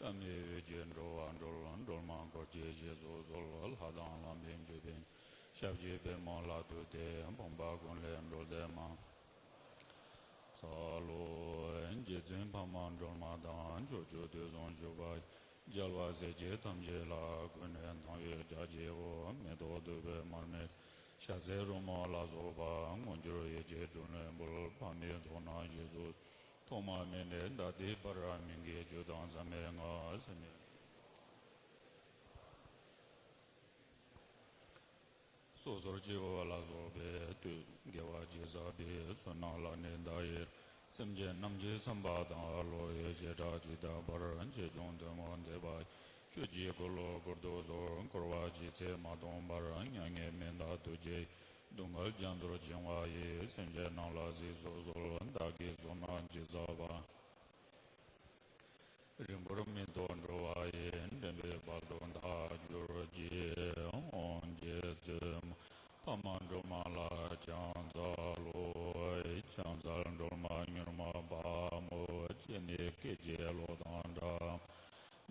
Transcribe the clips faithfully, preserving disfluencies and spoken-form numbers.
བསམ་ཡས་འོད་ཀྱིས་འགྲོ་བ་སྒྲོལ། སྒྲོལ་མ་འཁོར་བཅས་ཞེས་སུ་གསོལ། ལྷ་དང་ལྷ་མིན་ཅོད་པན། ཞབས་ཀྱི་པདྨོ་ལ་བཏུད་དེ། ཕོངས་པ་ཀུན་ལས་སྒྲོལ་མཛད་མ། འཚལ་ལོ། རྗེ་བཙུན་འཕགས་མ་སྒྲོལ་མ་དང་། ཕྱོགས་བཅུ་དུས་གསུམ་བཞུགས་པ་ཡི། རྒྱལ་བ་སྲས་བཅས་ཐམས་ཅད་ལ། ཀུན་ནས་དང་བའི་ལྕགས་ཀྱུས་དགོངས། མེ་ཏོག་བདུག་སྤོས་མར་མེ། ཞལ་ཟས་རོལ་མོ་ལ་སོགས་པ། དངོས་འབྱོར་ཡིད་ཀྱིས་སྤྲུལ་ནས་འབུལ། ཕ་མའི་ཚོགས་རྣམས་རྗེས་སུ། ཐོག་མ་མེད་ནས་ད་ལྟའི་བར། མི་དགེ་བཅུ་དང་མཚམས་མེད་ལྔ། སེམས་ཉིད། སོ་སོར་སྐྱེ་བོ་ལ་སོགས་པའི་དུས། དགེ་བ་ཅི་བསགས་པའི་བསོད་ནམས་ལ་ནི་བདག་ཡི། སེམས་ཅན་རྣམས་ཀྱི་བསམ་པ་དང་། བློ་ཡི་བྱེ་བྲག་ཇི་ལྟ་བར། ཆེ་ཆུང་ཐུན་མོང་བསྡེབས་པ་ཡི། ཆོས་ཀྱི་འཁོར་ལོ་བསྐོར་དུ་གསོལ། འཁོར་བ་ཇི་སྲིད་མ་སྟོངས་བར། མྱ་ངན་མི་འདའ་ཐུགས་རྗེ་ཡིས། སྡུག་བསྔལ་རྒྱ་མཚོར་བྱིང་བ་ཡི། སེམས་ཅན་རྣམས་ལ་གཟིགས་སུ་གསོལ། བདག་གིས་བསོད་ནམས་ཅི་བསགས་པ། རིང་པོར་མི་ཐོགས་འགྲོ་བ་ཡི། འདྲེན་པའི་དཔལ་དུ་བདག་གྱུར་ཅིག། ཨོཾ་རྗེ་བཙུན་འཕགས་མ་སྒྲོལ་མ་ལ་ཕྱག་འཚལ་ལོ། ཕྱག་འཚལ་སྒྲོལ་མ་མྱུར་མ་དཔའ་མོ། སྤྱན་ནི་སྐད་ཅིག་གློག་དང་འདྲ།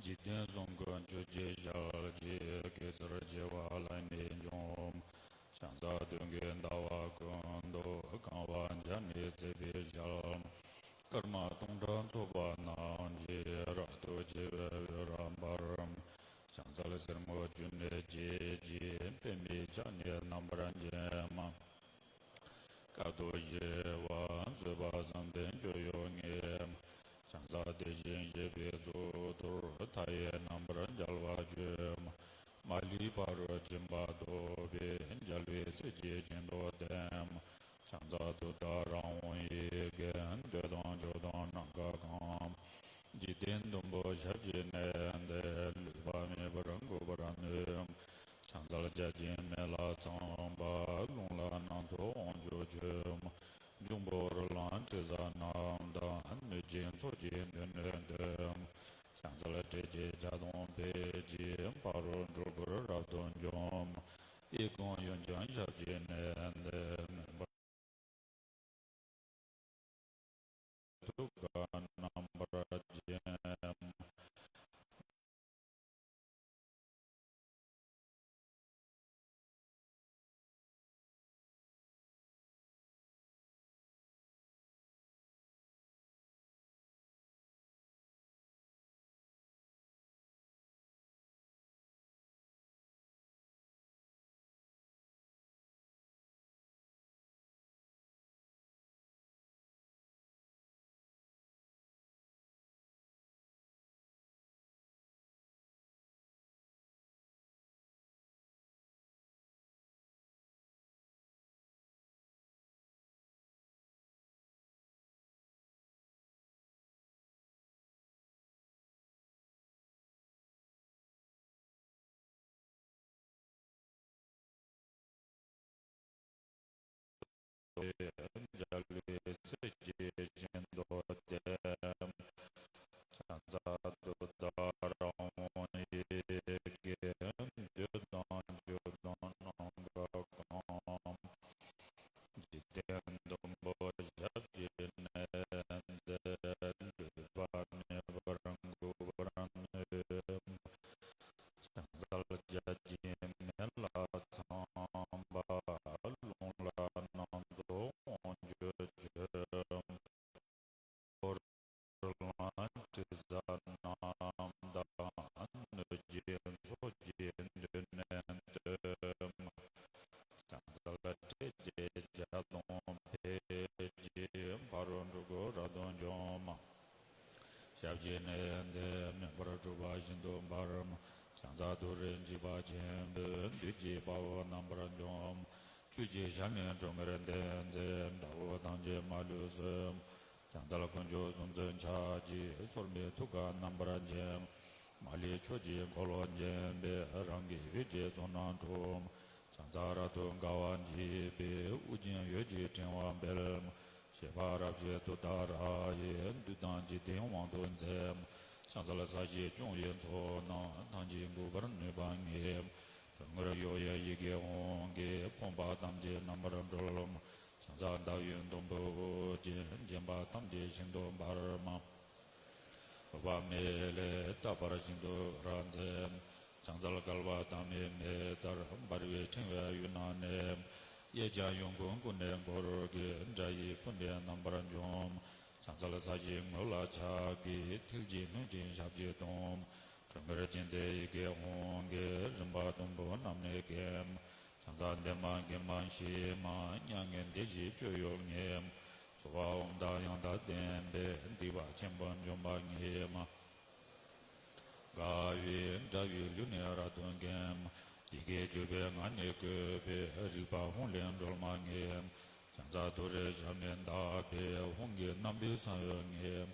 འཇིག་རྟེན་གསུམ་མགོན་ཆུ་སྐྱེས་ཞལ་གྱི། གེ་སར་བྱེ་བ་ལས་ནི་བྱུང་། ཕྱག་འཚལ་སྟོན་ཀའི་ཟླ་བ་ཀུན་ཏུ། གང་བ་འཇའ་ནི་བརྩེགས་པའི་ཞལ། སྐར་མ་སྟོང་ཕྲག་ཚོགས་པ་རྣམས་ཀྱིས། རབ་ཏུ་ཕྱེ་བའི་འོད་རབ་འབར། ཕྱག་འཚལ་སེར་སྔོ་ཆུ་ནས་སྐྱེས་ཀྱི། པདྨའི་ཕྱག་ནི་རྣམ་པར་བརྒྱན་མ། དཀའ་ཐུབ་ཞི་བ་བཟོད་པ་བསམ་གཏན་སྤྱོད་ཡུལ་ངེས་མ། ཕྱག་འཚལ་དེ་བཞིན་གཤེགས་པའི་གཙུག་ཏོར། མཐའ་ཡས་རྣམ་པར་རྒྱལ་བ་སྤྱོད་མ། མ་ལུས་ཕ་རོལ་ཕྱིན་པ་ཐོབ་པའི། རྒྱལ་བའི་སྲས་ཀྱི་སྤྱན་སྟོབས་ལྡན་མ། ཕྱག་འཚལ་ཏུཏྟཱ་ར་ཧཱུྃ་ཡི་གེ། འདོད་དང་ཕྱོགས་དང་ནམ་མཁའ་གང་། འཇིག་རྟེན་བདུན་པོ་ཞབས་ཀྱིས་མནན་ཏེ། ལུས་པ་མེད་པར་འགུགས་པར་ནུས། ཕྱག་འཚལ་བརྒྱ་བྱིན་མེ་ལྷ་ཚངས་པ། རླུང་ལྷ་སྣ་ཚོགས་དབང་ཕྱུག་མཆོད། འབྱུང་པོ་རོ་ལངས་དྲི་ཟ་རྣམས་དང་། གནོད་སྦྱིན་ཚོགས་ཀྱིས་མདུན་ནས་བསྟོད། ཕྱག་འཚལ་ཏྲཊ་ཅེས་བྱ་དང་ཕཊ་ཀྱིས། ཕ་རོལ་འཁྲུལ་འཁོར་རབ་ཏུ་འཇོམས། ཨེ་ཀོ་ཡུམ་ཆེན་ཞབས་ཀྱིས་མནན་ཏེ། མུན་པ་ཐུབ་དཀའ་རྣམ་པར་བརྒྱན། རྒྱལ་བའི་སྲས་ཀྱི་སྤྱན་སྟོབས་ལྡན། ཕྱག་འཚལ་ཏུཏྟཱ་ར་ཧཱུྃ་ཡི་གེ། འདོད་དང་ཕྱོགས་དང་ནམ་མཁའ་གང་། འཇིག་རྟེན་བདུན་པོ་ཞབས་ཀྱིས་མནན་ཏེ། ལུས་པ་མེད་པར་འགུགས་པར་ནུས། ཕྱག་འཚལ་བརྒྱ་བྱིན་མེ་ལྷ་ཚངས་པ། རླུང་ལྷ་སྣ་ཚོགས་དབང་ཕྱུག་མཆོད། འབྱུང་པོ་རོ་ལངས་དྲི་ཟ་རྣམས་དང་། གནོད་སྦྱིན་ཚོགས་ཀྱིས་མདུན་ནས་བསྟོད། ཕྱག་འཚལ་ཏྲཊ་ཅེས་བྱ་དང་ཕཊ་ཀྱིས། ཕ་རོལ་འཁྲུལ་འཁོར་རབ་ཏུ་འཇོམས་མ། ཞབས་ཀྱིས་མནན་ཏེ། མུན་པར་དཀྲུགས་པ་ཤིན་ཏུ་འབར་མ། ཕྱག་འཚལ་ཏུ་རེ་འཇིགས་པ་ཆེན་པོས། བདུད་ཀྱི་དཔའ་བོ་རྣམ་པར་འཇོམས་མ། ཆུ་སྐྱེས་ཞལ་ནི་ཀྲོང་ཁྱེར་ལྡན་མཛད། དགྲ་བོ་ཐམས་ཅད་མ་ལུས་གསོད་མ། ཕྱག་འཚལ་དཀོན་མཆོག་གསུམ་མཚོན་ཕྱག་རྒྱའི། སོར་མོས་ཐུགས་ཀར་རྣམ་པར་བརྒྱན། མ་ལུས་ཕྱོགས་ཀྱི་འཁོར་ལོ་བརྒྱན་པའི། རང་གི་འོད་ཀྱི་ཚོགས་རྣམས་འཁྲུག་མ། ཕྱག་འཚལ་རབ་ཏུ་དགའ་བ་བརྗིད་པའི། དབུ་རྒྱན་འོད་ཀྱི་ཕྲེང་བ་སྤེལ་མ། བཞད་པ་རབ་བཞད་ཏུཏྟཱ་ར་ཡིས། བདུད་དང་འཇིག་རྟེན་དབང་དུ་མཛད་མ། ཕྱག་འཚལ་ས་གཞི་སྐྱོང་བའི་ཚོགས་རྣམས། ཐམས་ཅད་འགུགས་པར་ནུས་པ་ངེས་མ། ཁྲོ་གཉེར་གཡོ་བའི་ཡི་གེ་དབང་གིས། ཕོངས་པ་ཐམས་ཅད་རྣམ་པར་སྒྲོལ་མ། ཕྱག་འཚལ་ཟླ་འོད་ཟླུམ་པོ་ཅན། བརྒྱན་པ་ཐམས་ཅད་ཤིན་ཏུ་འབར་མ། འོད་དཔག་ མེ་ལྷའི་རྟ་བབས་བཞིན་དུ་རབ་མཛེས། ཕྱག་འཚལ་བསྐལ་པ་ཐ་མའི་མེ་ལྟར་འབར་བའི་ཕྲེང་བའི་དབུས་ན་གནས། གཡས་བརྐྱང་གཡོན་བསྐུམ་ཀུན་ནས་བསྐོར་གྱི། དགྲ་ཡི་སྤུན་ཟླས་རྣམ་པར་འཇོམས། ཕྱག་འཚལ་ས་གཞིའི་ངོས་ལ་ཕྱག་གི་མཐིལ་གྱིས་བསྣུན་ཅིང་ཞབས་ཀྱིས་བརྡུང་། དྲི་ངད་ཅན་མཛེས་ཡི་གེ་ཧཱུྃ་གི་རིམ་པ་བདུན་པོ་རྣམས་ནི་འགེམས། ཕྱག་འཚལ་བདེ་མ་དགེ་མ་ཞི་མ་མྱ་ངན་འདས་ཞི་སྤྱོད་ཡུལ་ཉིད། སྭཱ་ཧཱ་ཨོཾ་དང་ཡང་དག་ལྡན་པས་སྡིག་པ་ཆེན་པོ་འཇོམས་པ་ཉིད་མ། དགའ་བའི་དགྲ་ཡི་ལུས་ནི་རབ་ཏུ་འགེམས། ཡི་གེ་བཅུ་པའི་ངག་ནི་བཀོད་པའི་རིག་པ་ཧཱུྃ་ལས་སྒྲོལ་མ་ཉིད་མ། ཕྱག་འཚལ་ཏུ་རེའི་ཞབས་ནི་བརྡབས་པས་ཧཱུྃ་གི་རྣམ་པའི་ས་བོན་ཉིད་མ།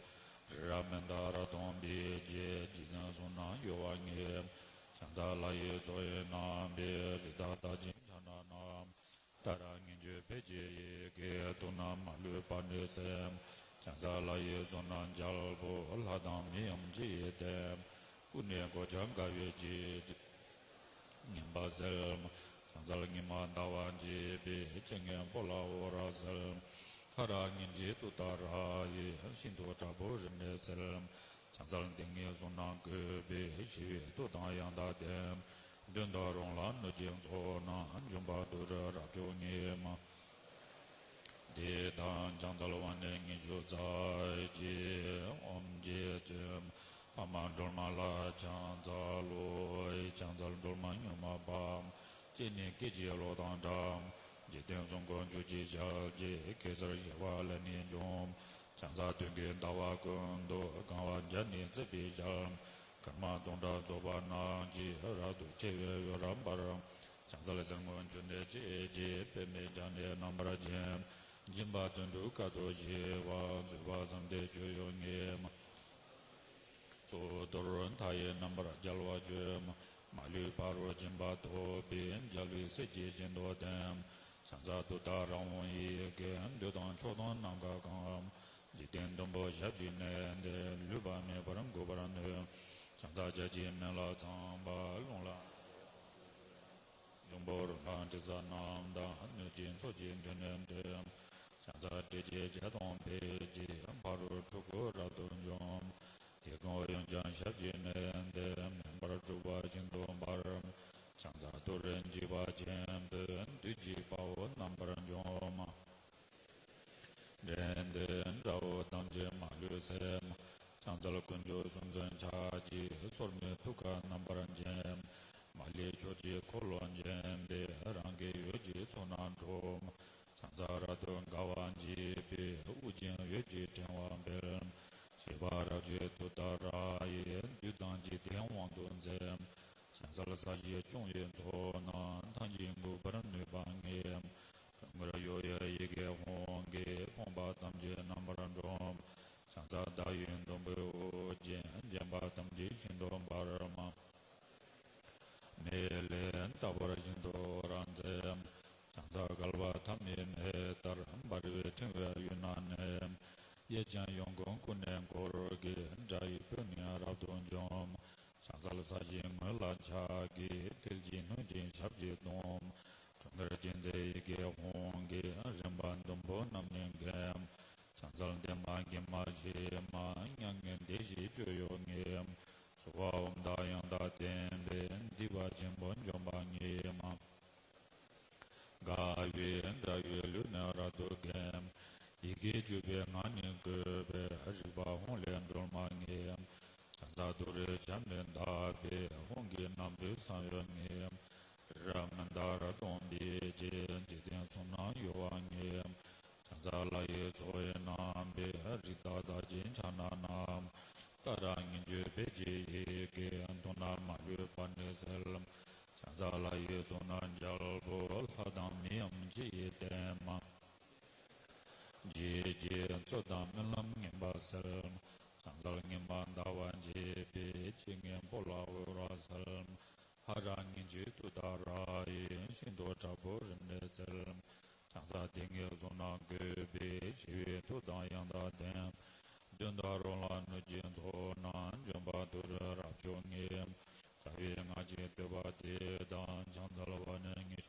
རི་རབ་མནྡ་ར་དང་འབིགས་བྱེད་འཇིག་རྟེན་གསུམ་རྣམས་གཡོ་བ་ཉིད་མ། ཕྱག་འཚལ་ལྷ་ཡི་ཚོགས་ཡི་རྣམ་པའི་རིགས་དང་རྟགས་ཅན་ཕྱག་ན་བསྣམས། ཏཱ་ར་གཉིས་བརྗོད་ཕཊ་ཀྱི་ཡི་གེས་དུག་རྣམས་མ་ལུས་པ་ནི་སེལ། ཕྱག་འཚལ་ལྷ་ཡི་ཚོགས་རྣམས་རྒྱལ་པོ་ལྷ་དང་མིའམ་ཅི་ཡིས་བསྟེན། སྐུ་ནི་གོ་ཆ་དགའ་བའི་བརྗིད་ངན་པ་སེལ། ཕྱག་འཚལ་ཉི་མ་ཟླ་བ་འཇིག་པའི་སྤྱན་གྱི་སྤོ་ལ་འོད་རབ་གསལ། ཧ་ར་གཉིས་བརྗོད་ཏུཏྟཱ་ར་ཡིས་ཤིན་ཏུ་དྲག་པོའི་རིམས་ནད་སེལ། ཕྱག་འཚལ་ཏིང་ངེ་གསུམ་རྣམས་བཀོད་པའི་ཞི་བའི་མཐུ་དང་ཡང་དག་ལྡན། གདོན་དང་རོ་ལངས་གནོད་སྦྱིན་ཚོགས་རྣམས་འཇོམས་པ་ཏུ་རེ་རབ་མཆོག་ཉིད་མ། འདི་དང་ཕྱག་འཚལ་བ་ནི་ཉི་ཤུ་རྩ་གཅིག་ཨོཾ་རྗེ་བཙུན་འཕགས་མ་སྒྲོལ་མ་ལ་ཕྱག་འཚལ་ལོ། ཕྱག་འཚལ་སྒྲོལ་མ་མྱུར་མ་དཔའ། སྤྱན་ནི་སྐད་ཅིག་གློག་དང་འདྲ། འཇིག་རྟེན་གསུམ་མགོན་ཆུ་སྐྱེས་ཞལ་གྱི། གེ་སར་བྱེ་བ་ལས་ནི་འབྱུང་། ཕྱག་འཚལ་སྟོན་ཀའི་ཟླ་བ་ཀུན་ཏུ། གང་བ་བརྒྱ་ནི་བརྩེགས་པའི་ཞལ། སྐར་མ་སྟོང་ཕྲག་ཚོགས་པ་རྣམས་ཀྱིས། རབ་ཏུ་ཕྱེ་བའི་འོད་རབ་འབར། ཕྱག་འཚལ་གསེར་སྔོ་ཆུ་ནས་སྐྱེས་ཀྱི། པདྨས་ཕྱག་ནི་རྣམ་པར་བརྒྱན། སྦྱིན་པ་བརྩོན་འགྲུས་དཀའ་ཐུབ་ཞི་བ། བཟོད་པ་བསམ་གཏན་སྤྱོད་ཡུལ་ཉིད་མ། གཙུག་ཏོར་མཐའ་ཡས་རྣམ་པར་རྒྱལ་བ་སྤྱོད། མ་ལུས་ཕ་རོལ་ཕྱིན་པ་ཐོབ་པའི། རྒྱལ་བའི་སྲས་ཀྱིས་ཤིན་ཏུ་བསྟེན། ཕྱག་འཚལ་ཏུཏྟཱ་ར་ཧཱུྃ་ཡི་གེས། འདོད་དང་ཕྱོགས་དང་ནམ་མཁའ་གང་། འཇིག་རྟེན་བདུན་པོ་ཞབས་ཀྱིས་མནན་ཏེ། ལུས་པ་མེད་པར་འགུགས་པར་ནུས། ཕྱག་འཚལ་ལྕགས་ཀྱུའི་མེ་ལྷ་ཚངས་པ། རླུང་ལྷ་འཇམ་དཔལ་རོ་ལངས་དྲི་ཟ་རྣམས་དང་། གནོད་སྦྱིན་ཚོགས་ཀྱིས་མདུན་ནས་བསྟོད། ཕྱག་འཚལ་ཏྲཊ་ཅེས་བྱ་དང་ཕཊ་ཀྱིས། ཕ་རོལ་འཁྲུལ་འཁོར་རབ་ཏུ་འཇོམས། དེ་ཀུན་འོན་ཀྱང་ཞབས་ཀྱིས་མནན་ཏེ། མེ་འབར་འཁྲུགས་པ་ཤིན་ཏུ་འབར། ཕྱག་འཚལ་ཏུ་རེ་འཇིགས་པ་ཆེན་པོས། བདུད་ཀྱི་དཔའ་བོ་རྣམ་པར་འཇོམས། འགྲན་ཟླའི་དགྲ་བོ་ཐམས་ཅད་མ་ལུས་སེལ། ཕྱག་འཚལ་དཀོན་མཆོག་གསུམ་མཚོན་ཕྱག་རྒྱའི། སོར་མོས་ཐུགས་ཀར་རྣམ་པར་བརྒྱན། མ་ལུས་ཕྱོགས་ཀྱི་འཁོར་ལོ་བརྒྱན་པའི། རང་གི་འོད་ཀྱི་ཚོགས་རྣམས་འཁྲུགས། ཕྱག་འཚལ་རབ་ཏུ་དགའ་བ་བརྗིད་པའི། དབུ་རྒྱན་འོད་ཀྱི་ཕྲེང་བ་སྤེལ། བཞད་པ་རབ་བརྗིད་ཏུཏྟཱ་ར་ཡིས། བདུད་དང་འཇིག་རྟེན་དབང་དུ་མཛད། ཕྱག་འཚལ་ས་གཞི་སྐྱོང་བའི་ཚོགས་རྣམས། ཐམས་ཅད་འགུགས་པར་ནུས་པ་ཉིད། གྲང་ངར་གཡོ་བའི་ཡི་གེ་ཧཱུྃ་གིས། ཕོངས་པ་ཐམས་ཅད་རྣམ་པར་འཇོམས། ཕྱག་འཚལ་ཟླ་བའི་དུམ་བུས་དབུ་རྒྱན། བརྒྱན་པ་ཐམས་ཅད་ཤིན་ཏུ་འབར་མ། མེ་ལྷའི་རྟ་བབས་བཞིན་དུ་རབ་མཛེས། ཕྱག་འཚལ་བསྐལ་པ་ཐ་མའི་མེ་ལྟར། འབར་བའི་ཕྲེང་བའི་དབུས་ན་གནས། གཡས་བརྐྱང་གཡོན་བསྐུམ་ཀུན་ནས་བསྐོར་གྱི། དགྲ་ཡི་སྤུན་ནི་རབ་ཏུ་འཇོམས། ཕྱག་འཚལ་ས་གཞིའི་ངོས་ལ་ཕྱག་གི་མཐིལ་གྱིས་བསྣུན་ཅིང་ཞབས་ཀྱིས་བརྡུང་། དྲི་ངད་ཅན་མཛེས་ཡི་གེ་ཧཱུྃ་གིས། རིམ་པ་བདུན་པོ་རྣམས་ནི་འགེམས། ཕྱག་འཚལ་བདེ་མ་དགེ་མ་ཞི་མ། མྱ་ངན་འདས་ཞི་སྤྱོད་ཡུལ་ཉིད་མ། སྭཱ་ཧཱ་ཨོཾ་དང་ཡང་དག་ལྡན་པས། སྡིག་པ་ཆེན་པོ་འཇོམས་པ་ཉིད་མ། དགའ་བའི་དགྲ་ཡི་ལུས་ནི་རབ་ཏུ་འགེམས། ཡི་གེ་བཅུ་པའི་ངག་ནི་བཀོད་པའི། རིག་པ་ཧཱུྃ་ལས་སྒྲོལ་མ་ཉིད་མ། ཕྱག་འཚལ་ཏུ་རེའི་ཞབས་ནི་བརྡབས་པས། ཧཱུྃ་གི་རྣམ་པའི་ས་བོན་ཉིད་མ། རི་རབ་མནྡ་ར་དང་འབིགས་བྱེད། འཇིག་རྟེན་གསུམ་རྣམས་གཡོ་བ་ཉིད་མ། ཕྱག་འཚལ་ལྷ་ཡི་ཚོགས་ཡི་རྣམ་པའི། རིགས་དང་རྟགས་ཅན་ཕྱག་ན་བསྣམས། ཏཱ་ར་གཉིས་བརྗོད་ཕཊ་ཀྱི་ཡི་གེས། དུག་རྣམས་མ་ལུས་པ་ནི་སེལ། ཕྱག་འཚལ་ལྷ་ཡི་ཚོགས་རྣམས་རྒྱལ་པོ། ལྷ་དང་མིའམ་ཅི་ཡིས་བསྟེན་མ། བརྗིད་ཀྱི་རྩོད་དང་རྨི་ལམ་ངན་པ་སེལ། ཕྱག་འཚལ་ཉི་མ་ཟླ་བ་འཇིག་པའི། སྤྱན་གྱི་སྤོ་ལ་འོད་རབ་གསལ། ཧ་ར་གཉིས་བརྗོད་ཏུཏྟཱ་ར་ཡིས། ཤིན་ཏུ་དྲག་པོའི་རིམས་ནད་སེལ། ཕྱག་འཚལ་ཏིང་ངེ་གསུམ་རྣམས་བཀོད་པའི། ཞི་བའི་མཐུ་དང་ཡང་དག་ལྡན། གདོན་དང་རོ་ལངས་གནོད་སྦྱིན་ཚོགས་རྣམས། འཇོམས་པ་ཏུ་རེ་རབ་མཆོག་ཉིད་མ། རྩ་བའི་སྔགས་ཀྱི་བསྟོད་པ་འདི་དང་། ཕྱག་འཚལ་བ་ནི་ཉི་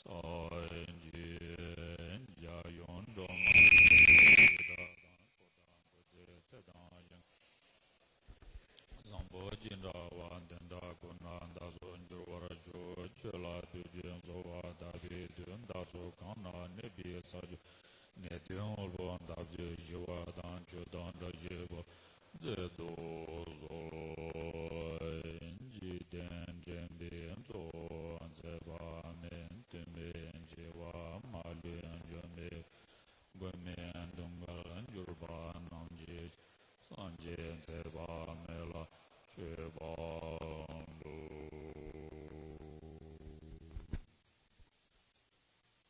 ཤུ་རྩ་གཅིག་བྱ་ཡུམ་སྒྲོལ་མ་ཡི་བཟླས་དང་། འཁོར་དང་འཁོར་ཚེ་ཚེ་དང་ཞིང་། ཅི་འདྲ་བ་དེ་འདྲ་ཀུན་ནས་བདག་སོགས་འགྱུར་བར་ཤོག་ཁྱོད་ལ་ཐུགས་རྗེས་གསོལ་བ་བཏབ་པའི་མཐུས། བདག་སོགས་གང་ན་གནས་པའི་ས་ཕྱོགས། ནད་གདོན་དབུལ་པོ་འདབ་རྒྱས་ཞི་བ་དང་། ཆོས་དང་བཀྲ་ཤིས་འཕེལ་བར་མཛད་དུ་གསོལ། འཇིག་རྟེན་འདྲེན་པའི་གཙོ་བོ་ཚེ་དཔག་མེད། སྟོན་པའི་ཆེ་བ་མ་ལུས་འཇོམས་པའི། མགོན་མེད་དུང་གར་གྱུར་པ་རྣམས་ཀྱི། སངས་རྒྱས་ཚེ་དཔག་མེད་ལ་མཆོད་པ་འབུལ།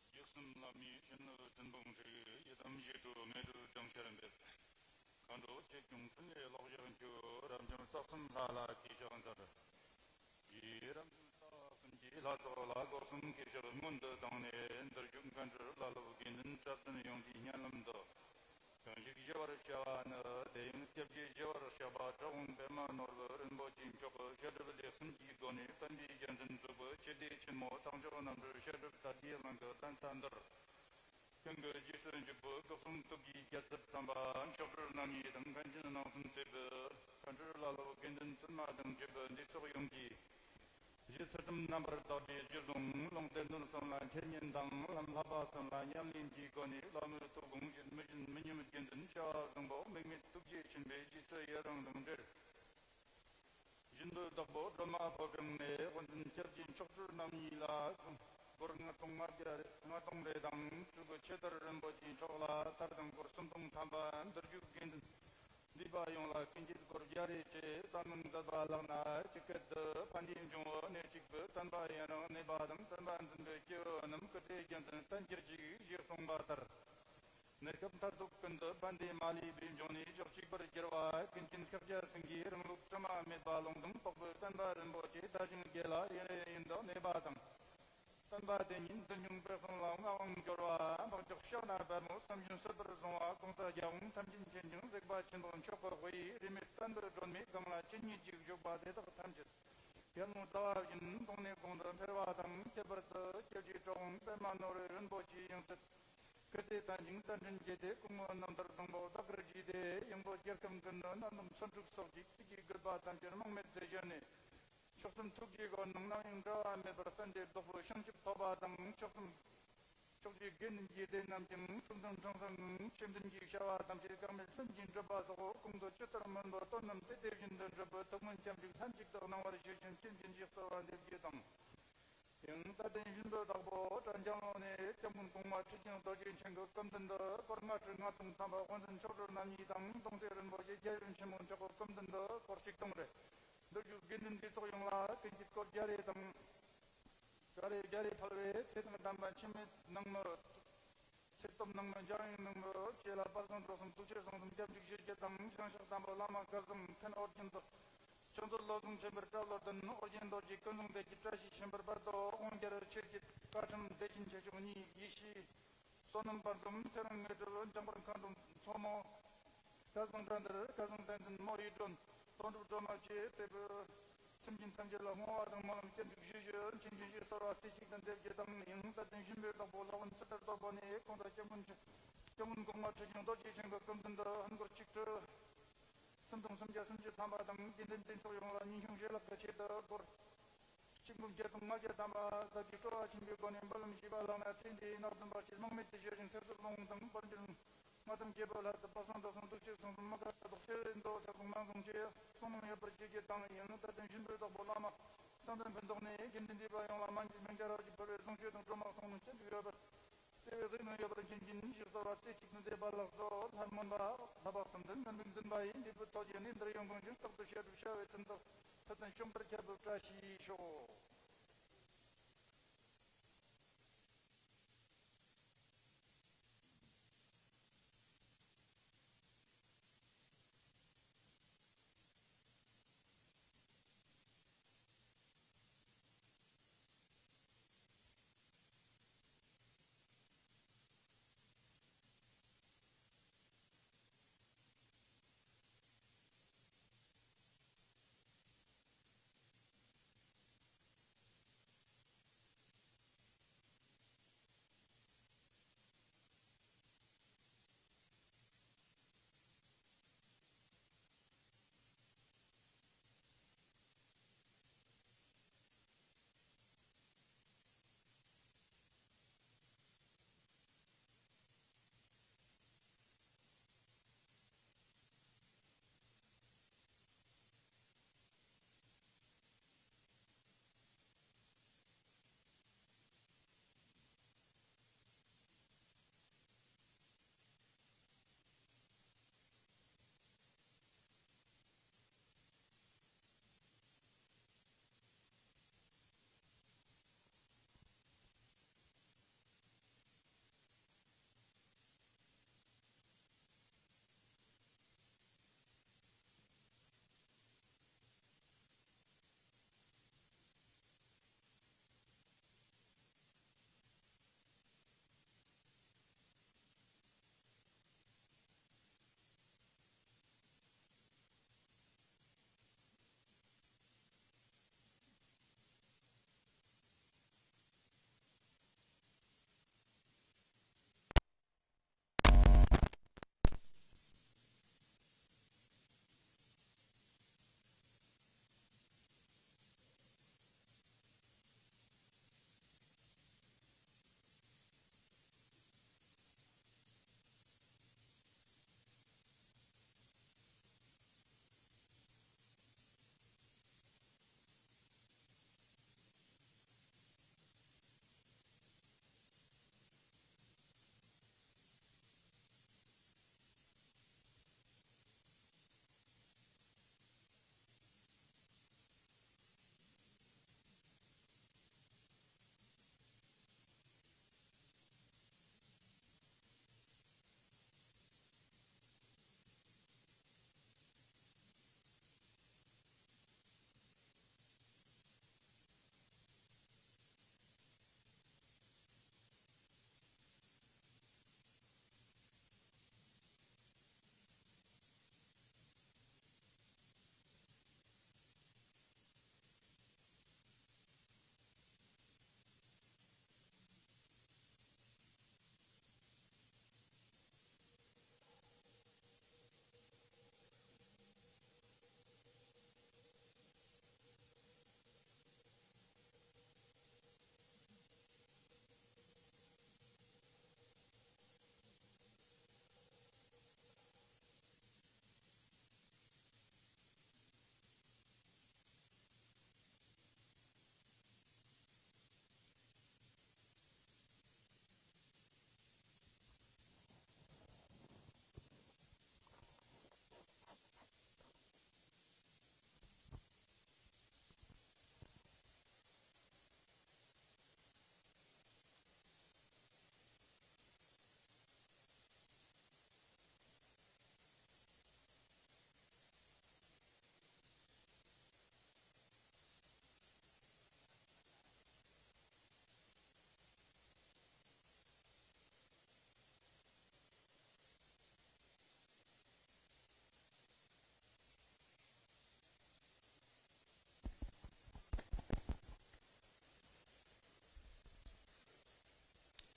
རྗེ་བཙུན་བླ་མའི་མཆེད་ནི་ཐུན་མོང་ཁྲིད། ཡི་དམ་ཞི་ཁྲོ་མེ་སྤྲོད་སྦྲང་ཆར་འབེབས། མཁའ་འགྲོ་ཆོས་སྐྱོང་ཕྲིན་ལས་གློག་ཞགས་འཁྱུག་རབ་འབྱམས་རྩ་གསུམ་ལྷ་ལ་གུས་ཕྱག་འཚལ། ཡི་རབ་འབྱམས་རྩ་གསུམ་གྱི་ལྷ་ཚོགས་ལ་སྒོ་གསུམ་གུས་ཕྱག་སྔོན་དུ་བཏང་ནས། མདུན་བསྐྱེད་མཁའ་འགྲོ་བླ་སློབ་དགེ་འདུན་གྲྭ་བཙུན་ཡོངས་ཀྱི་སྙན་ལམ་དུ། བྱང་ཆུབ་ཞི་བར་བྱ་བ་ནི། དེ་ཡང་སྐྱབས་རྗེ་ཞི་བར་གཤེགས་པ་གྲུབ་དབང་པདྨ་ནོར་བུ་རིན་པོ་ཆེ་མཆོག་གིས་བཤད་སྒྲུབ་སྡེ་གསུམ་གྱི་སྒོ་ནས་བསྟན་པའི་རྒྱལ་མཚན་བཙུགས་པའི་ཆོས་སྡེ་ཆེན་མོ་ཐང་ལྕོག་རྣམ་གྲོལ་བཤད་སྒྲུབ་དར་རྒྱས་གླིང་གི་གདན་ས་འདིར། ཀུན་གྱི་རྗེས་སུ་འཇུག་པའི་སྐུ་གསུང་ཐུགས་ཀྱི་རྒྱལ་ཚབ་དམ་པ་མཆོག་སྤྲུལ་རྣམ་གཉིས་དང་། མཁན་ཆེན་རྣམ་གསུམ་གཙོས་པའི་མཁན་སྤྲུལ་བླ་སློབ་དགེ་འདུན་བཙུན་མ་དང་བཅས་པའི་འདུས་ཚོགས་ཡོངས་ཀྱིས། རྗེ་ཚུལ་ཁྲིམས་རྣམ་པར་དག་པའི་རྒྱུད་ལུང་ལུང་བསྟན་དོན་གསུམ་ལ་འཆད་ཉན་དང་། ལམ་བསླབ་པ་གསུམ་ལ་ཉམས་ལེན་གྱི་སྒོ་ནས། བླ་མའི་ཐུགས་དགོངས་བཞིན་མི་བཞིན་མི་ཉམས་དགེ་འདུན་བྱ་བ་བཟང་པོ། དམིགས་མེད་ཐུགས་རྗེ་ཆེན་པོའི་རྗེས་སུ་ཡི་རང་དང་འབྲེལ། བཞིན་དུ་བདག་པོ་སྒྲོལ་མ་ཕོ་བྲང་ནས། དབུ་འཛིན་སྐྱབས་རྗེ་མཆོག་སྤྲུལ་རྣམ་གཉིས་ལ། སྒོར་ལྔ་སྟོང་ལྔ་བརྒྱ་ལྔ་སྟོང་རེ་དང་། སྤྲུལ་སྐུ་ཆོས་དར་རིན་པོ་ཆེ་མཆོག་ལ་དར་དང་སྒོར་སུམ་སྟོང་ཐམ་པ། འདིར་བཞུགས་དགེ་འདུན་འདུས་པ་ཡོངས་ལ་སྐུ་འགྱེད་སྒོར་བརྒྱ་རེ་བཅས་བསམ་མནོ་མཛད་པ་ལགས་ན། ཇི་སྐད་དུ། ཕན་བདེའི་འབྱུང་པོ་གནས་གཅིག་པུ། བསྟན་པ་ཡུན་རིང་གནས་པ་དང་། བསྟན་པ་འཛིན་པའི་སྐྱེས་བུ་རྣམས། སྐུ་ཚེ་རྒྱུན་དུ་བརྟན་གྱུར་ཅིག་ཞེས་གསུངས་པ་ལྟར། གནས་སྐབས་མཐར་ཐུག་ཀུན་ཏུ་ཕན་བདེ་མ་ལུས་པའི་འབྱུང་གནས་ཕྱོགས་གཅིག་པར་གྱུར་པ། ཀུན་མཁྱེན་ཤཱཀྱ་སེང་གེའི་རིང་ལུགས་དྲི་མ་མེད་པ་ལུང་དང་འཕགས་པའི་བསྟན་པ་རིན་པོ་ཆེ་དར་ཞིང་རྒྱས་ལ་ཡུན་རིང་ཡུན་དུ་གནས་པ་དང་། བསྟན་པ་དེ་ཉིད་འཛིན་སྐྱོང་སྤེལ་གསུམ་ལ་མངའ་དབང་འབྱོར་བ། འཕགས་མཆོག་ཕྱག་ན་པདྨོ་བསམ་བཞིན་སྲིད་པར་བཟུང་བ། གོང་ས་རྒྱལ་དབང་ཐམས་ཅད་མཁྱེན་ཅིང་གཟིགས་པ་ཆེན་པོ་མཆོག་གི་དབུ་ཡིས། རིས་མེད་བསྟན་པའི་སྒྲོན་མེ་གང་ལ་ཇི་སྙེད་ཅིག་བཞུགས་པ་དེ་དག་ཐམས་ཅད་ཡར་ངོའི་ཟླ་བ་བཞིན་གོང་ནས་གོང་དུ་འཕེལ་བ་དང་། ཁྱད་པར་དུ་སྐྱབས་རྗེ་གྲུབ་དབང་པདྨ་ནོར་བུའི་རིན་པོ་ཆེའི་ཡང་སྲིད། སྐུ་ཚེ་བརྟན་ཅིང་རྩ་འགྲན་བརྒྱད་དེ། སྐུ་ངོ་རྣམ་ཐར་བཟང་པོ་བདག་གིར་བགྱིས་ཏེ། ཡང་སྒོས་རྒྱལ་ཁམས་ཀུན་ཏུ་རྣམ་གསུམ་སུམ་ཕྲུགས་སོགས་ཀྱི་བདེ་སྐྱིད་དགོས་པ་ཐམས་ཅད་རྨེག་མེད་དུ་བཞེས་ནས། མཆོག་གསུམ་ཐུགས་ཀྱི་སྒོ་ནས་ནམ་ཡང་འབྲལ་བ་མེད་པར་བརྟན་ཏེ་བདག་པོའི་བྱང་ཆུབ་ཐོབ་པ་དང་། མཆོག་གསུམ་ཕྱོགས་ཀྱི་དགེ་འདུན་གྱི་སྡེ་རྣམས་ཀྱང་ཐུགས་དམ་དྲང་སྲོང་ངང་ཆོས་མཐུན་གྱི་བྱ་བ་ཐམས་ཅད་འགག་མེད་ལྷུན་གྱིས་འགྲུབ་པ་སོགས། གོང་དུ་ཇི་ལྟར་སྨོན་པའི་དོན་རྣམས་དེ་དེ་བཞིན་དུ་འགྲུབ་པའི་ཐུགས་སྨོན་སྐྱབས་འཇུག་ལྷན་ཅིག་ཏུ་གནང་བར་ཞུ་ཞིང་། ཆོས་ཀྱི་འཇིགས་སུ་རུང་བ་འདེབས་རྒྱུ་དང་། ཡང་རྩ་ལྡན་ཞིང་པའི་བདག་པོ་གྲྭ་འཇང་ལོ་ནས་སྐྱབས་མགོན་གོང་མ་ཁྲི་ཆེན་རྡོ་རྗེ་འཆང་གི་སྐུ་མདུན་དུ་སྒོར་ལྔ་ཁྲི་ལྔ་སྟོང་ཐམ་པ། དབུ་འཛིན་མཆོག་སྤྲུལ་རྣམ་གཉིས་དང་། གདུང་སྲས་རིན་པོ་ཆེ་རྒྱལ་ཡུམ་ཆེན་མོ་མཆོག་གི་སྐུ་མདུན་དུ་སྒོར་ཆིག་སྟོང་རེ། འདིར་བཞུགས་དགེ་འདུན་སྡེ་ཚོགས་ཡོངས་ལ་ཀུན་གྱིས་སྒོར་བརྒྱ་རེ་དང་། བརྒྱ་རེ་བརྒྱ་རེ་ཕུལ་བས། ཚེ་དང་ལྡན་པ་འཆི་མེད་ནང་མི། ཚེ་སྟོབས་ནང་མི་འཇམ་དབྱངས་ནང་མི་བཅས་ལ་དཔལ་བཟང་འབྲོག་གསུམ་གདུགས་ཆེར་བཟང་གསུམ་སྐྱབས་འཇུག་ཞུ་རྒྱུ་དང་། བྱང་ཕྱོགས་དམ་པ་བླ་མ་སྐལ་བཟང་མཁན་ཨོ་རྒྱན་དུ། ཕྱག་མཛོད་བློ་བཟང་ཆེན་པོའི་བཀྲ་བློ་ལྡན། ཨོ་རྒྱན་རྡོ་རྗེ་ཀུན་བཟང་དེ་གི་བཀྲ་ཤིས་ཆེན་པོའི་དཔལ་དུ་དབང་རྒྱལ་ཆོས་ཀྱི་བཀའ་ཁྲིམས་བདེ་ཆེན་ཆོས་སྐྱོང་གཉིས་ཡེ་ཤེས། བསོད་ནམས་དཔལ་འཛོམས་ཚེ་རིང་དངོས་གྲུབ་འཇམ་དཔལ་མཁའ་འགྲོ་མཚོ་མོ། སྐལ་བཟང་དགྲ་འདུལ་སྐལ་བཟང་བསྟན་འཛིན་མོ་ཡི་སྒྲོན། དོན་གྲུབ་སྒྲོལ་མ་བཅས་དེ་བོད་སེམས་ཅན་ཐམས་ཅད་ལ་བསྔོ་བ་དང་སྨོན་ལམ་སྐྱབས་འཇུག་ཞུ་ཞུ་མཁྱེན་ཅིང་ཞུ་གསོལ་བ་རྩེ་གཅིག་ཏུ་འདེབས་རྒྱུ་དང་། ཡང་རྩ་ལྡན་ཞིང་པའི་བདག་པོ་ལྷ་དབོན་ཚུལ་ཁྲིམས་སྟོབས་པོ་ནས་གོང་དུ་སྐྱབས་མགོན་ཆེན། སྐྱབས་མགོན་གོང་མ་ཁྲི་ཆེན་རྡོ་རྗེ་འཆང་གི་སྐུ་མདུན་དུ་ཧིན་སྒོར་ཆིག་ཁྲི་སུམ་སྟོང་སུམ་བརྒྱ་སུམ་ཅུ་ཐམ་པ་དང་། དགེ་འདུན་སྡེ་ཚོགས་ཡོངས་ལ་ཉིན་གུང་བཞེས་ལག་གི་ཆེད་དུ་སྒོར་གཅིག་འབུམ་བརྒྱད་སྟོང་ལྔ་བརྒྱ་ཐམ་པ་བདག་གིས་སྤྲོ་བ་ཆེན་པོའི་སྒོ་ནས་འབུལ་ལམ་ཞུས་པ་ལགས་ན། ཚེ་འདིའི་ནགས་ལྡུམ་པ་ཆེས་རྨེག་མེད་དུ་བཞེས་ཤིང་། ཚེ་སྲོག་ལོངས་དང་དཔལ་འབྱོར་མངའ་ཐང་རྒྱལ་པོའི་ལྷ་དང་། དཔག་བསམ་དྲང་སྲོང་གདུགས་ཆེར་བཟང་གསུམ། མ་དགའ་ལྟ་རྟོག་ཚེ་རིང་མདོག་ཆགས་གསུམ་ལ་བཟང་ཆེ་གསུང་གནང་ཡོད་པར་བྱེད་རྒྱུ་དང་། ཡང་རྩ་ལྡན་ཞིང་པའི་བདག་པོ་བླ་མ་གསང་བདག་ཕུན་ཚོགས་ནས་དགེ་འདུན་འདུས་པ་ཡོངས་ལ་མ་མཇལ་མི་མཇལ་རབ་ཀྱི་ཕུལ་བའི་བཟང་སྤྱོད་དང་སྒྲོལ་མ་གསུང་གནང་སྐྱབས་འཇུག་ཡོད་པར། བརྩེ་བས་གཟིགས་གནང་ཡོད་པར་མཁྱེན་ཅིང་ཞུ་གསོལ་བ་རྩེ་གཅིག་ཏུ་འདེབས་པ་ལགས་སོ། ལྷར་སྨོན་པ་ལྷ་བབས་གསུམ་ལྡན་ངན་པས་འཛིན་པ་ཡི། འདུས་པའི་ཐོག་ཆེན་ནས་འདིར་ཡོང་དགོངས་ཤིང་། རྟག་ཏུ་བཤད་སྒྲུབ་བྱ་བའི་དོན་དུ། ཐུབ་བསྟན་ཤོང་དར་ཁྱབ་པའི་བཀྲ་ཤིས་ཤོག།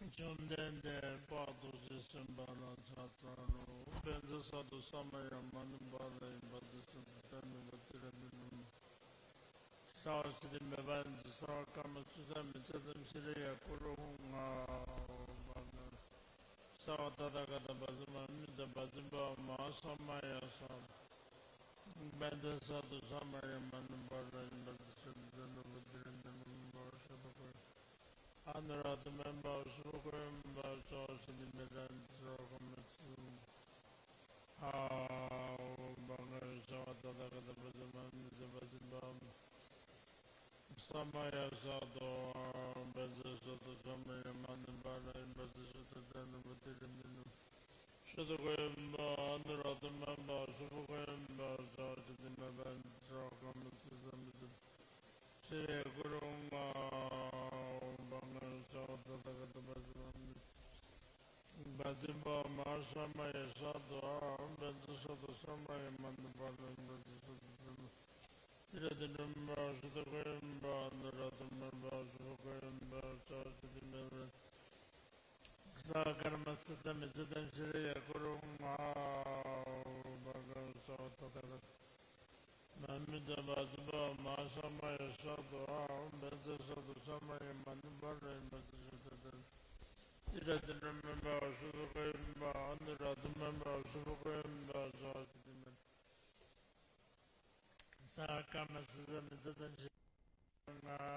བཅོམ་ལྡན་འདས་དཔལ་རྡོ་རྗེ་སེམས་དཔའ་ལ་ཕྱག་འཚལ་ལོ། བཛྲ་སཏྭ་ས་མ་ཡ་མ་ནུ་པཱ་ལ་ཡ། བཛྲ་སཏྭ་ཏ་ནུ་པ་ཏི་ར་ཏི་ནུ། སརྦ་སིདྡྷི་མེ་བྷ་ནི་ཏེ། སརྦ་ཀརྨ་སུ་ཏ་མི་ཙ་ཏམ་ཤྲི་ཡ་ཀུ་རུ་ཧཱུྃ་ཧཱ། སརྦ་ཏ་ཐཱ་ག་ཏ་བཛྲ་མ་མི་ཏ་བཛྲ་བྷ་མ་ས་མ་ཡ་སཱ། བཛྲ་སཏྭ་ས་མ་ཡ་མ་ནུ་པཱ་ལ་ཡ། བཛྲ་སཏྭ་ཏ་ནུ་པ་ཏི་ར་ཏི་ནུ། ཨ་ནུ་རཱ་དྷ་མ་བྷཱ་ཧཱུྃ་སུ་བྷ་གྷ་ཡ་མ་བྷཱ་ཧཱུྃ། སརྦ་སིདྡྷི་མེ་ཏ་ནི་ཏེ། སརྦ་ཀརྨ་སུ་ཏ་མི་ཙ་ཏམ་ཧཱ། ཨོཾ་བྷ་ག་ཧྲ་ཏ་ཐཱ་ག་ཏ་བཛྲ་མ་མི་ཏ་བཛྲ་བྷ་མ་ས་མ་ཡ་སཱ་ཏོ། བཛྲ་སཏྭ་ས་མ་ཡ་མ་ནུ་པཱ་ལ་ཡ། བཛྲ་སཏྭ་ཏ་ནུ་པ་ཏི་ར་ཏི་ནུ། སུ་བྷ་གྷ་ཡ་མ་བྷཱུྃ། ཨ་ནུ་རཱ་དྷ་མ་བྷཱ་ཧཱུྃ་སུ་བྷ་གྷ་ཡ་མ་བྷཱུྃ། སརྦ་སིདྡྷི་མེ་བྷ་ནི་ཏེ། སརྦ་ཀརྨ་སུ་ཏ་མི་ཙ་ཏམ་ཤྲི་ཡ་ཀུ་རུ་ཧཱུྃ་ཧཱ། ཨོཾ་བྷ་ག་ཧྲ་ཏ་ཐཱ་ག་ཏ་བཛྲ་མ་མི་ཏ་བཛྲ་བྷ་མ་ས་མ་ཡ་སཱ་ཏོ། ཨོཾ་བཛྲ་སཏྭ་ས་མ་ཡ་མ་ནུ་པཱ་ལ་ཡ། བཛྲ་སཏྭ་ཏ་ནུ་པ་ཏི་ར་ཏི་ནུ། སུ་བྷ་གྷ་ཡ་མ་བྷཱུྃ། ཨ་ནུ་རཱ་དྷ་མ་བྷཱ་ཧཱུྃ་སུ་བྷ་གྷ་ཡ་མ་བྷཱུྃ། སརྦ་སིདྡྷི་མེ་བྷ་ནི་ཏེ། སརྦ་ཀརྨ་སུ་ཏ་མི་ཙ་ཏམ་ཤྲི་ཡ་ཀུ་རུ་ཧཱུྃ་ཧཱ། ཨོཾ་བྷ་ག་ཧྲ་ཏ་ཐཱ་ག་ཏ་མ་མི་ཏ་བཛྲ་བྷ་མ་ས་མ་ཡ་སཱ་ཏོ། ཨོཾ་བཛྲ་སཏྭ་ས་མ་ཡ་མ་ནུ་པཱ་ལ་ཡ། བཛྲ་སཏྭ་ཏ་ནུ་པ་ཏི་ར་ཏི་ནུ་མ་བྷཱུྃ་སུ་བྷ་གྷ་ཡ་མ་བྷཱུྃ། ཨ་ནུ་རཱ་དྷ་མ་བྷཱུྃ་སུ་བྷ་གྷ་ཡ་མ་བྷཱུྃ། སརྦ་སིདྡྷི་མེ་ཏ་ནི་ཏེ། སརྦ་ཀརྨ་སུ་ཏ་མི་ཙ་ཏམ་ཤྲི་ཡ་ཀུ་རུ་ཧཱུྃ་ཧཱ།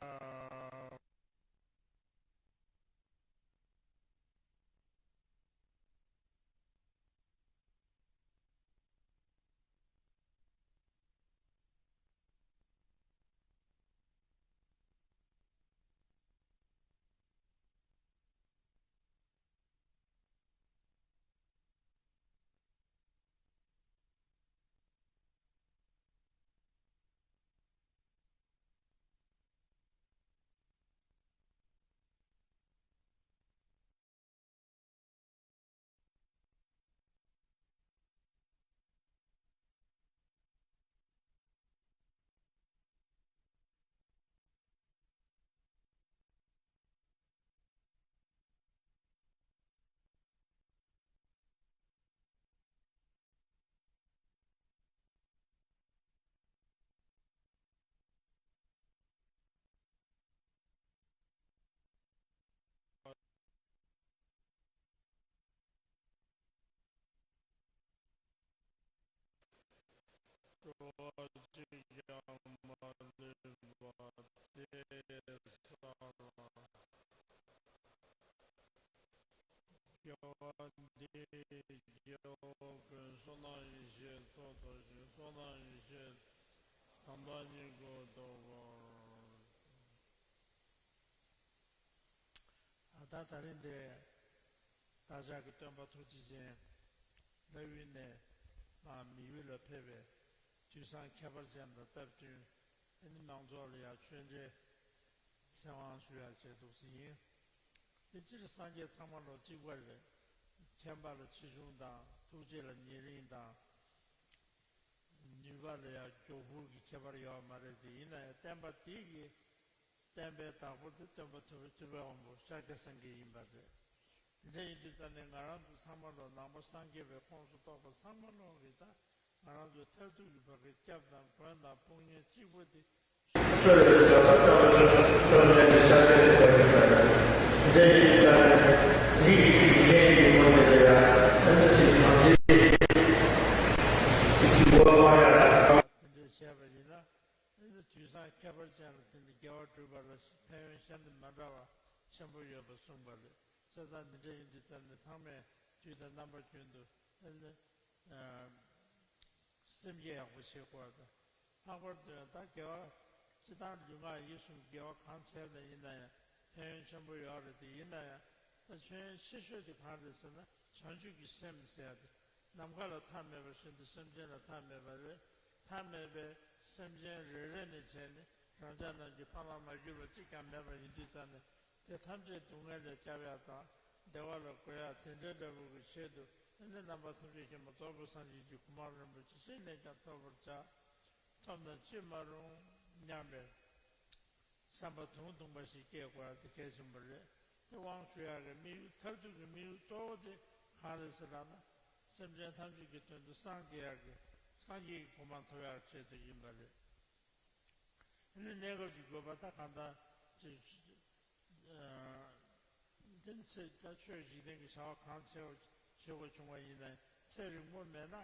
སྤྲོ་བ་གཅིག་ཀྱང་མ་ལུས་པ་དེ་ས་ལ། དགེ་བ་འདིས་སྐྱེ་བོ་ཀུན། བསོད་ནམས་ཡེ་ཤེས་ཚོགས་རྫོགས་ཤིང་། བསོད་ནམས་ཡེ་ཤེས་དམ་པ་ཉིད་ཀྱང་ཐོབ་པར། ད་ད་རིང་འདིར་བདག་ཅག་གི་སྟོན་པ་ཐུགས་རྗེ་ཅན་ལྷ་ཡུལ་ནས་མར་མི་ཡུལ་ལ་ཕེབས་པའི་དུས་བཟང་ཁྱད་པར་ཅན་དང་སྟབས་བསྟུན། ཨ་ནི་མང་ཚོགས་ལ་ཡང་ཆོས་འབྲེལ་ཚེ་དབང་ཞུ་ཡག་བྱས་འདུག་ཟེར་ཡིན། དེ་སྤྱིར་སངས་རྒྱས་ཚང་མ་ལོ་གཅིག་པ་རེད། མཁྱེན་པ་ལ་ཆེ་ཆུང་དང་། ཐུགས་རྗེ་ལ་ཉེ་རིང་དང་། ནུས་པ་ལ་ཡང་མགྱོགས་བུལ་གྱི་ཁྱད་པར་ཡོད་མ་རེད་དེ། ཡིན་ན་ཡང་བསྟན་པ་དེ་གི་བསྟན་པའི་བདག་པོ་དེ་སྟོན་པ་ཐུབ་པའི་ཐུབ་པའི་དབང་པོ་ཤཱཀྱ་སེང་གེ་ཡིན་པ་རེད། དེ་འདྲ་ཡིན་དུས་ཙང་ནས་ང་རང་ཚོ་ཚང་མ་ལོ་ནང་པ་སངས་རྒྱས་པའི་ཁོངས་སུ་གཏོགས་པ་ཚང་མ་ལོ་གི་ད་ང་རང་ཚོའི་མཐར་ཐུག་གི་བར་གྱི་སྐྱབས་དང་མགོན་དང་དཔུང་གཉེན་གཅིག་པུ་དེ། དེ་འདྲ་བྱས་པ་ཡིན་ན། ཨ་ནི་དུས་བཟང་ཁྱད་པར་ཅན་ལ་བརྟེན་ནས་དགེ་བ་སྒྲུབ་པ་ལ་ཕན་ཡོན་ཤིན་ཏུ་མི་འདྲ་བ་ཆེན་པོ་ཡོད་པ་གསུངས་པ་རེད། བྱས་ཙང་འདི་འདྲ་ཡིན་དུས་ཙམ་ནས་ཚང་མས་དུས་དང་རྣམ་པ་ཀུན་ཏུ་ཨ་ནི་སེམས་བསྐྱེད་ཡག་པོ་བྱེད་དགོས་པ་དང་། ལྷག་པར་དུ་ཡང་ད་དགེ་བ་སྤྱིར་བཏང་ལུས་ངག་ཡིད་གསུམ་དགེ་བ་གང་བྱས་ན་ཡིན་ན་ཡང་ཕན་ཡོན་ཆེན་པོ་ཡོད་རེད་དེ། ཡིན་ན་ཡང་ད་ཕན་ཡོན་ཆེ་ཤོས་དེ་གང་རེད་ཟེར་ན། བྱང་ཆུབ་ཀྱི་སེམས་ཟེར་ཡ་དེ། ནམ་མཁའ་ལ་མཐའ་མེད་པ་བཞིན་དུ་སེམས་ཅན་ལ་མཐའ་མེད་པ་རེད། མཐའ་མེད་པའི་སེམས་ཅན་རེ་རེ་ནས་བྱས་ནས་རང་ཅག་རྣམས་ཀྱི་ཕ་མ་མ་གྱུར་པ་གཅིག་ཀྱང་མེད་པ་ཡིན་དུས་ཙམ་ནས། དེ་ཐམས་ཅད་སྡུག་བསྔལ་ལས་སྐྱོབ་ཡག་དང་བདེ་བ་ལ་འགོད་ཡག་དེ་འདྲའི་འདྲ་བོ་གི་ཆེད་དུ། ཨ་ནི་རྣམ་པ་ཐམས་ཅད་མཁྱེན་པ་རྫོགས་པའི་སངས་རྒྱས་ཀྱི་གོ་འཕང་རིན་པོ་ཆེ་ཅི་ནས་ཀྱང་ཐོབ་པར་བྱ། ཐོབ་ན་ཅི་མ་རུང་སྙམ་པའི་བསམ་པ་དུང་དུང་པ་ཞིག་སྐྱེ་དགོས་པ་དེ་གལ་ཆེན་པོ་རེད། དབང་ཞུ་ཡག་གི་དམིགས་ཡུལ། མཐར་ཐུག་གི་དམིགས་ཡུལ་གཙོ་བོ་དེ་གང་རེད་ཟེར་ལབ་ན། སེམས་ཅན་ཐམས་ཅད་ཀྱི་དོན་དུ་སངས་རྒྱས་ཡག་གི་སངས་རྒྱས་ཀྱི་གོ་འཕང་ཐོབ་ཡག་ཆེད་དུ་ཡིན་པ་རེད། ཨ་ནི་གནས་སྐབས་ཀྱི་དགོས་པ་ད་གང་ལྟར་ཅིག་དེ་ནི་ཚེ་ད་ཆོས་འཇིག་རྟེན་གྱི་བྱ་བ་གང་བྱེད་བྱེད་དགོས་བྱུང་བ་ཡིན་ན་ཚེ་རིང་པོ་མེད་ན་ཨ་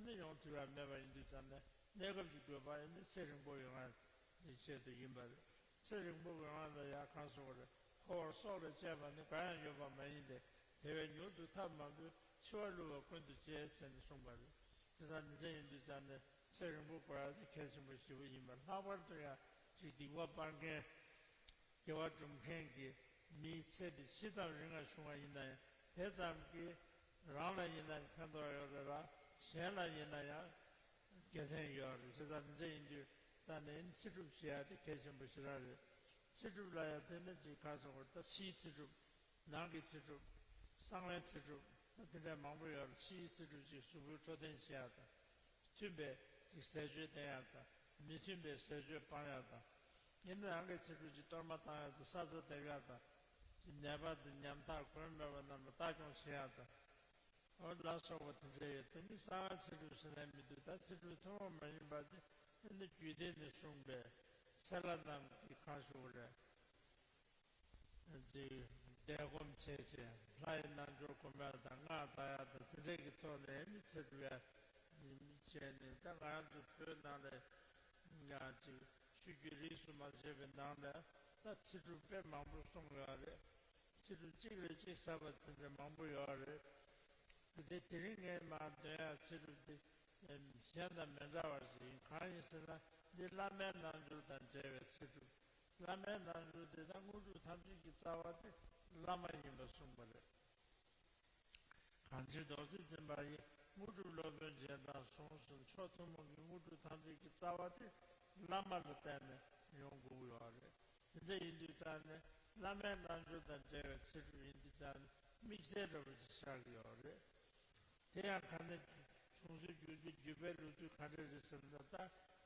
ནི་ཡོང་ཐུབ་ཡག་མེད་པ་ཡིན་དུས་ཙང་ནས། གནས་སྐབས་ཀྱི་དགོས་པ་ཨ་ནི་ཚེ་རིང་པོ་ཡོང་ཡག་ཆེད་དུ་ཡིན་པ་རེད། ཚེ་རིང་པོ་ཡོང་ཡག་ལ་ཡག་གང་སོང་བ་རེད། འཁོར་བ་སྲོག་ལས་གཅེས་པ་ནི་གང་ཡང་ཡོད་པ་མ་ཡིན་ཏེ། དེ་བས་མྱུར་དུ་ཐབས་མང་པོས་འཆི་བ་བསླུ་བ་ཀུན་ཏུ་སྤྱད་ཟེར་ནས་གསུངས་པ་རེད། དེ་ལྟར་འདི་འདྲ་ཡིན་དུས་ཙང་ནས་ཚེ་རིང་པོ་དགོས་ཡག་དེ་གལ་ཆེན་པོ་ཞེ་པོ་ཡིན་པ། ལྷག་པར་དུ་ཡང་ཅིག་སྡིག་པ་སྤང་མཁན། དགེ་བ་སྒྲུབ་མཁན་གྱི་མིའི་ཚེ་འདི་ཇི་ཙམ་རིང་བ་བྱུང་བ་ཡིན་ན་ཡང་། དེ་ཙམ་གྱིས་རང་ལ་ཡིན་ན་ཡང་ཕན་ཐོགས་ཡོད་རེད་ལ། གཞན་ལ་ཡིན་ན་ཡང་དགེ་མཚན་ཡོད་རེད། བྱས་ཙང་འདི་འདྲ་ཡིན་དུས་ད་ནི་ཚེ་སྒྲུབ་བྱེད་ཡག་དེ་གལ་ཆེན་པོ་ཞེ་དྲག་རེད། ཚེ་སྒྲུབ་ལ་ཡང་དེ་ནི་ཅིག་ག་སོང་བར་ད་ཕྱིའི་ཚེ་སྒྲུབ། ནང་གི་ཚེ་སྒྲུབ། གསང་བའི་ཚེ་སྒྲུབ། ད་དེ་འདྲ་མང་པོ་ཡོད་རེད། ཕྱིའི་ཚེ་སྒྲུབ་ཅིག་གཟུགས་པོའི་འཕྲོད་བསྟེན་བྱེད་ཡག་དང་། མཐུན་པའི་ཅིག་ཟས་སྤྱོད་བསྟེན་ཡག་དང་། མི་མཐུན་པའི་ཟས་སྤྱོད་སྤང་ཡག་དང་། ཡིན་ན་ནང་གི་ཚེ་སྒྲུབ་ཅིག་གཏོར་མ་བཏང་ཡག་དང་། ས་རྩ་འདེབས་ཡག་དང་། ཅིག་ནད་པ་དང་ཉམ་ཐག་མགོན་མེད་པ་རྣམས་ལ་ལྟ་སྐྱོང་བྱེད་ཡག་དང་། འོ་ལ་སོགས་པ་དེ་འདྲ་ཡོད། དེ་ནི་གསང་བའི་ཚེ་སྒྲུབ་ཟེར་ན་མི་འདུག་ད་ཚེ་སྒྲུབ་ཐུན་མོང་མ་ཡིན་པ་དེ་ཨ་ནི་རྒྱུད་སྡེ་ནས་གསུངས་པའི་ཚེ་ལྷ་རྣམས་ཀྱི་གང་ཞུ་བ་རེད། ཅིག་བཟླས་སྒོམ་བྱས་བྱས་ལྷ་ཡི་རྣལ་འབྱོར་སྒོམ་ཡག་དང་སྔགས་བཟླ་ཡག་དང་དེ་འདྲ་གི་ཐོག་ནས་ཨ་ནི་ཚེ་སྒྲུབ་ཡག་བྱས་ནས། ད་ང་རང་ཚོ་བོད་ནང་ལ་ཡང་ཅིག་ཆོས་བརྒྱུད་རིས་སུ་མ་ཆད་པའི་ནང་ལ་ད་ཚེ་སྒྲུབ་དཔེ་མང་པོ་གསུངས་ཡོད་རེད། ཚེ་སྒྲུབ་གཅིག་ལས་གཅིག་ཟབ་པ་དེ་འདྲ་མང་པོ་ཡོད་རེད། དེ་དེ་རིང་ངས་མར་འདོན་ཡག་ཚེ་སྒྲུབ་དེ་གཞན་དང་མི་འདྲ་བ་ཞིག་ཡིན། གང་ཡིན་ཟེར་ན་འདི་བླ་མའི་རྣལ་འབྱོར་དང་འབྲེལ་བའི་ཚེ་སྒྲུབ། བླ་མའི་རྣལ་འབྱོར་དེ་དང་དངོས་གྲུབ་ཐམས་ཅད་ཀྱི་རྩ་བ་དེ་བླ་མ་ཡིན་པ་གསུངས་པ་རེད། གང་ཕྱིར་རྡོ་རྗེ་འཛིན་པ་ཡིས། དངོས་གྲུབ་སློབ་དཔོན་རྗེས་བདག་གསུངས་ཟིན། མཆོག་ཐུན་མོང་གི་དངོས་གྲུབ་ཐམས་ཅད་ཀྱི་རྩ་བ་དེ་བླ་མ་ལ་བརྟེན་ནས་ཡོང་དགོས་ཡོད་རེད། དེ་འདྲ་ཡིན་དུས་ཙང་ནས་བླ་མའི་རྣལ་འབྱོར་དང་འབྲེལ་བའི་ཚེ་སྒྲུབ་ཡིན་དུས་ཙང་ནས་དམིགས་བསལ་འདྲ་པོ་ཅིག་ཆགས་ཀྱི་ཡོད་རེད། དེ་ཡང་ག་ནས་བྱུང་ཚུལ་བརྒྱུད་པའི་ལོ་རྒྱུས་ག་འདྲ་རེད་ཟེར་ན། ད་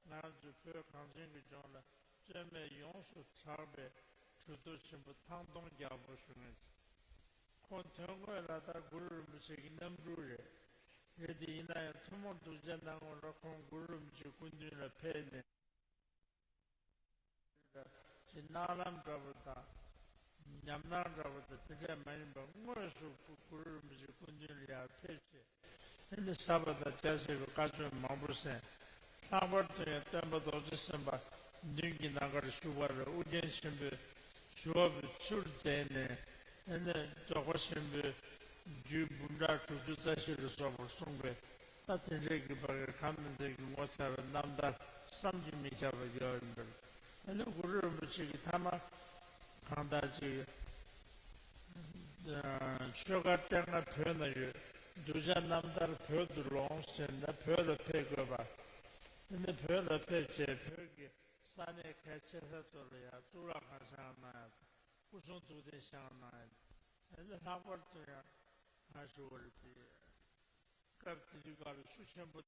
ང་རང་ཚོའི་བོད་གངས་ཅན་གྱི་ལྗོངས་ལ་རྩོད་མེད་ཡོངས་སུ་གྲགས་པའི་གྲུབ་ཐོབ་ཆེན་པོ་ཐང་སྟོང་རྒྱལ་པོ་ཞུ་མཁན་ཅིག་ཁོང་དོན་དངོས་ལ་ད་གུ་རུ་རིན་པོ་ཆེ་གི་རྣམ་སྤྲུལ་རེད། རེད་དེ་ཡིན་ན་ཡང་ཐུན་མོང་གདུལ་བྱའི་སྣང་ངོ་ལ་ཁོང་གུ་རུ་རིན་པོ་ཆེའི་སྐུ་མདུན་ལ་ཕེབས་ནས། ཅིག་སྣང་ལམ་འདྲ་པོ་དང་། ཉམས་སྣང་འདྲ་པོ་དང་དེ་འདྲས་མ་ཡིན་པར་དངོས་སུ་གུ་རུ་རིན་པོ་ཆེའི་སྐུ་མདུན་ལ་ཡར་ཕེབས་བྱས། ཨ་ནི་ཟབ་པ་དང་རྒྱ་ཆེ་བའི་བཀའ་ཆོས་མང་པོ་གསན། ལྷག་པར་དུ་ཡང་སྟོན་པ་རྡོ་རྗེ་སེམས་དཔའ་མདུན་གྱི་ནམ་མཁར་བཞུགས་པ་ལ་ཨོ་རྒྱན་ཆེན་པོས་ཞུ་བ་པོའི་ཚུལ་མཛད་ནས། ཨ་ནི་རྫོགས་པ་ཆེན་པོའི་རྒྱུད་འབུམ་ཕྲག་དྲུག་ཅུ་རྩ་བཞི་ལ་སོགས་པར་གསུངས་པའི། ད་དེ་འདྲའི་གི་བར་གྱི་ཁམས་མི་མཛད་ཀྱི་ངོ་མཚར་བའི་རྣམ་ཐར་བསམ་གྱིས་མི་ཁྱབ་པ་ཡོད་ཡིན་པར། ཨ་ནི་གུ་རུ་རིན་པོ་ཆེ་གི་ཐ་མ་གང་ལྟར་ཅིག་ཆོས་སྒར་སྤྲེལ་རྔ་བོད་ན་ཡོད། གདུལ་བྱ་རྣམ་ཐར་བོད་དུ་ལོངས་ཟེར་ན་བོད་ལ་ཕེབས་དགོས་པ། ཨ་ནི་བོད་ལ་ཕེབས་བྱས་བོད་ཀྱི་ས་གནས་གལ་ཆེ་ས་ཚོ་ལ་ཡང་གཙུག་ལག་ཁང་བཞེངས་གནང་ཡག་དང་། སྐུ་གསུང་ཐུགས་རྟེན་བཞེངས་གནང་ཡག་དང་། ཨ་ནི་ལྷག་པར་དུ་ཡང་ང་ཞུ་བ་རེད་དེ། སྐབས་དེ་དུས་སྐབས་ལ་ཆུ་ཆེན་པོ།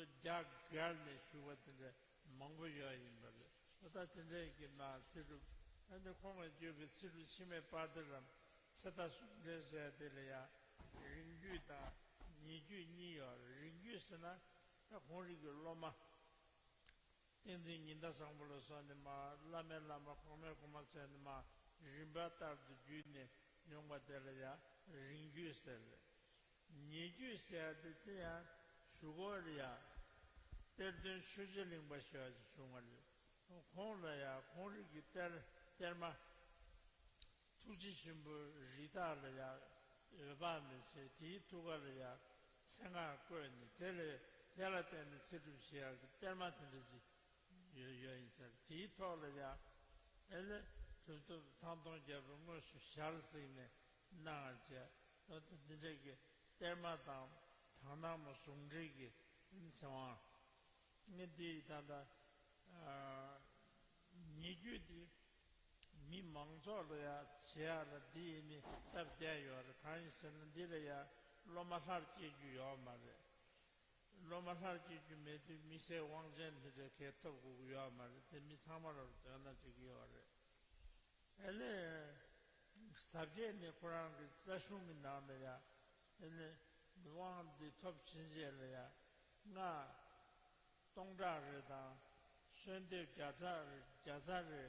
རྒྱ་བརྒལ་ནས་བཞུགས་པ་དེ་འདྲ་མང་པོ་ཡོད་ཡིན་པ་རེད། ད་ལྟ་དེ་འདྲའི་གི་མ་ཚེ་སྒྲུབ། ཨ་ནི་ཁོང་གིས་བརྗོད་པའི་ཚེ་སྒྲུབ་འཆི་མེད་དཔལ་སྟེར་རམ་ཚེ་མཐའ་གསུམ་འབྲེལ་ཟེར་དེ་ལ་ཡང་རིང་བརྒྱུད་དང་ཉེ་བརྒྱུད་གཉིས་ཡོད་རེད། རིང་བརྒྱུད་ཟེར་ན་ད་ཁོང་རང་གི་སློབ་མ། བསྟན་འཛིན་ཉི་ཟླ་བཟང་པོ་ལ་སོགས་ནས་མར་བླ་མའི་བླ་མ་གོང་མའི་གོང་མ་བྱས་ནས་མར་རིམ་པ་ལྟར་དུ་བརྒྱུད་ནས་ཡོང་བ་དེ་ལ་ཡང་རིང་བརྒྱུད་ཟེར་རེད། ཉེ་བརྒྱུད་ཟེར་ཡ་དེ་དེ་ཡང་གཞུག་གུ་ལ་ཡང་གཏེར་སྟོན་ཆོས་རྗེ་གླིང་པ་ཞེས་པ་ཞིག་བྱུང་བ་རེད། ཁོང་ལ་ཡང་ཁོང་རང་གི་གཏེར་གཏེར་མ། ཐུགས་རྗེ་ཆེན་པོའི་རིགས་བདག་ལ་ཡང་འོད་དཔག་མེད་བྱས། དེའི་ཐུགས་ཀ་ལ་ཡང་མཚན་སྔགས་བཀོད་ནས་དེ་ལས་དེ་ལ་བརྟེན་ནས་ཚེ་སྒྲུབ་བྱེད་ཡག་གི་གཏེར་མ་དེ་འདྲ་ཅིག་ཡོད་ཡོད་ཡིན་ཟེར། དེའི་ཐོག་ལ་ཡང་ཨེ་ལས་གྲུབ་ཐོབ་ཐང་སྟོང་རྒྱལ་པོས་དངོས་སུ་ཞལ་གཟིགས་ནས་གནང་བར་བྱས། འོ་ད་འདི་འདྲ་གི་གཏེར་མ་དང་དག་སྣང་མ་ཟུང་འབྲེལ་གྱི་ཚེ་དབང་། ངས་འདི་ད་ལྟ་ཉེ་བརྒྱུད་འདི་མི་མང་ཚོགས་ལ་ཡང་བྱེད་ཡག་ལ་འདི་ཡིན་ནི་སྟབས་བདེ་ཡོད་རེད། གང་ཡིན་ཟེར་ན་འདི་ལ་ཡང་སློབ་མ་ལྷར་སྐྱེ་རྒྱུ་ཡོད་མ་རེད། སློབ་མ་ལྷར་སྐྱེ་རྒྱུ་མེད་དུས་མི་སེར་དབང་ཆེན་འདི་འདྲ་གས་ཐོབ་དགོས་ཀྱི་ཡོད་མ་རེད། དེ་མི་ཚང་མ་ལ་འདོད་ན་འགྲིག་གི་ཡོད་རེད། ཨེ་ནས་ཟབ་རྒྱས་ནི་ཁོ་རང་གི་རྩ་གཞུང་གི་ནང་ལ་ཡང་ཨེ་ནས་དབང་འདི་ཐོབ་ཕྱིན་རྗེས་ལ་ཡང་སྔགས་སྟོང་ཕྲག་རེ་དང་གསོལ་འདེབས་བརྒྱ་ཕྲག་རེ་བརྒྱ་ཚར་རེ་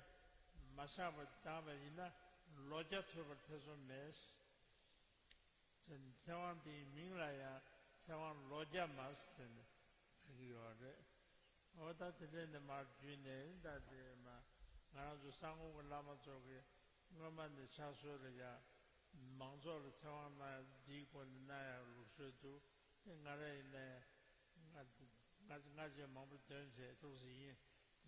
མ་བཞག་པ་བཏང་བ་ཡིན་ན་ལོ་བརྒྱ་ཐུབ་པར་ཐེ་ཚོམ་མེད། ཚེ་དབང་དེའི་མིང་ལ་ཡང་ཚེ་དབང་ལོ་བརྒྱ་མ་ཟེར་ནས་ཟེར་གྱི་ཡོད་རེད། འོ་ད་དེ་འདྲས་ནས་མར་བརྒྱུད་ནས་ད་དེ་མ་ང་རང་ཚོ་ས་སྔོན་གྱི་བླ་མ་ཚོ་གིས་སྔོན་མ་ནས་ཕྱག་སྲོལ་ལ་ཡང་མང་ཚོགས་ལ་ཚེ་དབང་གནང་ཡ་འདིའི་སྒོ་ནས་གནང་ཡ་ལུགས་སྲོལ་འདུག་དེ་ང་རང་ཡིན་ན་ཡང་ང་ང་ང་ཅན་མང་པོ་འདོན་བྱས་འདུག་ཟེར་ཡིན།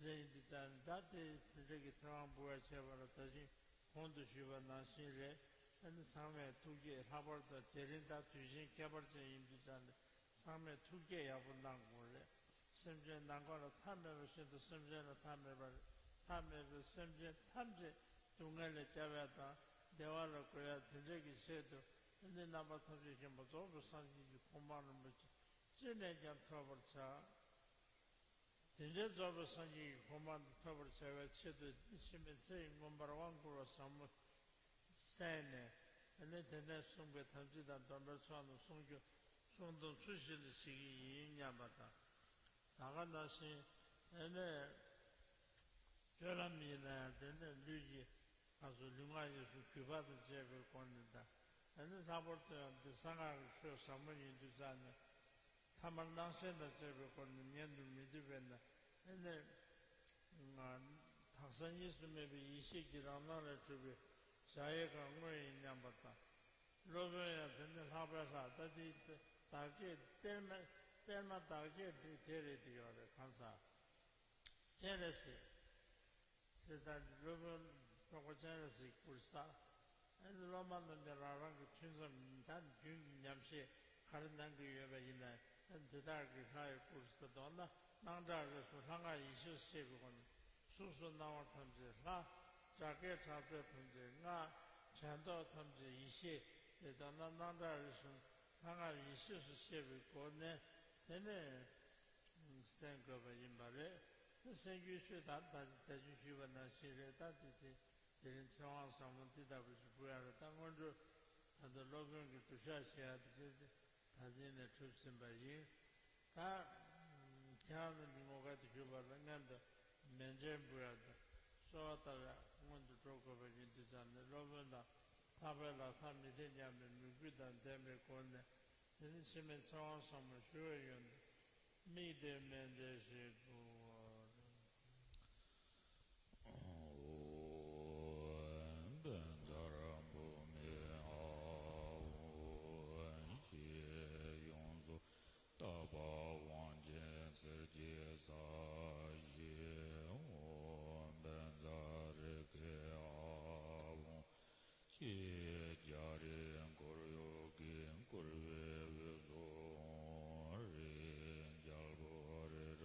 དེ་འདྲ་ཡིན་དུས་ཙང་ད་དེ་དེ་འདྲ་གི་ཚེ་དབང་འབུལ་བ་བྱས་པ་ལ་ད་གིན་གོང་དུ་ཞུས་པ་ནང་བཞིན་རེད། ཨ་ནི་ཚང་མས་ཐུགས་བསྐྱེད། ལྷག་པར་དུ་དེ་རིང་ད་དུས་ཆེན་ཁྱད་པར་ཅན་ཡིན་དུས་ཙང་ནས་ཚང་མས་ཐུགས་བསྐྱེད་ཡག་པོ་གནང་དགོས་རེད། སེམས་ཅན་ནམ་མཁའ་ལ་མཐའ་མེད་པ་བཞིན་དུ་སེམས་ཅན་ལ་མཐའ་མེད་པ་རེད། མཐའ་མེད་པའི་སེམས་ཅན་ཐམས་ཅད་སྡུག་བསྔལ་ལས་སྐྱོབ་ཡ་དང་བདེ་བ་ལ་འགོད་ཡ་དེ་འདྲ་གི་ཆེད་དུ་ཨ་ནི་རྣམ་པ་ཐམས་ཅད་མཁྱེན་པ་རྫོགས་པའི་སངས་རྒྱས་ཀྱི་གོ་འཕང་རིན་པོ་ཆེ་ཅི་ནས་ཀྱང་ཐོབ་པར་བྱ། དེ་འདྲའི་རྫོགས་པའི་སངས་རྒྱས་ཀྱི་གོ་འཕང་དེ་ཐོབ་པར་བྱ་བའི་ཆེད་དུ་འདི་ཕྱི་མའི་ཚེ་ཡི་མངོན་པར་དབང་བསྐུར་བ་ཟབ་མོ་གསན་ནས། ཨ་ནི་དེ་ནས་གསུང་གི་དམ་ཚིག་དང་སྡོམ་པའི་ཚོགས་རྣམས་གསུང་རྒྱུ་གསུང་དུ་ཚུལ་བཞིན་དུ་བྱེད་ཀྱི་ཡིན་སྙམ་པ་དང་། ད་ག་ནང་བཞིན་ཨ་ནི་སྤྱོད་ལམ་ཡིན་ན་ཡང་དེ་ནས་ལུས་ཀྱི་ང་ཚོ་ལུས་ངག་ཡིད་གསུམ་གུས་པ་དང་བཅས་པའི་སྒོ་ནས་དང་། ཨ་ནི་ལྷག་པར་དུ་ཡང་འདི་གསང་སྔགས་ཀྱི་ཆོས་ཟབ་མོ་ཡིན་དུས་ཙང་ནས། ཐ་མལ་སྣང་ཞེན་དང་བཅས་པའི་སྒོ་ནས་ཉན་དུ་མི་བཏུབ་པས་ན། ཨ་ནི་ང་དག་ས་གཉིས་སུ་མེད་པའི་ཡེ་ཤེས་ཀྱི་རང་སྣང་ལས་གྲུབ་པའི་གཞལ་ཡས་ཁང་དངོས་ཡིན་སྙམ་པ་དང་། སློབ་དཔོན་ཡང་དེ་ནི་ལྷག་པའི་ལྷ། ད་དེའི་བདག་བསྐྱེད་གཏེར་མ་གཏེར་མ་བདག་བསྐྱེད་དེ་རེད་དེ་ཡོད་རེད། གང་ཟག་སྤྱན་རས་གཟིགས། དེ་ལྟར་སློབ་དཔོན་རྫོགས་པ་སྤྱན་རས་གཟིགས་སྐུར་བསགས། ཨ་ནི་སློབ་མ་རྣམས་ཀྱང་རང་རང་གི་ཐུན་མཚམས་ད་རྒྱུན་གྱི་ཉམས་བཞེས་ག་རེ་གནང་གི་ཡོད་པ་ཡིན་ན། ཨ་ནི་དེ་དག་གི་ལྷ་ཡི་སྐུར་བསགས། མདོར་ན་སྣང་གྲགས་རིག་གསུམ་ལྷ་སྔགས་ཡེ་ཤེས་སུ་ཤེས་པའི་སྒོ་ནས་གཟུགས་སུ་སྣང་བ་ཐམས་ཅད་ལྷ། སྒྲ་སྐད་གྲགས་ཚད་ཐམས་ཅད་སྔགས། དྲན་རྟོག་ཐམས་ཅད་ཡེ་ཤེས། དེ་མདོར་ན་སྣང་གྲགས་རིག་གསུམ་ལྷ་སྔགས་ཡེ་ཤེས་སུ་ཤེས་པའི་སྒོ་ནས་དེ་ནས། གསན་དགོས་པ་ཡིན་པ་རེད། གསན་རྒྱུའི་ཆོས་དང་ད་ད་ཅི་ཞུས་པ་ནང་བཞིན་རེད། ད་དེ་ཚེ་དེ་རིང་ཚེ་དབང་ཟབ་མོ་འདི་ལྟ་བུ་ཞིག་འབུལ་ཡ་རེད། ད་སྔོན་འགྲོ་ད་ལྟ་སློབ་དཔོན་གྱི་སྒྲུབ་ཞག་བཞེས་ཡ་དེ་དེ་ད་ཅི་ནས་གྲུབ་ཟིན་པ་ཡིན། ད་ཁྱེད་རང་ཚོ་གི་ངོ་དགའ་དེ་ཞུ་བ་ལ་སྔོན་དུ་མཎྜལ་འབུལ་ཡ་དང་གསོལ་བ་བཏབ་ཡ་སྔོན་དུ་འགྲོ་དགོས་པ་ཡིན་དུས་ཙམ་ནས་སློབ་དཔོན་དང་ལྷག་པའི་ལྷ་ཐ་མི་དད་སྙམ་པའི་མོས་གུས་དང་ལྡན་པའི་སྒོ་ནས། དེ་ནས་ཕྱི་མའི་ཚེ་དབང་ཟབ་མོ་ཞུ་བའི་ཡོན་ཏན། དམིགས་ཏེ་མཎྜལ་ཞིག་དགོངས། ཨོཾ་བཛྲ་བྷཱུ་མི་ཨཱཿཧཱུྃ། ཡོངས་སུ་དག་པ་དབང་ཆེན་གསེར་གྱི་ས་གཞི། ཨོཾ་བཛྲ་རེ་ཁེ་ཨཱཿཧཱུྃ། ཕྱི་རྒྱ་རེ་འཁོར་ཡུག་གེ་འཁོར་བའི་དབུས་སུ་ཨོཾ་རེ་རྒྱལ་པོ་རེ་ར་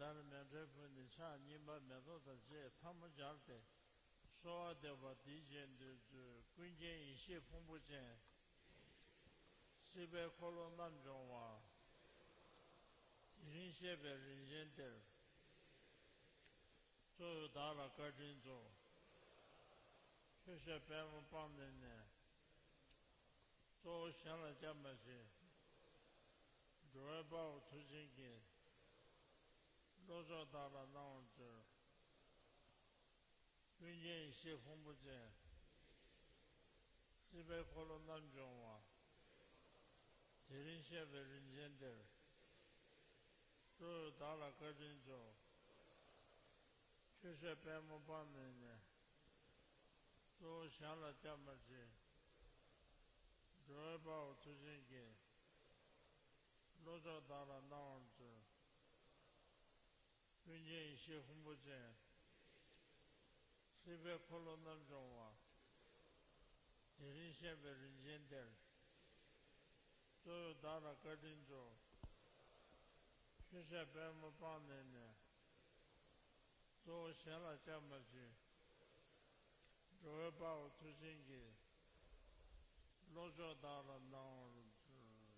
ལྟར་མཎྜལ་ཕུལ་ནས་ཕྱག་གཉིས་པ་མེ་ཏོག་དང་བཅས་ཐལ་མོ་སྦྱར་ཏེ། གསོལ་བ་འདེབས་པ་འདི་བཞིན་དུ་མཛོད། ཀུན་མཁྱེན་ཡེ་ཤེས་ཕུང་པོ་ཅན། སྲིད་པའི་འཁོར་ལོ་རྣམ་སྦྱོང་བ། དེ་རིང་གཤེགས་པའི་རིན་ཆེན་གཏེར། གཙོ་བོས་བདག་ལ་བཀའ་དྲིན་སྩོལ། ཆོས་བཤད་པད་མོ་སྤངས་ནས་ནི། གཙོ་བོ་གཞན་ལ་སྐྱབས་མ་མཆིས། འགྲོ་བའི་དཔའ་བོ་མཐུ་ཆེན་གྱིས། བློ་མཆོག་བདག་ལ་གནང་བར་མཛོད། ཀུན་མཁྱེན་ཡེ་ཤེས་ཕུང་པོ་ཅན། སྲིད་པའི་འཁོར་ལོ་རྣམ་སྦྱོང་བ། དེ་རིང་གཤེགས་པའི་རིན་ཆེན་གཏེར། གཙོ་བོས་བདག་ལ་བཀའ་དྲིན་སྩོལ། ཆོས་བཤད་པད་མོ་སྤངས་ནས་ནི། གཙོ་བོ་གཞན་ལ་སྐྱབས་མ་མཆིས། འགྲོ་བའི་དཔའ་བོ་མཐུ་ཆེན་གྱིས། བློ་མཆོག་བདག་ལ་གནང་བར་མཛོད། ཀུན་མཁྱེན་ཡེ་ཤེས་ཕུང་པོ་ཅན། སྲིད་པའི་འཁོར་ལོ་རྣམ་སྦྱོང་བ། དེ་རིང་གཤེགས་པའི་རིན་ཆེན་གཏེར། གཙོ་བོས་བདག་ལ་བཀའ་དྲིན་སྩོལ། ཆོས་བཤད་པད་མོ་སྤངས་ནས་ནི། གཙོ་བོ་གཞན་ལ་སྐྱབས་མ་མཆིས། འགྲོ་བའི་དཔའ་བོ་མཐུ་ཆེན་གྱིས། བློ་མཆོག་བདག་ལ་གནང་བར་མཛོད།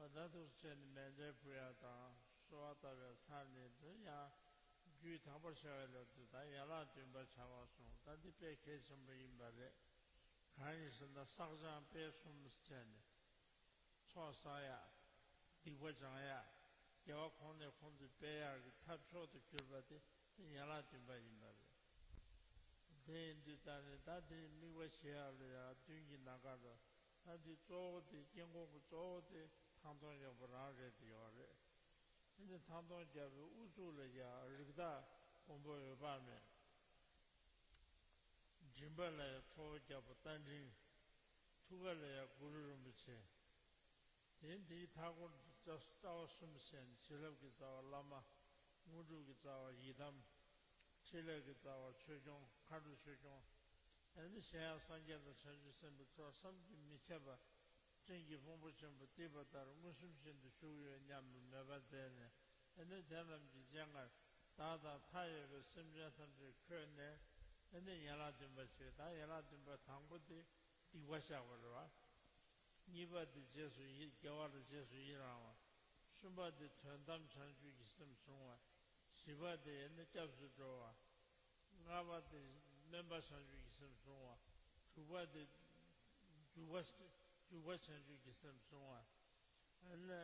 ཨ། ད་ཐུགས་རྗེ་ཆེ་ནས་མཎྜལ་ཕུལ་ཡ་དང་གསོལ་བ་བཏབ་ཡ་ཚར་ནས་འདི་ཡང་རྒྱུད་དག་པར་བྱ་བའི་ལམ་དུ་ད་ཡན་ལག་བདུན་པ་བྱ་བ་གསུངས། ད་འདི་དཔེ་གལ་ཆེན་པོ་ཡིན་པ་རེད། གང་ཡིན་ཟེར་ན་བསགས་སྦྱང་སྤེལ་གསུམ་བྱས་ནས། ཚོགས་བསགས་ཡ། སྡིག་པ་སྦྱང་ཡ། དགེ་བ་ཁོང་ནས་ཁོང་དུ་སྤེལ་ཡག་གི་ཐབས་མཆོག་ཏུ་གྱུར་པ་དེ་ཡན་ལག་བདུན་པ་ཡིན་པ་རེད། དེ་ཡིན་དུས་ད་ནི་ད་དེ་དམིགས་པ་བཞེས་ཡག་ལ་ཡང་མདུན་གྱི་ནམ་མཁའ་ལ་ད་འདི་གཙོ་བོ་དེ་དཀྱིལ་འཁོར་གྱི་གཙོ་བོ་དེ་ཐང་སྟོང་ཡོད་པ་རང་རེད་དེ་ཡོད་རེད། དེ་ནི་ཐང་སྟོང་རྒྱབ་པའི་དབུ་གཙུག་ལ་ཡང་རིགས་བདག་མགོན་པོ་འོད་དཔག་མེད། མགྲིན་པ་ལ་ཡང་ཁྲོ་བོ་རྒྱལ་པོ་རྟ་མགྲིན། ཐུགས་ཀ་ལ་ཡང་གུ་རུ་རིན་པོ་ཆེ། དེ་འདིའི་མཐའ་སྐོར་དུ་རྩ་རྩ་བ་གསུམ་ཟེར་ནས་བྱིན་རླབས་ཀྱི་རྩ་བ་བླ་མ། དངོས་གྲུབ་ཀྱི་རྩ་བ་ཡི་དམ། ཕྲིན་ལས་ཀྱི་རྩ་བ་ཆོས་སྐྱོང་། མཁའ་འགྲོ་ཆོས་སྐྱོང་། ཨ་ནི་གཞན་ཡང་སངས་རྒྱས་དང་བྱང་ཆུབ་སེམས་དཔའི་ཚོགས་བསམ་གྱིས་མི་ཁྱབ་པ། སྤྲིན་གྱི་ཕུང་པོ་ཆེན་པོ་གཏིབས་པ་ལྟར་མངོན་སུམ་བཞིན་དུ་བཞུགས་ཡོད་སྙམ་པའི་མོས་པ་མཛད་ནས། ཨ་ནི་དེ་རྣམས་ཀྱི་སྤྱན་སྔར་བདག་དང་མཐའ་ཡས་པའི་སེམས་ཅན་ཐམས་ཅད་འཁོད་ནས། ཨ་ནི་ཡན་ལག་བདུན་པ་བྱས། ད་ཡན་ལག་བདུན་པ་དང་པོ་དེ་སྡིག་པ་བཤགས་པ་རེད་བ། གཉིས་པ་དེ་རྗེས་སུ་ཡི་དགེ་བ་ལ་རྗེས་སུ་ཡི་རང་བ། གསུམ་པ་དེ་དོན་དམ་བྱང་ཆུབ་ཀྱི་སེམས་བཟུང་བ། བཞི་པ་དེ་ཨ་ནི་སྐྱབས་སུ་འགྲོ་བ། ལྔ་པ་དེ་སྨོན་པ་བྱང་ཆུབ་ཀྱི་སེམས་བཟུང་བ། དྲུག་པ་དེ་འཇུག་པ་འཇུག་པ་བྱང་ཆུབ་ཀྱི་སེམས་བཟུང་བ། ཨ་ནི་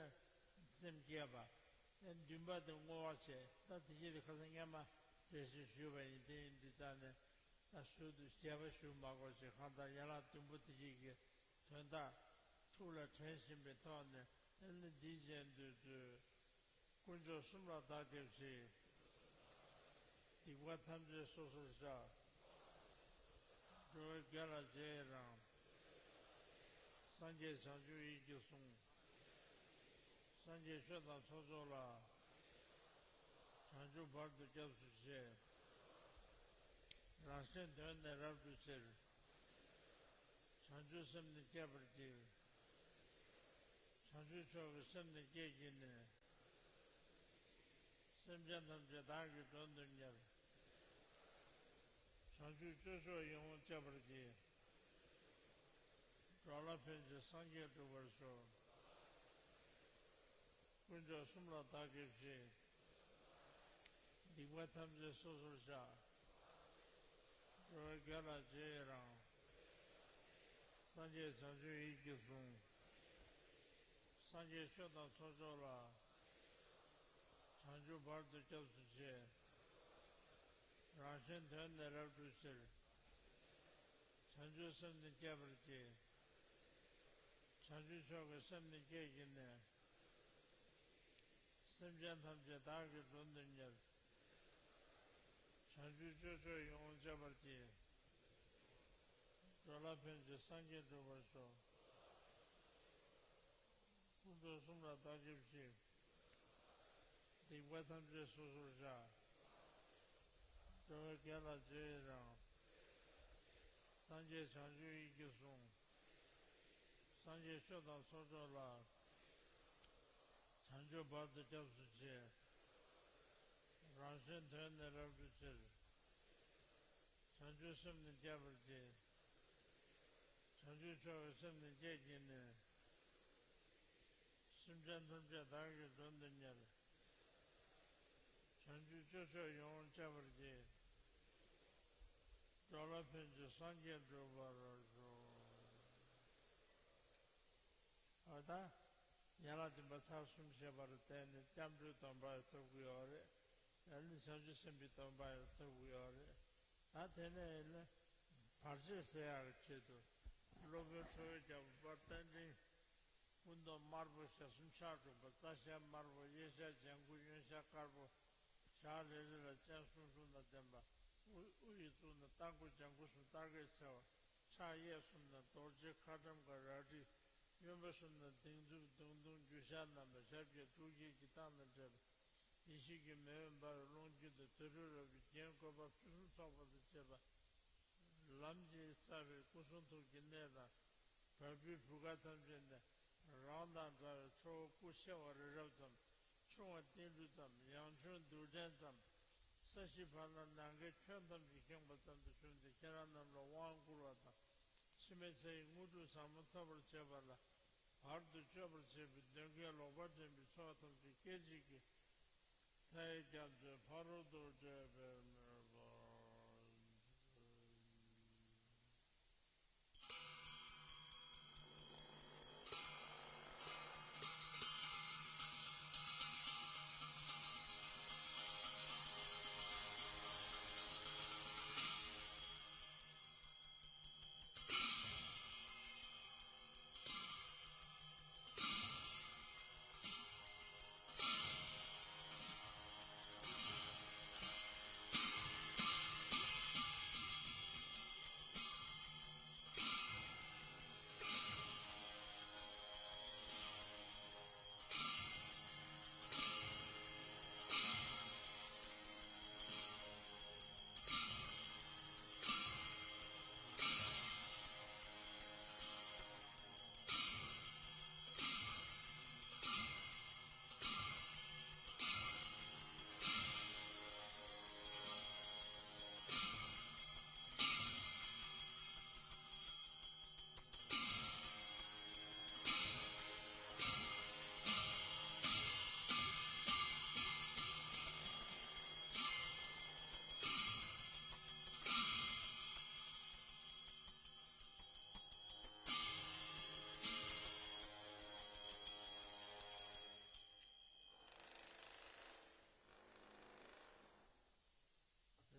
སེམས་བསྐྱེད་པ། ཨ་ནི་བདུན་པ་དེ་བསྔོ་བ་བྱས། ད་དེ་བཞིན་དུ་ཁ་སང་སྔན་མ་འགྲེལ་བཤད་ཞུས་པ་ཡིན། དེ་ཡིན་དུས་ཙང་ནས་ད་ཞུ་དུས་རྒྱས་པ་ཞུ་མ་དགོས་ཅིག་གང་ལྟར་ཡན་ལག་བདུན་པོ་དེ་གཅིག་གི་དོན་དག་ཐུགས་ལ་དྲན་བཞིན་པའི་ཐོག་ནས། ཨ་ནི་འདི་བཞིན་དུ་མཛོད། དཀོན་མཆོག་གསུམ་ལ་བདག་སྐྱབས་མཆི། སྡིག་པ་ཐམས་ཅད་སོ་སོར་བཤགས། འགྲོ་བའི་དགེ་ལ་རྗེས་ཡི་རང་། སངས་རྒྱས་བྱང་ཆུབ་ཡིད་ཀྱིས་བཟུང་། སངས་རྒྱས་ཆོས་དང་ཚོགས་མཆོག་ལ། བྱང་ཆུབ་བར་དུ་སྐྱབས་སུ་མཆི། རང་གཞན་དོན་ནི་རབ་བསྒྲུབ་ཕྱིར། བྱང་ཆུབ་སེམས་ནི་བསྐྱེད་པར་བགྱི། བྱང་ཆུབ་མཆོག་གི་སེམས་ནི་བསྐྱེད་བགྱིས་ནས། སེམས་ཅན་ཐམས་ཅད་བདག་གིས་མགྲོན་དུ་གཉེར། བྱང་ཆུབ་སྤྱོད་མཆོག་ཡིད་འོང་སྤྱད་པར་བགྱི། འགྲོ་ལ་ཕན་ཕྱིར་སངས་རྒྱས་འགྲུབ་པར་ཤོག། དཀོན་མཆོག་གསུམ་ལ་བདག་སྐྱབས་མཆི། སྡིག་པ་ཐམས་ཅད་སོ་སོར་བཤགས། འགྲོ་བའི་དགེ་ལ་རྗེས་ཡི་རང་། སངས་རྒྱས་བྱང་ཆུབ་ཡིད་ཀྱིས་བཟུང་། སངས་རྒྱས་ཆོས་དང་ཚོགས་མཆོག་ལ། བྱང་ཆུབ་བར་དུ་སྐྱབས་སུ་མཆི། རང་གཞན་དོན་ནི་རབ་བསྒྲུབ་ཕྱིར། བྱང་ཆུབ་སེམས་ནི་བསྐྱེད་པར་བགྱི། བྱང་ཆུབ་མཆོག་གི་སེམས་ནི་བསྐྱེད་བགྱིས་ནས། སེམས་ཅན་ཐམས་ཅད་བདག་གིས་མགྲོན་དུ་གཉེར། བྱང་ཆུབ་སྤྱོད་མཆོག་ཡིད་འོང་སྤྱད་པར་བགྱི། འགྲོ་ལ་ཕན་ཕྱིར་སངས་རྒྱས་འགྲུབ་པར་ཤོག། དཀོན་མཆོག་གསུམ་ལ་བདག་སྐྱབས་མཆི། སྡིག་པ་ཐམས་ཅད་སོ་སོར་བཤགས། འགྲོ་བའི་དགེ་ལ་རྗེས་ཡི་རང་། སངས་རྒྱས་བྱང་ཆུབ་ཡིད་ཀྱིས་བཟུང་། སངས་རྒྱས་ཆོས་དང་ཚོགས་མཆོག་ལ། བྱང་ཆུབ་བར་དུ་སྐྱབས་སུ་མཆི། རང་གཞན་དོན་ནི་རབ་ཏུ་ཕྱིར། བྱང་ཆུབ་སེམས་ནི་བསྐྱེད་པར་བགྱི། བྱང་ཆུབ་མཆོག་གི་སེམས་ནི་བསྐྱེད་བགྱིས་ནས། སེམས་ཅན་ཐམས་ཅད་བདག་གིས་མགྲོན་དུ་གཉེར། བྱང་ཆུབ་སྤྱོད་མཆོག་ཡིད་འོང་སྤྱད་པར་བགྱི། འགྲོ་ལ་ཕན་ཕྱིར་སངས་རྒྱས་འགྲུབ་པར་ཤོག། འོ་ད། ཡན་ལག་བདུན་པ་ཚར་གསུམ་བཤད་པར་བརྟེན་ནས་སྐྱབས་འགྲོའི་སྡོམ་པ་ཡང་ཐོབ་ཀྱི་ཡོད་རེད། ཡང་ན་བྱང་ཆུབ་སེམས་དཔའི་སྡོམ་པ་ཡང་ཐོབ་ཀྱི་ཡོད་རེད། ད་དེ་ནས་ཡིན་ན་བར་ཆད་སེལ་ཡག་གི་ཆེད་དུ་སློབ་དཔོན་ཁྲོ་བོའི་རྒྱལ་པོ་དཔལ་བསྟན་འཛིན། སྐུ་མདོག་དམར་པོ་ཞལ་གསུམ་ཕྱག་དྲུག་པ། རྩ་ཞལ་དམར་པོ། གཡས་ཞལ་ལྗང་གུ། གཡོན་ཞལ་དཀར་པོ། ཞལ་རེ་རེ་ལ་སྤྱན་ཟུམ་ཟུམ་དང་ལྡན་པ། དབུ་དབུ་ཡི་གཙུག་ན་རྟ་མགོ། ལྗང་གུ་གསུམ་སྟར་གས་འཚེར་བ། ཕྱག་གཡས་གསུམ་ན་རྡོ་རྗེ་ཁ་ཊྭཱཾ་ཀ་རལ་གྲི། གཡོན་པ་གསུམ་ན་སྡིགས་མཛུབ་མདུང་ཐུང་རྒྱུ་ཞགས་བསྣམས་པ། ཞབས་ཀྱིས་སྤྲུལ་སྐྱེས་ཀྱི་རྟགས་རྣམས་བྲིས་པ། ཡེ་ཤེས་ཀྱི་མེ་འོད་འབར་བའི་ཀློང་དཀྱིལ་དུ། དུར་ཁྲོད་རོལ་པའི་རྒྱན་བཀོད་པ། ཕུན་སུམ་ཚོགས་པ་དང་བཅས་པ། ལམ་གྱི་ས་བོན་སྐུ་གསུང་ཐུགས་ཀྱི་གནས་དང་། བ་སྤུའི་བུ་ག་ཐམས་ཅད་ནས་རང་དང་འདྲ་བའི་ཁྲོ་བོ་སྐུ་ཆེ་བ་རི་རབ་ཙམ། ཆུང་བ་ཏིལ་འབྲུ་ཙམ། ཡང་ཆུང་རྡུལ་ཕྲན་ཙམ། ས་གཞི་བར་ན་ནམ་མཁའི་ཁྱོན་ཐམས་ཅད་ཁེངས་པ་ཙམ་དུ་བྱུང་སྟེ། ཁྱེད་རང་རྣམས་ལ་དབང་བསྐུར་བ་དང་། འཆི་མེད་ཚེ་ཡི་དངོས་གྲུབ་ཟབ་མོ་ཐོབ་པར་བྱེད་པ་ལ། བར་དུ་གཅོད་པར་བྱེད་པའི་གདོན་བགེགས་ལོག་པར་འདྲེན་པའི་ཚོགས་ཐམས་ཅད་སྐད་ཅིག་གིས་མཐའ་ཡས་རྒྱ་མཚོའི་ཕ་རོལ་ཏུ་བསྐྲད་པའི་མོས་པ། དེ་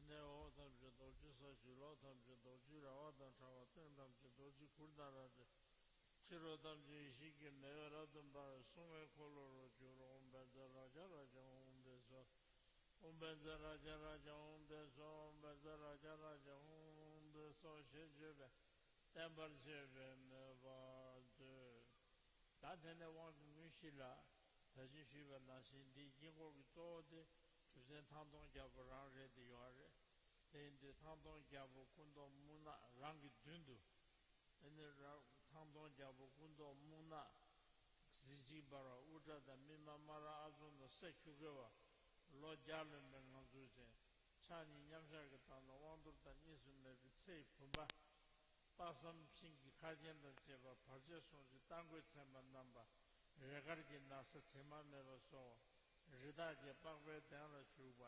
ནས་འོག་ཐམས་ཅད་རྡོ་རྗེ་ས། ཕྱི་ལོགས་ཐམས་ཅད་རྡོ་རྗེ་ར་བ་དང་ཕྲ་བ། སྟེང་ཐམས་ཅད་རྡོ་རྗེ་གུར་དང་རལ་གྲི། ཕྱི་རོལ་ཐམས་ཅད་ཡེ་ཤེས་ཀྱི་མེ་འོད་རབ་ཏུ་འབར་བའི་སྲུང་མའི་འཁོར་ལོ་རུ་གྱུར། ཨོཾ་བཛྲ་རཀྵ་རཀྵ་ཧཱུྃ་བྷཻ་སྭཱ་ཧཱ། ཨོཾ་བཛྲ་རཀྵ་རཀྵ་ཧཱུྃ་བྷཻ་སྭཱ་ཧཱ། ཨོཾ་བཛྲ་རཀྵ་རཀྵ་ཧཱུྃ་བྷཻ་སྭཱ་ཧཱ་ཞེས་བརྗོད་པས་བརྟན་པར་བྱས་པའི་མོས་པ་མཛོད། ད་དེ་ནས་དབང་གི་དངོས་གཞི་ལ་ད་ཅི་ཞུས་པ་ནང་བཞིན་འདིའི་དཀྱིལ་འཁོར་གྱི་གཙོ་བོ་དེ་གྲུབ་ཆེན་ཐང་སྟོང་རྒྱལ་པོ་རང་རེད་དེ་ཡོད་རེད། དེ་ཡིན་དུས་ཐང་སྟོང་རྒྱལ་པོ་སྐུ་མདོག་སྨུག་ནག་རང་གི་མདུན་དུ། དེ་ནས་རང་ཐང་སྟོང་རྒྱལ་པོ་སྐུ་མདོག་སྨུག་ནག། གཟི་བརྗིད་འབར་བ། དབུ་སྐྲ་དང་སྨིན་མ་དམར་ཨ་ཚོ་ནང་སེར་ཁྱུག་གེ་བ། ལོ་བརྒྱ་ལོན་པའི་ངང་ཚུལ་ཅན། ཕྱག་གཉིས་མཉམ་བཞག་གི་སྟེང་ན་དབང་གཏོར་དང་གཉིས་སུ་མེད་པའི་ཚེ་ཡི་བུམ་པ། དཔག་བསམ་ཤིང་གི་ཁ་རྒྱན་དང་བཅས་པ་བར་ཆད་སོལ་ཞིང་རྟ་མགོས་མཚན་པ་བསྣམས་པ། རས་དཀར་གྱི་ན་བཟའ་དྲི་མ་མེད་པ་གསོལ་བ། རི་དྭགས་ཀྱི་པགས་པའི་གདན་ལ་བཞུགས་པ།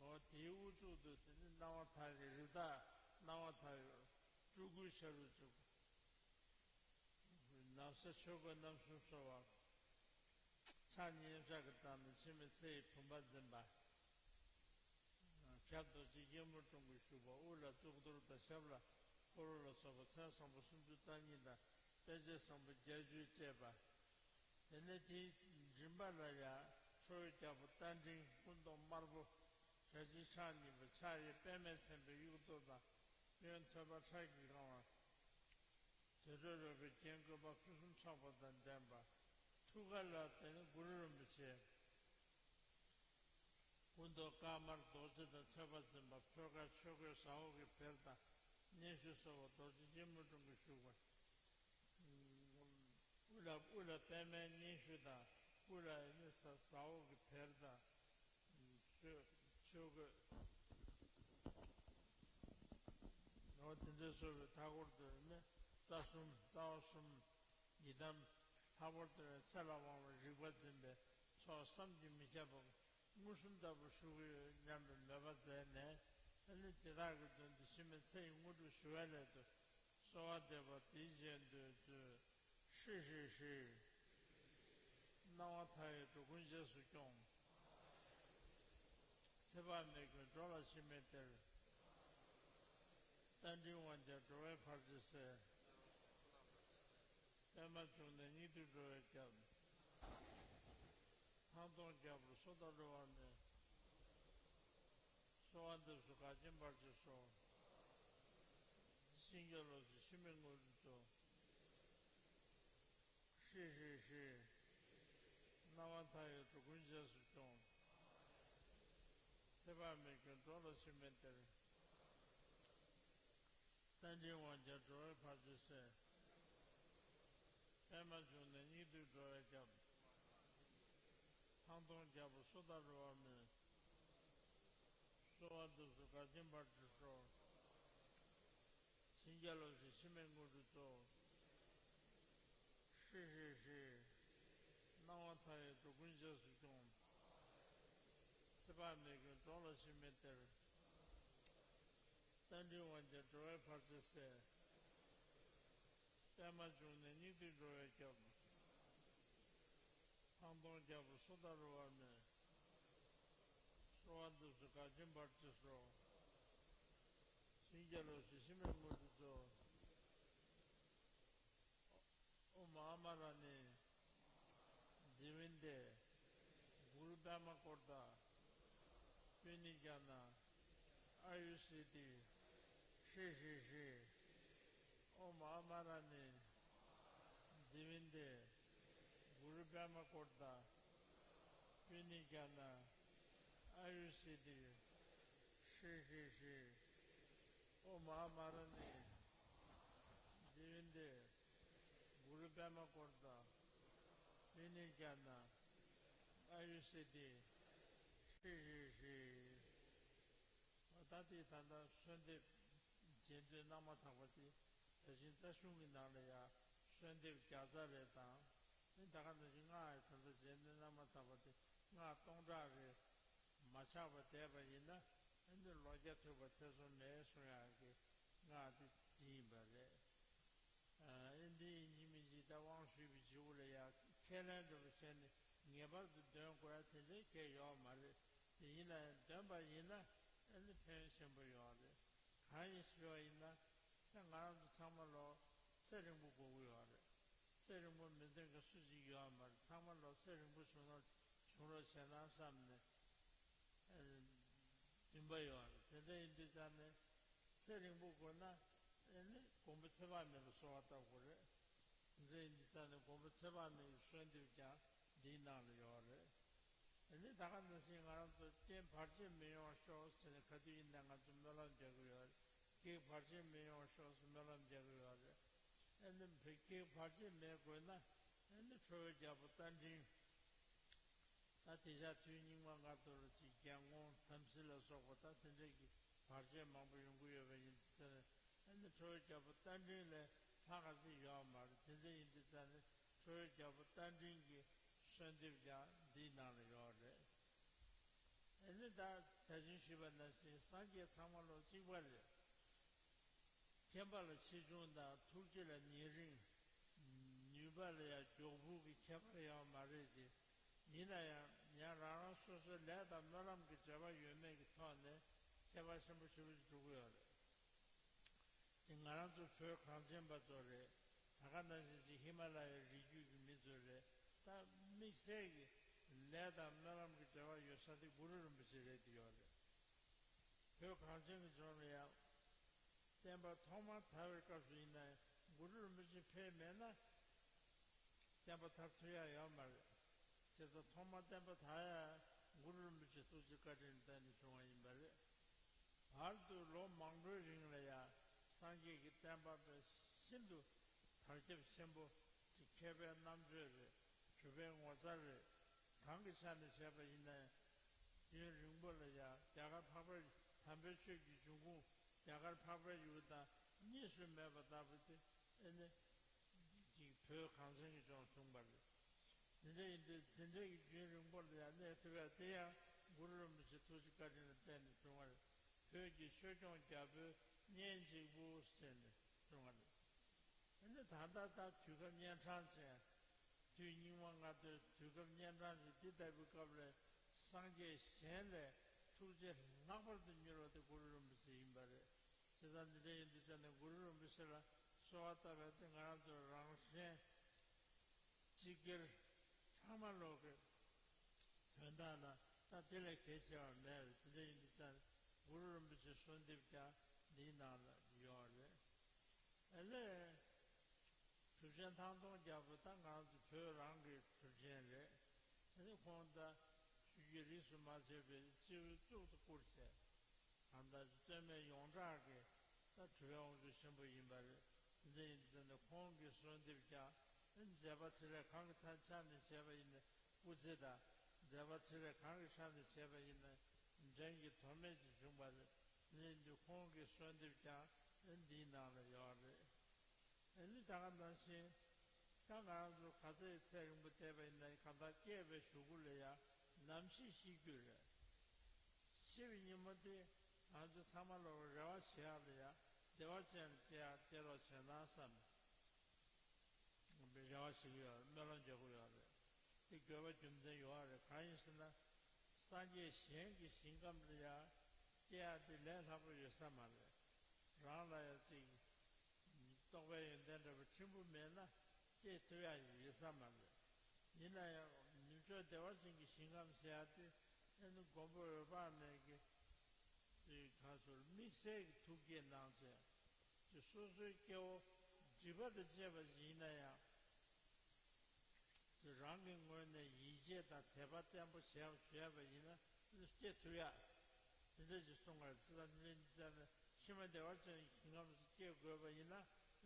འོ་དེའི་དབུ་གཙུག་ཏུ་དེ་ནི་སྣང་བ་མཐའ་ཡས། རི་དྭགས་སྣང་བ་མཐའ་ཡས་སྤྲུལ་སྐུའི་ཆ་རུ་བཅུག་ན་བཟའ་ཆོས་གོས་རྣམ་གསུམ་གསོལ་བ། ཕྱག་གཉིས་མཉམ་བཞག་གི་སྟེང་ན་འཆི་མེད་ཚེ་ཡི་བུམ་པ་འཛིན་པ། ཞབས་རྡོ་རྗེ་སྐྱིལ་མོ་ཀྲུང་གིས་བཞུགས་པ། དབུ་ལ་གཙུག་ཏོར་དང་། ཞབས་ལ་འཁོར་ལོ་ལ་སོགས་པ་མཚན་བཟང་པོ་སུམ་ཅུ་རྩ་གཉིས་དང་། དཔེ་བྱད་བཟང་པོ་བརྒྱད་ཅུས་སྤྲས་པ། དེ་ནས་དེའི་མགྲིན་པ་ལ་ཡང་ཁྲོ་བོའི་རྒྱལ་པོ་རྟ་མགྲིན། སྐུ་མདོག་དམར་པོ། བྱ་བྱིའུ་ཕྱག་གཉིས་པ། ཕྱག་གཡས་པདྨས་མཚན་པའི་དབྱུག་ཏོ་དང་། གཡོན་ཐོད་པ་ཁྲག་གིས་བཀང་བ། དུར་ཁྲོད་རོལ་པའི་རྒྱན་བཀོད་པ། ཕུན་སུམ་ཚོགས་པ་དང་ལྡན་པ། ཐུགས་ཀ་ལ་དེ་ནི་གུ་རུ་རིན་པོ་ཆེ། སྐུ་མདོག་དཀར་དམར་རྡོ་རྗེ་དང་ཐོད་པ་འཛིན་པ། ཕོ་ཁ་ཆོས་གོས་ཟ་འོག་གི་བེར་དང་སྙན་ཞུ་གསོལ་བ། རྡོ་རྗེ་སྐྱིལ་མོ་ཀྲུང་གིས་བཞུགས་པ། དབུ་ལ་དབུ་ལ་པདྨའི་སྙན་ཞུ་དང་ སྐུ་ལ་ནི་ཟ་ཟ་འོག་གི་བེར་དང་། ཆོས་ཆོས་གོས། འོ་དེ་འདྲའི་སོགས་པའི་མཐའ་སྐོར་དུ་ནི་རྩ་གསུམ་རྩ་བ་གསུམ་ཡི་དམ། ལྷག་པར་དུ་ཚེ་ལ་དབང་བའི་རིག་པ་འཛིན་པའི་ཚོགས་བསམ་གྱིས་མི་ཁྱབ་པ་མངོན་སུམ་ལྟ་བུ་ཞུ་གི་ཡོད་སྙམ་པའི་མོས་པ་མཛད་ནས། ཨ་ནི་དེ་དག་གི་དོན་དུ་ཕྱི་མའི་ཚེ་ཡི་དངོས་གྲུབ་ཞུ་བའི་སླད་དུ། གསོལ་བ་འདེབས་པ་འདིའི་རྗེས་ཟློས་མཛོད། ཧྲཱིཿ་ཧྲཱིཿ་ཧྲཱིཿ། སྣང་བ་མཐའ་ཡས་འགྲོ་ཀུན་རྗེས་སུ་སྐྱོང་། ཚེ་དཔག་མེད་ཀུན་འགྲོ་ལ་ཕྱི་མའི་གཏེར། རྟ་མགྲིན་དབང་རྒྱལ་འགྲོ་བའི་བར་ཆད་སེལ། པདྨ་འབྱུང་གནས་སྙིགས་དུས་འགྲོ་བའི་སྐྱབས། ཐང་སྟོང་རྒྱལ་པོར་སོ་ཐར་འགྲོ་བ་མིའི། གསོལ་བ་འདེབས་སོ་བདག་རྐྱེན་བར་ཆད་སོལ། འཆིང་རྒྱ་ལོག་སྲིད་ཕྱི་མའི་དངོས་གྲུབ་སྩོལ། ཧྲཱིཿ་ཧྲཱིཿ་ཧྲཱིཿ། སྣང་བ་མཐའ་ཡས་འགྲོ་ཀུན་རྗེས་སུ་སྐྱོང་། ཚེ་དཔག་མེད་ཀུན་འགྲོ་ལ་ཕྱི་མའི་གཏེར། རྟ་མགྲིན་དབང་རྒྱལ་འགྲོ་བའི་བར་ཆད་སེལ། པདྨ་འབྱུང་གནས་སྙིགས་དུས་འགྲོ་བའི་སྐྱབས། ཐང་སྟོང་རྒྱལ་པོར་སོ་ཐར་འགྲོ་བ་མིའི། གསོལ་བ་འདེབས་སོ་བདག་རྐྱེན་བར་ཆད་སོལ། འཆིང་རྒྱ་ལོག་སྲིད་ཕྱི་མའི་དངོས་གྲུབ་སྩོལ། ཧྲཱིཿ་ཧྲཱིཿ་ཧྲཱིཿ། སྣང་བ་མཐའ་ཡས་འགྲོ་ཀུན་རྗེས་སུ་སྐྱོང་། ཚེ་དཔག་མེད་ཀུན་འགྲོ་ལ་ཕྱི་མའི་གཏེར། རྟ་མགྲིན་དབང་རྒྱལ་འགྲོ་བའི་བར་ཆད་སེལ། པདྨ་འབྱུང་གནས་སྙིགས་དུས་འགྲོ་བའི་སྐྱབས། ཐང་སྟོང་རྒྱལ་པོར་སོ་ཐར་འགྲོ་བ་མིའི། གསོལ་བ་འདེབས་སོ་བདག་རྐྱེན་བར་ཆད་སོལ། འཆིང་རྒྱ་ལོག་སྲིད་ཕྱི་མའི་དངོས་གྲུབ་སྩོལ། ཨོཾ་ཨ་མ་ར་ཎི། ཛི་ཝཱན་ཏི། གུ་རུ་པདྨ་ཀོ་ཏ། པུ་ནི་ཛ་ན། ཨ་ཡུ་སིདྡྷི། ཧྲཱིཿ་ཧྲཱིཿ་ཧྲཱིཿ། ཨོཾ་ཨ་མ་ར་ཎི། ཛི་ཝཱན་ཏི། གུ་རུ་པདྨ་ཀོ་ཏ། པུ་ནི་ཛ་ན། ཨ་ཡུ་སིདྡྷི། ཧྲཱིཿ་ཧྲཱིཿ་ཧྲཱིཿ། ཨོཾ་ཨ་མ་ར་ཎི། ཛི་ཝཱན་ཏི། གུ་རུ་པདྨ་ཀོ་ཏ། པུ་ནི་ཛ་ན། ཨ་ཡུ་སིདྡྷི། ཧྲཱིཿ་ཧྲཱིཿ་ཧྲཱིཿ། ད་ལྟའི་ད་ལྟ་གསོལ་འདེབས་རྗེས་ཟློས་སྣང་བ་མཐའ་ཡས་དེ་ད་ཕྱིན་རྩ་གཞུང་གི་ནང་ལ་ཡང་གསོལ་འདེབས་བརྒྱ་རྩ་རེ་དང་། ཨ་ནི་ད་ག་ནང་བཞིན་སྔགས་ཡང་ད་ལྟ་རྗེས་ཟློས་སྣང་བ་མཐའ་ཡས་དེ་སྔགས་སྟོང་ཕྲག་རེ་མ་ཆག་པར་བཟླས་པ་ཡིན་ན། ཨ་ནི་ལོ་བརྒྱ་ཐུབ་པ་ཐེ་ཚོམ་མེད་གསུང་ཡག་གི་སྔགས་དེ་དེ་ཡིན་པ་རེད། ཨ་ནི་འདི་ཡིན་གཅིག་མིན་གཅིག་ད་དབང་ཞུས་པའི་རྗེས་ལ་ཡང་ཁས་ལེན་འདྲ་པོ་བྱས་ནས་ངེས་པར་དུ་འདོན་དགོས་ཡ་དེ་འདྲའི་གལ་ཡོད་མ་རེད། དེ་ཡིན་ན་ཡང་འདོན་པ་ཡིན་ན་ཨ་ནི་ཕན་ཡོན་ཆེན་པོ་ཡོད་རེད། གང་ཡིན་ཞུས་པ་ཡིན་ན། ད་ང་རང་ཚོ་ཚང་མ་ལོ་ཚེ་རིང་པོ་དགོས་ཀྱི་ཡོད་རེད། ཚེ་རིང་པོ་མི་འདོན་མཁན་སུ་གཅིག་ཡོད་མ་རེད། ཚང་མ་ལོ་ཚེ་རིང་པོ་བྱུང་རོགས་བྱུང་རོགས་བྱས་ན་བསམ་ནས། ཨ་ནི་འདུན་པ་ཡོད་རེད། དེ་འདྲ་ཡིན་དུས་ཙང་ནས་ཚེ་རིང་པོ་དགོས་ན་ཨ་ནི་མགོན་པོ་ཚེ་དཔག་མེད་ལ་གསོལ་བ་བཏབ་དགོས་རེད། དེ་འདྲ་ཡིན་དུས་ཙང་ནས་མགོན་པོ་ཚེ་དཔག་མེད་ཀྱི་གསོལ་འདེབས་ཀྱང་འདིའི་ནང་ལ་ཡོད་རེད། དེ་ནས་ད་ག་ནང་བཞིན་ང་རང་ཚོ་རྐྱེན་བར་ཆད་མི་ཡོང་ཤོག་ཟེར་ནས་ག་དུས་ཡིན་ནའང་ང་ཚོ་སྨོན་ལམ་རྒྱག་གི་ཡོད་རེད། བགེགས་བར་ཆད་མི་ཡོང་ཤོག་ཟེར་སྨོན་ལམ་རྒྱག་གི་ཡོད་རེད། ཨ་ནི་བགེགས་བར་ཆད་མེད་དགོས་ན་ཨ་ནི་ཁྲོ་བོའི་རྒྱལ་པོ་རྟ་མགྲིན། ད་དེང་སང་དུས་སྙིགས་མ་ལྔ་བདོ་རུ་ཅིག་རྒྱལ་དབང་དམ་སྲི་ལ་སོགས་པ་ད་དེ་འདྲ་གི་བར་ཆད་མང་པོ་ཡོང་གི་ཡོད་པ་ཡིན་དུས་ཙང་ནས། ཨ་ནི་ཁྲོ་བོའི་རྒྱལ་པོ་རྟ་མགྲིན་ལས་ལྷག་ག་ཅིག་ཡོད་མ་རེད། དེ་འདྲ་ཡིན་དུས་ཙང་ནས་ཁྲོ་བོའི་རྒྱལ་པོ་རྟ་མགྲིན་གྱི་གསོལ་འདེབས་ཀྱང་འདིའི་ནང་ལ་ཡོད་རེད། ཨ་ནི་ད་ད་གིན་ཞུས་པ་ནང་བཞིན་སངས་རྒྱས་ཚང་མ་ལོ་གཅིག་པ་རེད། མཁྱེན་པ་ལ་ཆེ་ཆུང་དང་ཐུགས་རྗེ་ལ་ཉེ་རིང་། ནུས་པ་ལ་ཡང་མགྱོགས་བུལ་གྱི་ཁྱད་པར་ཡོད་མ་རེད་དེ། ཡིན་ན་ཡང་ཡང་རང་རང་སོ་སོའི་ལས་དང་སྨོན་ལམ་གྱི་འབྲེལ་བ་ཡོད་མེད་ཀྱི་ཐོག་ནས་ཁྱད་པར་ཆེན་པོ་ཞེ་པོ་ཅིག་འགྲོ་གི་ཡོད་རེད། དེ་ང་རང་ཚོ་བོད་གངས་ཅན་པ་ཚོ་རེད། ད་ག་ནང་བཞིན་ཅིག་ཧི་མ་ལ་ཡའི་རི་རྒྱུད་ཀྱི་མི་ཚོ་རེད། ད་དམིགས་བསལ་གྱི་ལས་དང་སྨོན་ལམ་གྱི་འབྲེལ་བ་ཡོད་ས་དེ་གུ་རུ་རིན་པོ་ཆེ་རེད་དེ་ཡོད་རེད། བོད་གངས་ཅན་གྱི་ལྗོངས་ལ་ཡང་། བསྟན་པ་ཐོག་མར་དར་བའི་སྐབས་སུ་ཡིན་ན་གུ་རུ་རིན་པོ་ཆེ་ཕེབས་མེད་ན་བསྟན་པ་དར་ཐུབ་ཡ་ཡོད་མ་རེད། བྱས་ཙང་ཐོག་མར་བསྟན་པ་དར་ཡ་གུ་རུ་རིན་པོ་ཆེ་ཐུགས་རྗེ་བཀའ་དྲིན་བརྟེན་ནས་བྱུང་བ་ཡིན་པ་རེད། བར་དུ་ལོ་མང་པོའི་རིང་ལ་ཡང་སངས་རྒྱས་ཀྱི་བསྟན་པ་དཔེ་ཤིན་ཏུ་དར་ཁྱབ་ཆེན་པོ་དེ་མཁས་པའི་རྣམ་དཔྱོད་རེད། གྲུབ་པའི་ངོ་མཚར་རེད། གང་གི་ཆ་ནས་བྱས་པ་ཡིན་ན་ཡང་། དུས་རིང་པོ་ལ་ཡང་རྒྱ་གར་འཕགས་པའི་དམ་པའི་ཆོས་ཀྱི་འབྱུང་ཁུངས་རྒྱ་གར་འཕགས་པའི་ཡུལ་དང་གཉིས་སུ་མེད་པ་ལྟ་བུ་དེ་ཨེ་ནི་ཅིག་བོད་གངས་ཅན་གྱི་ལྗོངས་བྱུང་བ་རེད། དེ་འདྲ་ཡིན་དུས་དེ་འདྲ་གི་རྒྱུན་རིང་པོ་ལ་ཡང་གནས་ཐུབ་ཡ་དེ་ཡང་གུ་རུ་རིན་པོ་ཆེ་ཐུགས་རྗེ་བཀའ་དྲིན་ལ་བརྟེན་ནས་བྱུང་བ་རེད། བོད་ཀྱི་ཆོས་སྐྱོང་རྒྱལ་པོའི་གཉེན་གཅིག་པུ་ཟེར་ནས་བྱུང་བ་རེད། ཨ་ནི་ད་ལྟ་ད་དུས་སྐབས་གཉན་འཕྲང་ཅན། དུས་སྙིགས་མ་ལྔ་བདོའི་དུས་སྐབས་གཉན་འཕྲང་ཅན་འདི་ལྟ་བུའི་སྐབས་ལ་སངས་རྒྱས་གཞན་ལས་ཐུགས་རྗེ་ལྷག་པར་དུ་མྱུར་བ་དེ་གུ་རུ་རིན་པོ་ཆེ་ཡིན་པ་རེད། བྱས་ཙང་འདི་འདྲ་ཡིན་དུས་ཙང་ནས་གུ་རུ་རིན་པོ་ཆེ་ལ་གསོལ་བ་བཏབ་པ་དེ་ང་རང་ཚོ་རང་གཞན་སྤྱི་སྒེར་ཚང་མ་ལོག་གི་དོན་དག་ལ་ད་དེ་ལས་གལ་ཆེ་བ་མེད་རེད། དེ་འདྲ་ཡིན་དུས་ཙང་གུ་རུ་རིན་པོ་ཆེ་གསོལ་འདེབས་ཀྱང་འདིའི་ནང་ལ་ཡོད་རེད། ཨ་ལས། གྲུབ་ཆེན་ཐང་སྟོང་རྒྱལ་པོ་ད་ང་ཚོ་བོད་རང་གི་གྲུབ་ཆེན་རེད། ཨ་ནི་ཁོང་ད་ཆོས་བརྒྱུད་རིས་སུ་མ་ཆད་པའི་སྤྱི་བོའི་གཙུག་ཏུ་བཀུར་བྱས། གང་ལྟར་རྩོད་མེད་ཡོངས་གྲགས་ཀྱི་ད་གྲུབ་པའི་དབང་ཕྱུག་ཆེན་པོ་ཡིན་པ་རེད། དེ་འདྲ་ཡིན་དུས་ད་ནི་ཁོང་གི་གསོལ་འདེབས་ཀྱང་ཨ་ནི་མཛད་པ་ཚེ་རབས་གང་གི་ཐད་ཆ་ནས་བྱས་པ་ཡིན་ན་སྐུ་ཚེ་དང་། མཛད་པ་ཚེ་རབས་གང་གི་ཆ་ནས་བྱས་པ་ཡིན་ན་འགྲན་གྱི་དོ་མེད་ཅིག་བྱུང་བ་རེད། དེ་འདྲ་ཡིན་དུས་ཁོང་གི་གསོལ་འདེབས་ཀྱང་ཨ་ནི་འདིའི་ནང་ལ་ཡོད་རེད། ཨ་ནི་ད་ག་ནང་བཞིན། ད་ང་རང་ཚོ་ག་ཚོད་ཚེ་རིང་པོ་བསྡད་པ་ཡིན་ན་གང་ལྟར་སྐྱེས་པའི་གཞུག་གུ་ལ་ཡང་ནམ་ཤི་ཤི་རྒྱུ་རེད། ཤི་བའི་ཉིན་མོ་དེ་ང་ཚོ་ཚང་མ་ལོག་རེ་བ་བྱེད་ཡག་ལ་ཡང་བདེ་བ་ཅན་ལ་སྐྱེ་ཡག་སྐྱེ་རོགས་བྱས་ན་བསམ། རེ་བ་བྱེད་ཀྱི་ཡོད་རེད། སྨོན་ལམ་རྒྱག་གི་ཡོད་རེད། དེ་དགོས་པ་རྒྱུ་མཚན་ཡོད་རེད། གང་ཡིན་ཟེར་ན། སངས་རྒྱས་གཞན་གྱི་ཞིང་ཁམས་ལ་ཡང་སྐྱེ་ཡག་དེ་ལས་སླ་པོ་ཡོད་ས་མ་རེད། རང་ལ་ཡང་ཅིག་རྟོགས་པའི་ཡོན་ཏན་འདྲ་པོ་ཕྲན་བུ་མེད་ན་སྐྱེ་ཐུབ་ཡག་ཡོད་ས་མ་རེད། ཡིན་ན་ཡང་ནུབ་ཕྱོགས་བདེ་བ་ཅན་གྱི་ཞིང་ཁམས་ཟེར་ཡག་དེ་ཨ་ནི་མགོན་པོ་འོད་དཔག་མེད་ཀྱི་དེ་གང་ཟེར་དམིགས་བསལ་གྱི་ཐུགས་བསྐྱེད་གནང་བྱས། དེ་སོ་སོའི་སྐྱེ་བོ་སྒྲིབ་པ་དང་བཅས་པ་ཞིག་ཡིན་ན་ཡང་། དེ་རང་གི་ངོས་ནས་ཡིད་ཆེས་དང་དད་པ་བརྟན་པོ་བྱས་བྱས་པ་ཡིན་ན་སྐྱེ་ཐུབ་ཡག་དེ་འདྲ་ཞིག་གསུངས་པ་རེད། དེ་ལྟར་འདི་འདྲ་ཡིན་དུས་ཙང་ནས་ཕྱི་མ་བདེ་བ་ཅན་གྱི་ཞིང་ཁམས་སུ་སྐྱེ་དགོས་པ་ཡིན་ན་ཨ་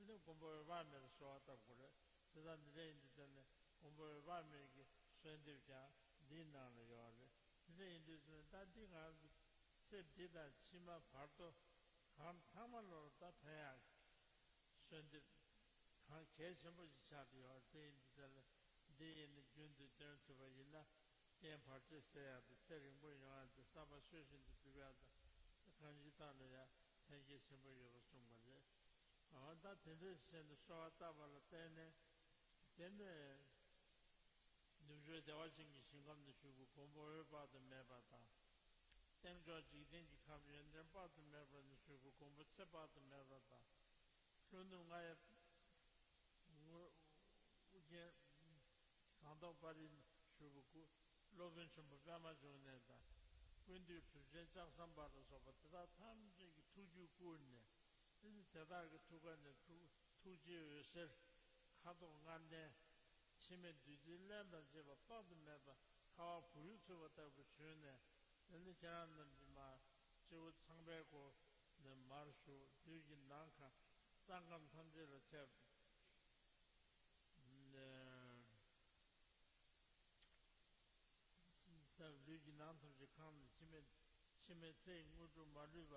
ནི་མགོན་པོ་འོད་དཔག་མེད་ལ་གསོལ་བ་བཏབ་དགོས་རེད། དེ་ལྟར་འདི་འདྲ་ཡིན་དུས་ཙང་ནས་མགོན་པོ་འོད་དཔག་མེད་ཀྱི་གསོལ་འདེབས་ཀྱང་འདིའི་ནང་ལ་ཡོད་རེད། དེ་འདྲ་ཡིན་དུས་ཙང་ནས་ད་འདི་ང་ཚོ་ཚེ་འདི་དང་ཕྱི་མ་བར་དོ་གང་ཚང་མ་ལོག་ད་ཕན་ཡག་གསོལ་འདེབས་གང་གལ་ཆེན་པོ་ཞིག་ཆགས་ཏེ་ཡོད་རེད། དེ་ཡིན་དུས་ཙང་ལ་འདི་ཡིན་ནི་རྒྱུན་དུ་སྟོན་ཐུབ་པ་ཡིན་ན་རྐྱེན་བར་ཆད་སེལ་ཡག་དང་ཚེ་རིང་པོ་ཡོང་ཡག་དང་བསམ་པ་ཆོས་བཞིན་དུ་འགྲུབ་ཡག་དང་གང་ཅིའི་ཐད་ལ་ཡང་ཕན་ཁེ་ཆེན་པོ་ཡོད་པ་གསུངས་པ་རེད། འོ་ད་དེ་འདྲ་བྱས་ནས་གསོལ་བ་བཏབ་པ་ལ་བརྟེན་ནས་དེ་ནས་ནུབ་ཕྱོགས་བདེ་བ་ཅན་གྱི་ཞིང་ཁམས་ནས་བཞུགས་པའི་མགོན་པོ་འོད་དཔག་ཏུ་མེད་པ་དང་། སྟེང་ཕྱོགས་འཇིག་རྟེན་གྱི་ཁམས་ཡོན་ཏན་དཔག་ཏུ་མེད་པ་ནས་བཞུགས་པའི་མགོན་པོ་ཚེ་དཔག་ཏུ་མེད་པ་དང་། ལྷོ་ནུབ་ལྔ་ཡ། ཨུ་རྒྱན་གངས་ཐོག་དཔལ་རིར་བཞུགས་པའི་སྐུ་སློབ་དཔོན་ཆེན་པོ་པདྨ་འབྱུང་གནས་དང་། ཀུན་འདུས་གྲུབ་ཆེན་ལྕགས་ཟམ་པ་ལ་སོགས་པ་དེ་དག་ཐམས་ཅད་ཀྱི་ཐུགས་རྒྱུད་བསྐུལ་ནས། དེ་ནི་དེ་དག་གི་ཐུགས་ཀ་ནས་ཐུགས་ཐུགས་རྗེའི་འོད་ཟེར་ཁ་དོག་ལྔ་ལྡན། འཆི་མེད་བདུད་རྩིའི་རླན་དང་བཅས་པ་དཔག་ཏུ་མེད་པ་ཁ་བ་བུ་ཡུག་འཚུབ་པ་ལྟ་བུ་བྱོན་ནས། དེ་ནི་ཁྱེད་རང་རྣམས་ཀྱི་མ་སྤྱི་བོ་ཚངས་པའི་སྒོ་ནས་མར་ཞུགས། ལུས་ཀྱི་ནང་ཁ་རྩ་ཁམས་ཐམས་ཅད་ལ་ཁྱབ། ལུས་ཀྱི་ནང་ཐམས་ཅད་ཁེངས་ནས་འཆི་མེད་འཆི་མེད་ཚེ་ཡི་དངོས་གྲུབ་མ་ལུས་པ་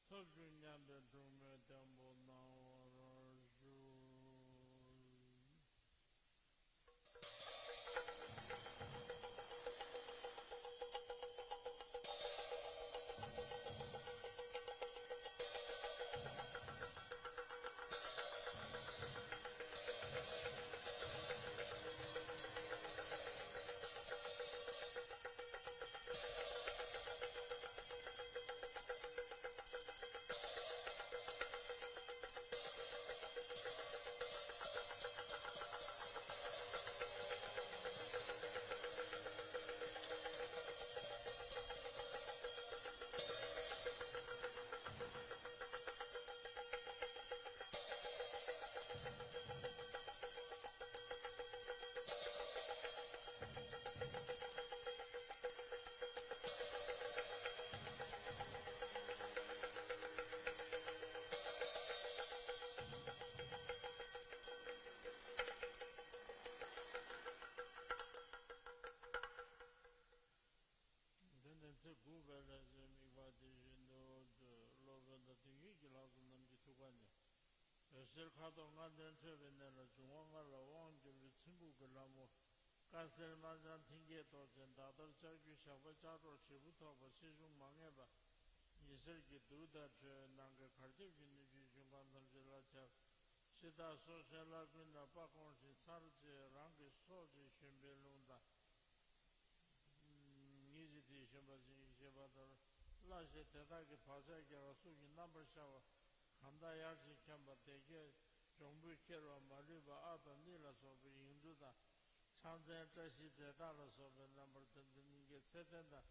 ཐོབ་བྱུང་སྙམ་པའི་འབྱུང་མོས་བརྟན་པོ་གནང་བར་ཞུ། འོད་ཟེར་ཁ་དོག་ལྔ་ལྡན་འཕྲོས་པའི་གནས་ལ། འབྱུང་བ་ལྔ་ལ་དབང་བསྒྱུར་བའི་ཚེ་འགུགས་ཀྱི་ལྷ་མོ། དཀར་གསལ་དམར་ལྗང་མཐིང་གའི་ཏོག་ཅན། ཟླ་ལྟར་ལྕགས་ཀྱུ་ཞགས་པ་ལྕགས་སྒྲོག་བྱད་བུ་ཐོགས་པ། སྲིད་གཞུང་མ་ངེས་པ། ཉི་ཟེར་གྱི་གདུགས་དང་བྲལ། ནམ་མཁའི་གར་ཁྱབ་ཀྱི་གནོད་སྦྱིན་ཞིང་ཁམས་ཐམས་ཅད་ལ་ཁྱབ། འཆི་བདག་སྲོག་ཆགས་ལྷ་ཀུན་ལ་དཔའ་བཀོང་ཞིང་། ཚར་བཅད་རང་གི་སྲོག་བཅད་ཞོན་པའི་རླུང་དང་། ཉིད་ཀྱི་དེའི་ཞོན་པ་ཅན་གྱི་ཞེས་པ་ལྟར། སླ་ཞིང་དེ་དག་གི་བག་ཆགས་རྒྱལ་བ་གསུམ་གྱི་རྣམ་པར་ཤར་བ། གང་དག་ཡར་ཞིང་འཁྱམས་པ། སྡེ་བརྒྱད་འབྱུང་པོས་ཁྱེར་བ། མ་ལུས་པ་ཨ་དང་ནི་ལ་སོགས་པའི་ཡིག་འབྲུ་དང་། ཕྱག་མཚན་བཀྲ་ཤིས་རྫས་བདག་ལ་སོགས་པའི་རྣམ་པར་ཐོན་ཏེ། སྙིང་གའི་ཚེ་རྟེན་དང་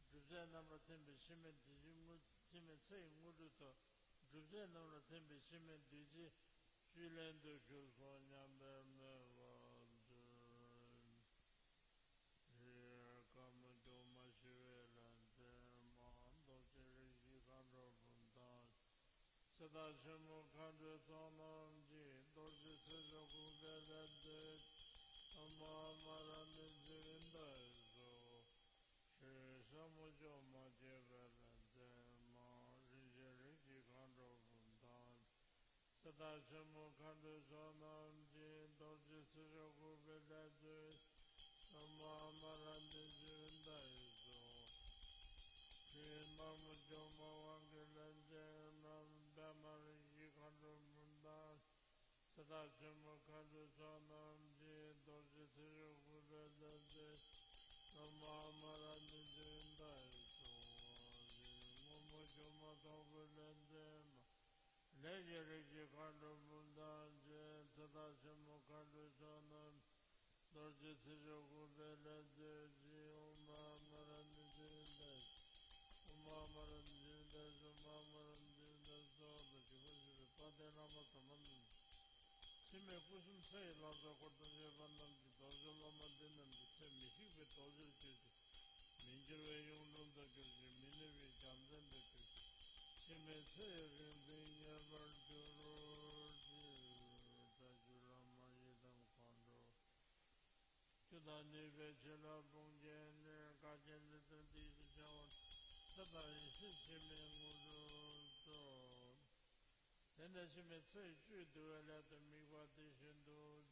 སྒྲུབ་རྫས་རྣམ་པར་ཐོན་པའི་འཆི་མེད་བདུད་རྩིའི་དངོས། འཆི་མེད་ཚེ་ཡི་དངོས་གྲུབ་ཐོབ། སྒྲུབ་རྫས་རྣམས་ལ་ཐིམ་པས་འཆི་མེད་བདུད་རྩིའི་བཅུད་ལེན་དུ་གྱུར་སོང་སྙམ་པའི་མོས་པ་མཛོད། རེ་རེ་བསྐལ་མང་སྒྱུ་མ་ཞི་བའི་ལྷ་མཛེས་མ། རྡོ་རྗེ་རིགས་ཀྱི་མཁའ་འགྲོ་འབུམ་དང་། ཚེ་བདག་ཆེན་མོ་མཁའ་འགྲོའི་ཚོགས་རྣམས་ཀྱིས། རྡོ་རྗེ་ཚེ་མཆོག་སྐུ་བོས་ལེགས་མཛད། ཨོཾ་ཨ་མ་ར་ཎི་ཟེར་བའི་མདའ་ཡི་གཟུགས། ཤེས་རིག་ཟབ་མོ་སྐྱོང་མ་སྐྱེས་པའི་ལྷ་མཛེས་མ། རིན་ཆེན་རིགས་ཀྱི་མཁའ་འགྲོ་འབུམ་དང་། ཚེ་བདག་ཆེན་མོ་མཁའ་འགྲོའི་ཚོགས་རྣམས་ཀྱིས། རྡོ་རྗེ་ཚེ་མཆོག་སྐུ་བོས་ལེགས་མཛད། ཨོཾ་ཨ་མ་ར་ཎི་ཟེར་བའི་མདའ་ཡི་གཟུགས། ཤེས་རིག་དམར་མོ་སྐྱོང་མ་དབང་གི་ལྷ་མཛེས་མ། པདྨ་རིགས་ཀྱི་མཁའ་འགྲོ་འབུམ་དང་། ཚེ་བདག་ཆེན་མོ་མཁའ་འགྲོའི་ཚོགས་རྣམས་ཀྱིས། རྡོ་རྗེ་ཚེ་མཆོག་སྐུ་བོས་ལེགས་མཛད། ཨོཾ་ཨ་མ་ར་ཎི་ཟེར་བའི་མདའ་ཡི་གཟུགས། སྔོན་མོ་སྒྱུ་མ་ཐོག་པའི་ལྷ་མཛེས་མ། ལས་ཀྱི་རིགས་ཀྱི་མཁའ་འགྲོ་འབུམ་དང་བཅས། ཚེ་བདག་ཆེན་མོ་མཁའ་འགྲོའི་ཚོགས་རྣམས། རྡོ་རྗེ་ཚེ་མཆོག་སྐུ་བོས་ལེགས་མཛད་ཅིང་། ཨོཾ་ཨ་མ་ར་ཎི་ཟེར་བའི་མདའ་ཡི། ཨོཾ་ཨ་མ་ར་ཎི་ཟེར་བའི་མདའ་ཡི་གཟུགས། ཨོཾ་ཨ་མ་ར་ཎི་ཟེར་བའི་མདའ་ཡི་གཟུགས། དང་བཞུགས་པ་ཞུ་བའི་དཔལ་ལྡན་བླ་མ་དམ་པ་རྣམས། འཆི་མེད་སྐུ་གསུམ་ཚེ་ཡི་ལྷ་ཚོགས་འཁོར་དང་བཅས་པ་རྣམས་ཀྱིས། རྡོ་རྗེ་སློབ་མ་འདི་རྣམས་ཀྱི་ཚེ་མི་ཤིགས་པའི་རྡོ་རྗེར་གྱུར་ཅིང་། མི་འགྱུར་བའི་གཡུང་དྲུང་དུ་གྱུར་ཅིང་། མི་ནུབ་པའི་རྒྱལ་མཚན་དུ་གྱུར་ཅིང་། འཆི་མེད་ཚེ་ཡི་རིང་འཛིན་ཉེ་བར་གྱུར་ཅིག། བཀྲ་ཤིས་བླ་མ་ཡི་དམ་མཁའ་འགྲོ། ཆུ་དང་ནུས་པའི་བྱིན་རླབས་དཔུང་རྒྱན་ནི། བསྐལ་བརྒྱའི་ལུས་རྟེན་ཏིལ་དུ་བྱ་བ། ཚེ་དང་ཡེ་ཤེས་འཆི་མེད་དངོས་གྲུབ་སྩོལ། དེ་ནས་འཆི་མེད་ཚེ་ཡི་བཅུད་བསྡུ་བའི་སླད་དུ་དམིགས་པ་དེ་བཞིན་དུ་མཛོད།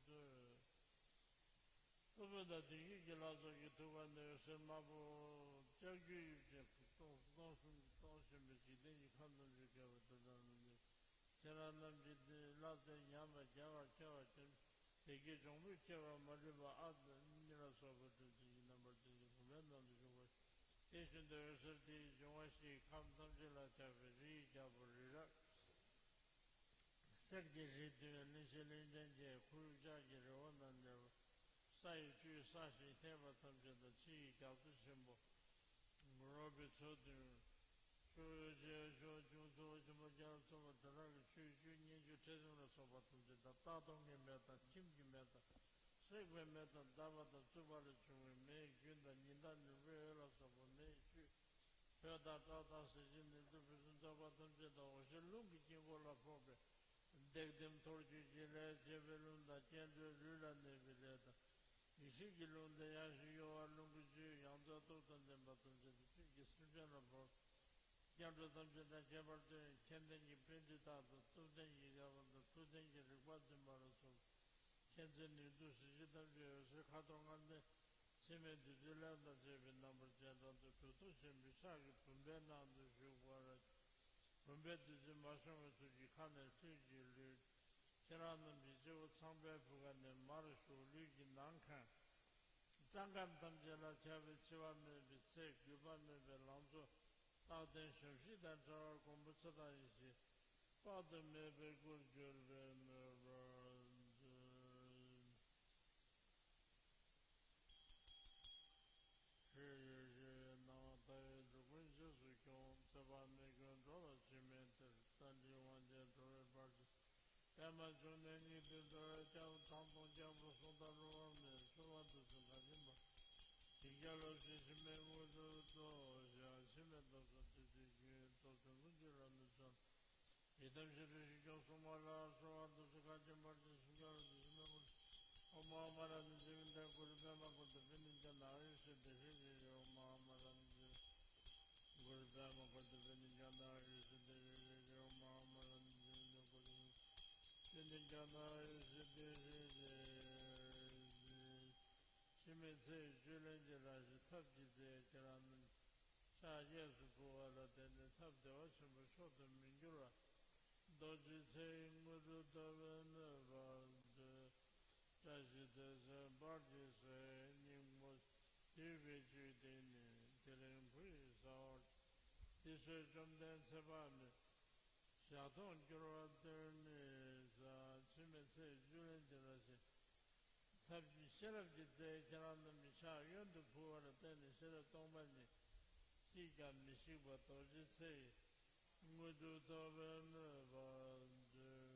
སྐུ་ཕུང་དང་མདུན་བསྐྱེད་ཀྱི་ལྷ་ཚོགས་ཀྱི་ཐུགས་ཀ་ནས་འོད་ཟེར་དམར་པོ་ལྕགས་ཀྱུ་ཡིབ་ཅིང་སྟོང་སྟོང་གསུམ་གྱིས་སྟོང་བཞིན་པའི་འཇིག་རྟེན་གྱི་ཁམས་ཐམས་ཅད་བསྐལ་པའི་དུས་དང་ལྷ་ལྷ་ཚོགས་ཉམས་པ་རྒྱལ་བར་ཁྱབ་པ་ཅན། སྡེ་བརྒྱད་འབྱུང་པོས་ཁྱེར་བ་མ་ལུས་པ་ཨ་ནི་ལ་སོགས་པའི་སྤྲུལ་རྫས་ཀྱི་རྣམ་པར་བསྟན་ཅིང་བུམ་པའི་ནང་དུ་ཞུགས་པ། དེ་བཞིན་དུ་འོད་ཟེར་དེ་ཡིས་འབྱུང་བ་བཞིའི་ཁམས་ཐམས་ཅད་ལ་ཁྱབ་པའི་རི་ཡི་རྒྱལ་པོ་རི་རབ། གསེར་གྱི་རི་བདུན་གླིང་བཞི་གླིང་ཕྲན་བརྒྱད་ཁོར་ཡུག་ལྕགས་ཀྱི་རི་བོ་དང་ལྡན་པ། ས་ཡི་བཅུད་བསགས་ཤིང་ཐེག་པ་ཐམས་ཅད་དང་ཕྱི་ཡི་རྒྱ་མཚོ་ཆེན་པོ། རོལ་པའི་མཚོ་བདུན། ཆུ་བོའི་རྗེས་ཤུལ་ཁྱུང་མཚོ་ཆེན་པོ་རྒྱ་མཚོ་བ་དེ་དག་གི་ཆུའི་བཅུད་མཉེན་ཆུ་ཁྲེ་ཟུང་ལ་སོགས་པ་ཐམས་ཅད་དང་། རྟ་གདོང་གི་མེ་དང་ཁྱིམ་གྱི་མེ་དང་། བསྲེགས་པའི་མེ་དང་བརྡབས་པ་དང་བཙུགས་པ་ལས་བྱུང་བའི་མེའི་རྒྱུན་དང་། ཉི་ཟླ་ནོར་བུའི་འོད་ལ་སོགས་པ་མེའི་བཅུད། ཐོད་དང་བྲག་དང་གཟི་བྱིན་ནོར་བུ་ཕུན་སུམ་ཚོགས་པ་ཐམས་ཅད་དང་། འོ་ཞོ་རླུང་གི་དཀྱིལ་འཁོར་ལ་ཕོག་པའི་ལྡེག་ལྡེམ་འཐོར་འགྱུར་གྱི་ལས་བྱེད་པའི་རླུང་དང་། སྐྱེ་འགྲོའི་ལུས་ལ་གནས་པའི་ལས་དང་། ཡེ་ཤེས་ཀྱི་རླུང་དང་། ཡང་ཞིང་གཡོ་བ་རླུང་གི་བཅུད། ཡང་རྩེ་སྟོབས་དང་ལྡན་པ་ཐམས་ཅད་དང་། བཅུད་ཀྱི་སེམས་ཅན་ལ་ཕོག་སྐྱེ་འགྲོ་ཐམས་ཅད་དང་ཁྱད་པར་དུ། མཁྱེན་ལྡན་གྱི་པཎྜི་ཏ་དང་། སྟོབས་ལྡན་གྱི་རྒྱལ་པོ་དང་། མཐུ་ལྡན་གྱི་རིག་པ་འཛིན་པ་ལ་སོགས་མཁྱེན་བརྩེ་ནུས་མཐུ་གཟི་བརྗིད་ཐམས་ཅད་འོད་ཟེར་ཁ་དོག་ལྔ་ལྡན། འཆི་མེད་བདུད་རྩི་ལྷན་དང་བཅས་པའི་རྣམ་པར་སྤྱན་དྲངས་ཏེ། གྲུབ་ཐོབ་ཆེན་པོའི་ཕྱག་གི་བུམ་པའི་ནང་དུ་ཞུགས་པར། བུམ་པའི་བདུད་རྩི་མ་ཤོང་བའི་ཚུལ་གྱིས་ཁ་ནས་ལྷོད་ཀྱིས་བླུད། ཁྱེད་རང་རྣམས་ཀྱི་སྤྱི་བོ་ཚངས་པའི་བུ་ག་ནས་མར་ཞུགས། ལུས་ཀྱི་ནང་ཁ་རྩ་ཁམས་ཐམས་ཅད་ལ་ཁྱབ་པའི་འཆི་བ་མེད་པའི་ཚེ། རྒུད་པ་མེད་པའི་ལང་ཚོ། རྟག་བརྟན་ཞབས་ཕྱི་དང་བྲལ་བར་མགོན་པོ་ཚེ་དང་ཡེ་ཤེས་དཔག་ཏུ་མེད་པའི་སྐུར་གྱུར་པའི་མོས་པ་མཛོད། ཧྲཱིཿ་ཡེ་ཤེས་སྣང་བ་མཐའ་ཡས་འགྲོ་ཀུན་རྗེས་སུ་སྐྱོང་། ཚེ་དཔག་མེད་ཀུན་འགྲོ་ལ་འཆི་མེད་གཏེར། རྟ་མགྲིན་དབང་ཆེན་ཁྲོ་བོའི་དཔལ་གྱི། པདྨ་འབྱུང་གནས་སྙིགས་དུས་འདུལ་བའི་སྐྱབས། ཐང་སྟོང་སྐྱབས་ཀྱི་གསུང་དང་སླུ་བ་མེད། ཚོར་བ་འདི་ཚུ་ག་ཅི་འབད། ཞིང་རྒྱ་ལོ་ཞེས་འཆི་མེད་དངོས་གྲུབ་ཐོབ། ཞེས་འཆི་མེད་ཐོབ་ཚུལ་དེ་ཚུལ་གྱིས། ཐོབ་ཚུལ་མངོན་གྱུར་རབ་གནས་སྩོལ། ཡི་དམ་ཞི་ཁྲོ་ཞི་སྐྱོང་སྲུང་མ་ལ། གསོལ་བ་འདེབས་སོ་བསྐལ་བརྒྱར་འབར་ཞིང་ཞིང་ཁྱབ་པ་དེ་བཞིན་མའི་སྐུ། ཨོཾ་ཨ་མ་ར་ཎི་ཟེར་བའི་མདའ་གུ་རུ་པདྨ་འཁོར་དང་པཎྜི་ཏ་ནཱ་རོ་ཨི་ཤྭ་དེ་ཤྲཱི་ཞེས་བྱ། ཨོཾ་ཨ་མ་ར་ཎི་ཟེར་བའི། གུ་རུ་པདྨ་འཁོར་དང་པཎྜི་ཏ་ནཱ་རོ་ཨི་ཤྭ་དེ་ཤྲཱི་ཞེས་བྱ། ཨོཾ་ཨ་མ་ར་ཎི་ཟེར་བའི་མདའ་གུ་རུ། མཆོག་ཏུ་མི་འགྱུར་བ། རྡོ་རྗེ་ཚེ་ཡི་དངོས་གྲུབ་ཐོབ་པའི་མོས་པ་མཛོད། བཀྲ་ཤིས་དེ་ཚེ་འབར་གྱི་སོ། སྙིང་པོ་བསྡུས་པའི་བཅུད་དེ་ནི། དེ་རིང་བུ་ཡིས་ཟ་བར། འདི་ཚེ་བཅོམ་ལྡན་ཚེ་དཔག་མེད། ཞག་སྟོང་འགྱུར་བ་སྟོན་མི་ཟ། ཚུལ་མིན་ཚེ་ཡི་བཅུད་ལེན་འདི་འདྲ་ཞིག་ཐབས་ཀྱི་ཤེས་རབ་ཀྱི་རྩལ་ཁྱེད་རང་རྣམས་ཀྱི་ཕྱག་གཡོན་དུ་ཕུལ་བར་བརྟེན་ནས་ཤེས་རབ་སྟོང་པ་ཉིད་ཅིས་ཀྱང་མི་ཤིགས་པ་རྡོ་རྗེ་ཚེ་ཡི་དངོས་གྲུབ་ཐོབ་པའི་མོས་པ་མཛོད།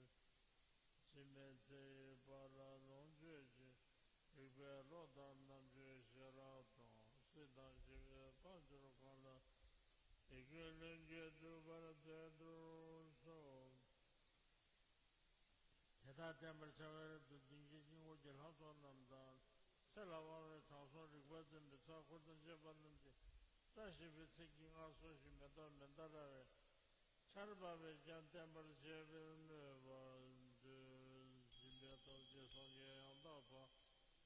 འཆི་མེད་ཚེ་ཡི་དཔལ་ལ་ལོངས་སྤྱོད་ཅིང་། རིག་པའི་བློ་དང་རྣམ་དཔྱོད་ཤེས་རབ་དང་། སྲིད་དང་ཞི་བའི་དཔལ་འབྱོར་གང་ལ། དེ་ཀུན་ལྷུན་གྱིས་གྲུབ་པར་མཛད་དུ་གསོལ། དེ་དག་བསྟན་པར་བྱ་བའི་རབ་ཏུ་ལྡན་གྱི་དཀྱིལ་འཁོར་གྱི་ལྷ་ཚོགས་རྣམས་དང་། ཚེ་ལ་དབང་བའི་དྲང་སྲོང་རིག་པ་འཛིན་པའི་ཚ་འཁོར་དང་བཅས་པ་རྣམས་ཀྱིས་བཀྲ་ཤིས་པའི་ཚིག་གི་རྔ་གསོ་ཞིང་མེ་ཏོག་མན་དཱ་ར་བས་ཆར་འབབ་པས་ཀྱང་བརྟན་པར་བྱེད་པའི་མོས་པ་མཛོད། སྦྱིན་པའི་སྟོབས་ཀྱིས་སངས་རྒྱས་ཡང་དག་འཕགས།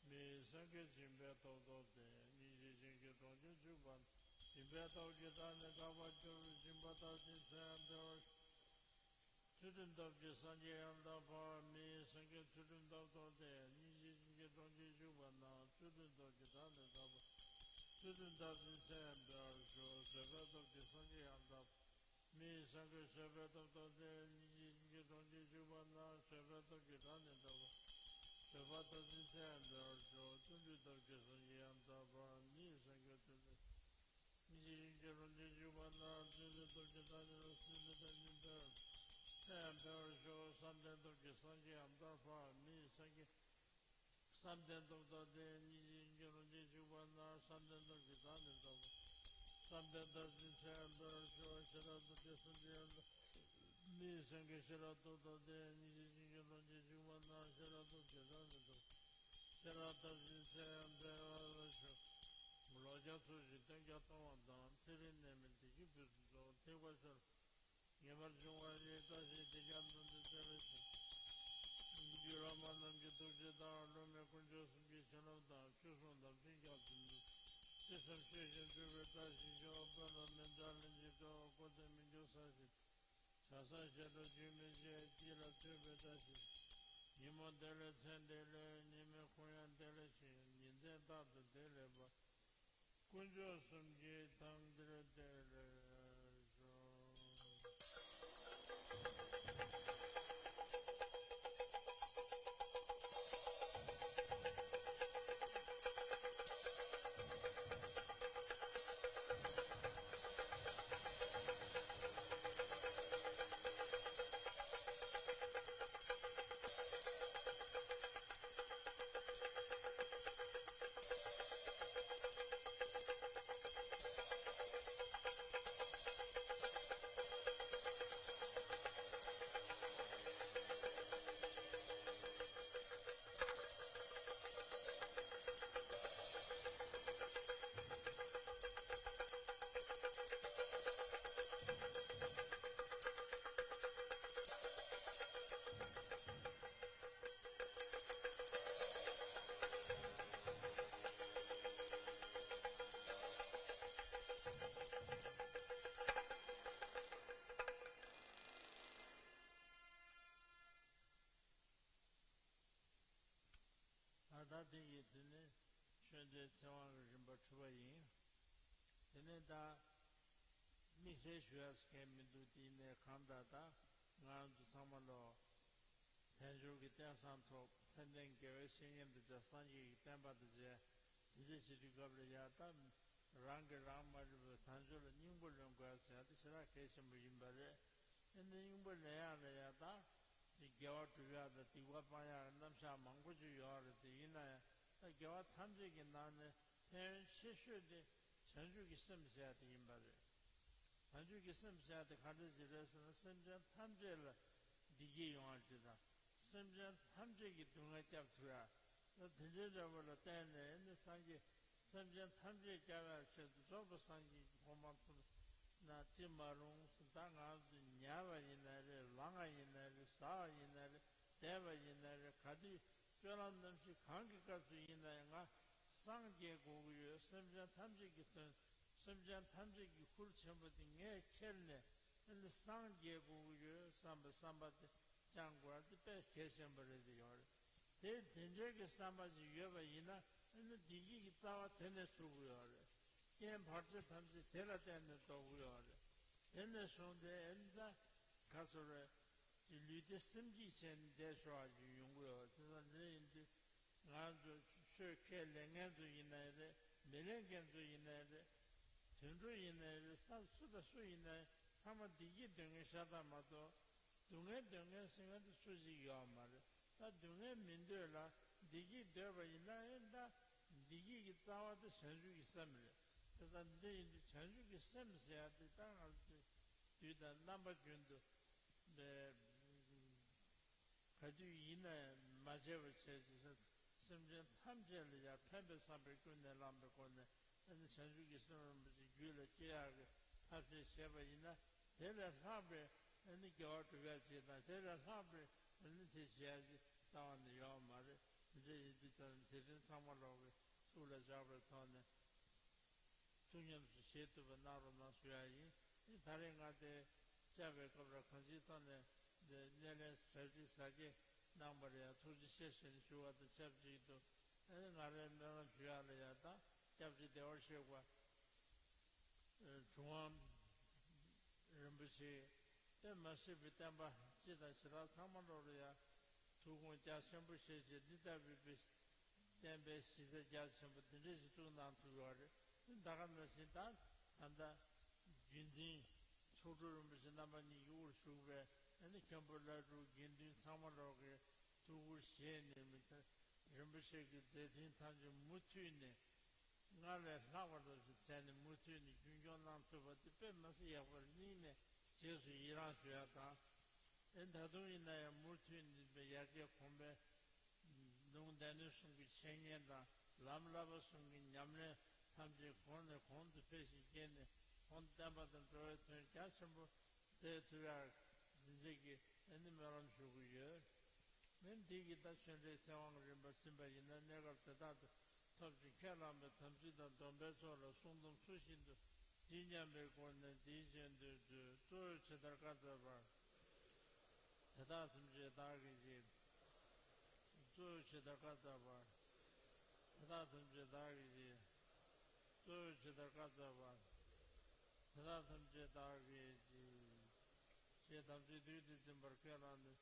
མི་ཡི་སེང་གེ་སྦྱིན་པའི་སྟོབས་ཐོབ་སྟེ། སྙིང་རྗེ་ཅན་གྱི་གྲོང་ཁྱེར་འཇུག་པ་ན། སྦྱིན་པའི་སྟོབས་ཀྱིས་བདག་ནི་དགའ་བར་འགྱུར། སྦྱིན་པ་དང་ཅིང་མཚན་འཕེལ་བར་ཤོག། ཚུལ་ཁྲིམས་སྟོབས་ཀྱིས་སངས་རྒྱས་ཡང་དག་འཕགས། མི་ཡི་སེང་གེ་ཚུལ་ཁྲིམས་སྟོབས་ཐོབ་སྟེ། སྙིང་རྗེ་ཅན་གྱི་གྲོང་ཁྱེར་འཇུག་པ་ན། ཚུལ་ཁྲིམས་སྟོབས་ཀྱིས་བདག་ནི་དགའ་བར། ཚུལ་ཁྲིམས་དང་ཅིང་མཚན་འཕེལ་བར་ཤོག། བཟོད་པའི་སྟོབས་ཀྱིས་སངས་རྒྱས་ཡང་དག་འཕགས། མི་ཡི་སེང་གེ་བཟོད་པའི་སྟོབས་ཐོབ་སྟེ། སྙིང་རྗེ་ཅན་གྱི་གྲོང་ཁྱེར་འཇུག་པ་ན། བཟོད་པའི་སྟོབས་ཀྱིས་བདག་ནི་དགའ་བར། བཟོད་པ་དང་ཅིང་མཚན་འཕེལ་བར་ཤོག། བརྩོན་འགྲུས་སྟོབས་ཀྱིས་སངས་རྒྱས་ཡང་དག་འཕགས། མི་ཡི་སེང་གེ་བརྩོན་འགྲུས། སྙིང་རྗེ་ཅན་གྱི་གྲོང་ཁྱེར་འཇུག་པ་ན། བརྩོན་འགྲུས་སྟོབས་ཀྱིས་བདག་ནི་དགའ་བར། བརྩོན་འགྲུས་དང་ཅིང་མཚན་འཕེལ་བར་ཤོག། བསམ་གཏན་སྟོབས་ཀྱིས་སངས་རྒྱས་ཡང་དག་འཕགས། མི་ཡི་སེང་གེ། བསམ་གཏན་སྟོབས་ཐོབ་སྟེ། སྙིང་རྗེ་ཅན་གྱི་གྲོང་ཁྱེར་འཇུག་པ་ན། བསམ་གཏན་སྟོབས་ཀྱིས་བདག་ནི་དགའ་བར། བསམ་གཏན་དང་ཅིང་མཚན་འཕེལ་བར་ཤོག། ཤེས་རབ་སྟོབས་ཀྱིས་སངས་རྒྱས་ཡང་དག་འཕགས། མི་ཡི་སེང་གེ་ཤེས་རབ་སྟོབས་ཐོབ་སྟེ། སྙིང་རྗེ་ཅན་གྱི་གྲོང་ཁྱེར་འཇུག་པ་ན། ཤེས་རབ་སྟོབས་ཀྱིས་བདག་ནི་དགའ་བར། ཤེས་རབ་དང་ཅིང་མཚན་འཕེལ་བར་ཤོག། ལོ་བརྒྱ་འཚོ་ཞིང་སྟོན་ཀྱང་གཏོང་བ་དང་། ཚེ་རིང་ནད་མེད་བདེ་སྐྱིད་ཕུན་སུམ་ཚོགས། ཐེག་པ་ཆེན་པོ་ངེས་པར་འབྱུང་བ་ཡི། བཀྲ་ཤིས་དེས་ཀྱང་འདུ་འཛི་སེལ་བར་ཤོག། རྒྱུད་བླ་མ་རྣམས་ཀྱི་ཐུགས་རྗེ་དང་། སློབ་མའི་དཀོན་མཆོག་གསུམ་གྱི་བྱིན་རླབས་དང་། ཆོས་སྲུང་དམ་ཅན་སྐྱབས་སུ་འགྲོ། ཅི་བསམ་ཤེས་བཞིན་སྒྲུབ་པའི་བཀྲ་ཤིས་ཤོག། དཔོན་སློབ་མི་འདྲ་ལྷན་ཅིག་ཏུ། སྐུ་ཚེ་མི་འགྱུར་ས་ཞིང་། བྱ་བཟང་ཞབས་བྲོ་རྒྱུན་མི་ཆད། སྐྱིད་ལ་མཆོད་པའི་བཀྲ་ཤིས། ཉིན་མོ་བདེ་ལེགས་མཚན་བདེ་ལེགས། ཉི་མའི་ཁོང་ཡང་བདེ་ལེགས་ཤིང་། ཉིན་མཚན་རྟག་ཏུ་བདེ་ལེགས་པ། དཀོན་མཆོག་གསུམ་གྱི་དང་འདིར་བདེ་ལེགས་ཤོག། ད་ལྟ་དེ་ཡི་དེ་ནི་ཆོས་འབྲེལ་ཚེ་དབང་གི་རིམ་པ་གྲུབ་པ་ཡིན། དེ་ནས་ད་དམིགས་བསལ་ཞུ་ཡག་གང་མི་འདུག་དེ་ནས་གང་ལྟར་ད་ང་རང་ཚོ་ཚང་མ་ལོ། དལ་འབྱོར་གྱི་རྟེན་བཟང་ཐོབ། མཚན་ལྡན་དགེ་བའི་བཤེས་གཉེན་དང་མཇལ། སངས་རྒྱས་ཀྱི་བསྟན་པ་དང་མཇལ། དེ་འདྲ་བྱེད་དུས་སྐབས་ལ་ཡ་ད་རང་གིས་རང་མ་རིག་པའི་དལ་འབྱོར་ལ་སྙིང་པོ་ལེན་དགོས་ཟེར་ཡ་དེ་ཞེ་དྲག་གལ་ཆེན་པོ་ཡིན་པ་རེད། ཨེ་འདི་སྙིང་པོ་ལེན་ཡག་ལ་ཡ་ད་དེ་དགེ་བ་སྒྲུབ་ཡག་དང་སྡིག་པ་སྤང་ཡག་གི་རྣམ་གཞག་མང་པོ་ཅིག་ཡོད་རེད། དེ་ཡིན་ན་ཡང་ད་དགེ་བ་ཐམས་ཅད་ཀྱི་ནང་ནས་ཕན་ཡོན་ཆེ་ཤོས་དེ་བྱང་ཆུབ་ཀྱི་སེམས་ཟེར་ཡ་དེ་ཡིན་པ་རེད། བྱང་ཆུབ་ཀྱི་སེམས་ཟེར་ཡ་དེ་ག་འདྲ་ཞིག་རེད་ཟེར་ན། སེམས་ཅན་ཐམས་ཅད་ལ་བདེ་སྐྱིད་ཡོང་བ་ཅིག་དང་། སེམས་ཅན་ཐམས་ཅད་ཀྱི་སྡུག་བསྔལ་སྐྱོབ་ཐུབ་ཡ། ད་དེ་འདྲའི་འདྲ་བོ་ལ་བརྟེན་ནས་ནི་སངས་རྒྱས་སེམས་ཅན་ཐམས་ཅད་སྐྱོབ་པའི་ཆེད་དུ་རྫོགས་པའི་སངས་རྒྱས་ཀྱི་གོ་འཕང་ཐོབ་ན་ཅི་མ་རུང་། ད་ང་ཚོ་ཉལ་བ་ཡིན་ན་རེད། ལངས་པ་ཡིན་ན་རེད། ཟ་བ་ཡིན་ན་རེད། བསྡད་པ་ཡིན་ན་རེད། ག་དུས་སྤྱོད་ལམ་རྣམ་བཞི་གང་གི་སྐབས་སུ་ཡིན་ན་ཡང་ང་སངས་རྒྱས་དགོས་ཀྱི་ཡོད། སེམས་ཅན་ཐམས་ཅད་ཀྱི་དོན། སེམས་ཅན་ཐམས་ཅད་ཀྱི་ཁུར་ཆེན་པོ་དེ་ངས་ཁྱེར་ནས་ ཨ་ནི་སངས་རྒྱས་དགོས་ཀྱི་ཡོད་བསམ་པའི་བསམ་པ་དེ་བཅང་དགོས་པ་དེ་དཔེ་གལ་ཆེན་པོ་རེད་དེ་ཡོད་རེད། དེ་དེ་འདྲའི་གི་བསམ་པ་ཞིག་ཡོད་པ་ཡིན་ན་ཨ་ནི་བདེ་སྐྱིད་ཀྱི་རྩ་བ་དེ་ནས་ཚུགས་ཀྱི་ཡོད་རེད། རྐྱེན་བར་ཆད་ཐམས་ཅད་དེ་ལ་བརྟེན་ནས་ལྡོག་གི་ཡོད་རེད། དེ་ནས་བཟུང་སྟེ་ཨ་ནི་ད་ག་ཚོད་རེད། ལུས་བདེ་སེམས་སྐྱིད་བྱས་ནས་བསྡད་ཆོག་པ་ཞིག་ཡོང་གི་ཡོད་རེད། དེ་ཙང་འདི་ཡིན་དུས། ང་ཚོ་ཆོས་ཁས་ལེན་མཁན་ཚོ་ཡིན་ནའི་རེད། མི་ལེན་མཁན་ཚོ་ཡིན་ནའི་རེད། དུད་འགྲོ་ཡིན་ནའི་རེད། ས་སུ་དང་སུ་ཡིན་ནའི་ཚང་མ་བདེ་སྐྱིད་འདོད་མཁན་ཤ་སྟག་མ་གཏོགས། སྡུག་བསྔལ་འདོད་མཁན་ཟེར་མཁན་དེ་སུ་ཞིག་ཡོད་མ་རེད། ད་སྡུག་བསྔལ་མི་འདོད་ལ་བདེ་སྐྱིད་འདོད་པ་ཡིན་ན་ཨེ་ད་བདེ་སྐྱིད་ཀྱི་རྩ་བ་དེ་བྱང་ཆུབ་ཀྱི་སེམས་རེད། དེ་ལྟར་འདི་ཡིན་དུས་བྱང་ཆུབ་ཀྱི་སེམས་ཟེར་ཡ་དེ་ད་ང་ཚོས་དུས་དང་རྣམ་པ་ཀུན་ཏུ་ག་དུས་ཡིན་ནའང་མ་བརྗེད་པར་བྱས་ཏེ། སེམས་ཅན་ཐམས་ཅད་ལ་ཡང་ཕན་པའི་བསམ་པས་ཀུན་ནས་བསླངས་པའི་སྒོ་ནས་ཨ་ནི་བྱང་ཆུབ་ཀྱི་སེམས་རིན་པོ་ཆེ་རྒྱུད་ལ་སྐྱེ་ཡག་གི་ཐབས་ཤེས་བྱས་པ་ཡིན་ན། དེ་ལས་ལྷག་པའི་ཨ་ནི་དགེ་བ་སྒྲུབ་ཡག་ཅིག་དང་། དེ་ལས་ལྷག་པའི་ཨ་ནི་དེ་བྱེད་ཡག་ཅིག་རྩ་བ་ནས་ཡོད་མ་རེད། དེ་འདྲ་ཡིན་དུས་ཙང་དེ་རིང་ཚང་མ་ལོག་གི་ཐུགས་ལ་འཇགས་པའི་ཐོག་ནས། ཐུགས་ཉམས་སུ་བཞེས་ཐུབ་པ་གནང་རོགས་གནང་ཞུ་ཡ་ཡིན། ཨེ་ད་རེས་ང་དེ་བཅར་བའི་སྐབས་ལ་གང་ཅིའི་ཐོག་ནས་འདི་སྣེ་ལེན་གྲ་སྒྲིག་གཟབ་རྒྱས་གནང་བར་ཡང་ཐུགས་རྗེ་ཆེ་ཞེས་ཞུ་བ་དང་ཆབས་ཅིག་ཏུ། ཨེ་ང་རའི་སྨོན་ལམ་ཞུ་ཡ་ལ་ཡང་ད་སྐྱབས་རྗེ་བདེ་བར་གཤེགས་པ་གྲུབ་དབང་རིན་པོ་ཆེ་དཔེ་མ་སྲིད་པའི་བསྟན་པ་སྤྱི་དང་ཞི་ལྷག་ཚང་མ་ལོག་ལ་ཡང་ཐུགས་དགོངས་རྒྱ་ཆེན་པོ་བཞེས་བྱས། འདི་ལྟ་བུའི་དཔེ་བསྟན་པའི་གཞི་རྩ་རྒྱ་ཆེན་པོ་འདི་འདྲ་ཞིག་བཙུགས་གནང་ཐུབ་ཡོད་རེད། ད་ག་ནང་བཞིན་ད་ད་ལྟ་བརྒྱུད་འཛིན་ཚོགས་དྲུག་རིན་པོ་ཆེ་རྣམ་པ་གཉིས་ཀྱི་དབུར་བཞུགས་པའི་ཨ་ནི་མཁན་པོ་བླ་སྤྲུལ་དགེ་འདུན་ཚང་མ་ལོག་གིས་ཐུགས་ཁུར་བཞེས་ནས། མི་ཚེ་རིན་པོ་ཆེ་གི་མཛད་འཕྲིན་ཐམས་ཅད་མུ་མཐུད་ནས་སྔར་ལས་ལྷག་པ་ལ་ཞིག་བྱས་ནས་མུ་མཐུད་ནས་རྒྱུན་སྐྱོང་གནང་ཐུབ་པ་དེ་དཔེ་མ་སྲིད་ཡག་པོ་རེད། སྙིང་ནས་རྗེས་སུ་ཡི་རང་ཞུ་ཡ་དང་། ཨེ་ད་དུང་ཡིན་ན་ཡང་མུ་མཐུད་ནས་ཡར་རྒྱས་གོང་འཕེལ། ལུང་སྡེ་སྣོད་གསུམ་གྱི་འཆད་ཉན་དང་ལམ་བསླབ་པ་གསུམ་གྱི་ཉམས་ལེན་ཐམས་ཅད་གོང་ནས་གོང་དུ་འཕེལ་ཞིང་རྒྱས་ནས། གོང་དུ་བསྟན་པ་དང་འགྲོ་བའི་དོན་རྒྱ་ཆེན་པོ་མཛད་ཐུབ་ཡག་འདི་འདྲ་གི་ཨ་ནི་སྨོན་ལམ་ཞུ་གི་ཡོད། མི་འདི་གི་ད་ཆོས་འབྲེལ་ཚེ་དབང་རིམ་པ་ཟིན་པ་ཡིན་ན། གནས་སྐབས་དེ་དག་ཏུ་ཐོབ་ཅིང་ཁས་བླངས་པའི་དམ་ཚིག་དང་སྡོམ་པའི་ཚོགས་ལ་བསྲུང་སྡོམ་ཚུལ་བཞིན་དུ་འདི་སྙམ་པའི་སྒོ་ནས་འདིའི་རྗེས་ཟློས་མཛོད། གཙོ་བོས་ཇི་ལྟར་བཀའ་སྩལ་པ། དེ་དག་ཐམས་ཅད་བདག་གིས་བགྱི། གཙོ་བོས་ཇི་ལྟར་བཀའ་སྩལ་པ། དེ་དག་ཐམས་ཅད་བདག་གིས་བགྱི། གཙོ་བོས་ཇི་ལྟར་བཀའ་སྩལ་པ། དེ་དག་ཐམས་ཅད་བདག་གིས་བགྱི། ཞེས་དམ་ཚིག་བསྡུས་ཏེ་འཛིན་པར་ཁས་བླངས་ནས།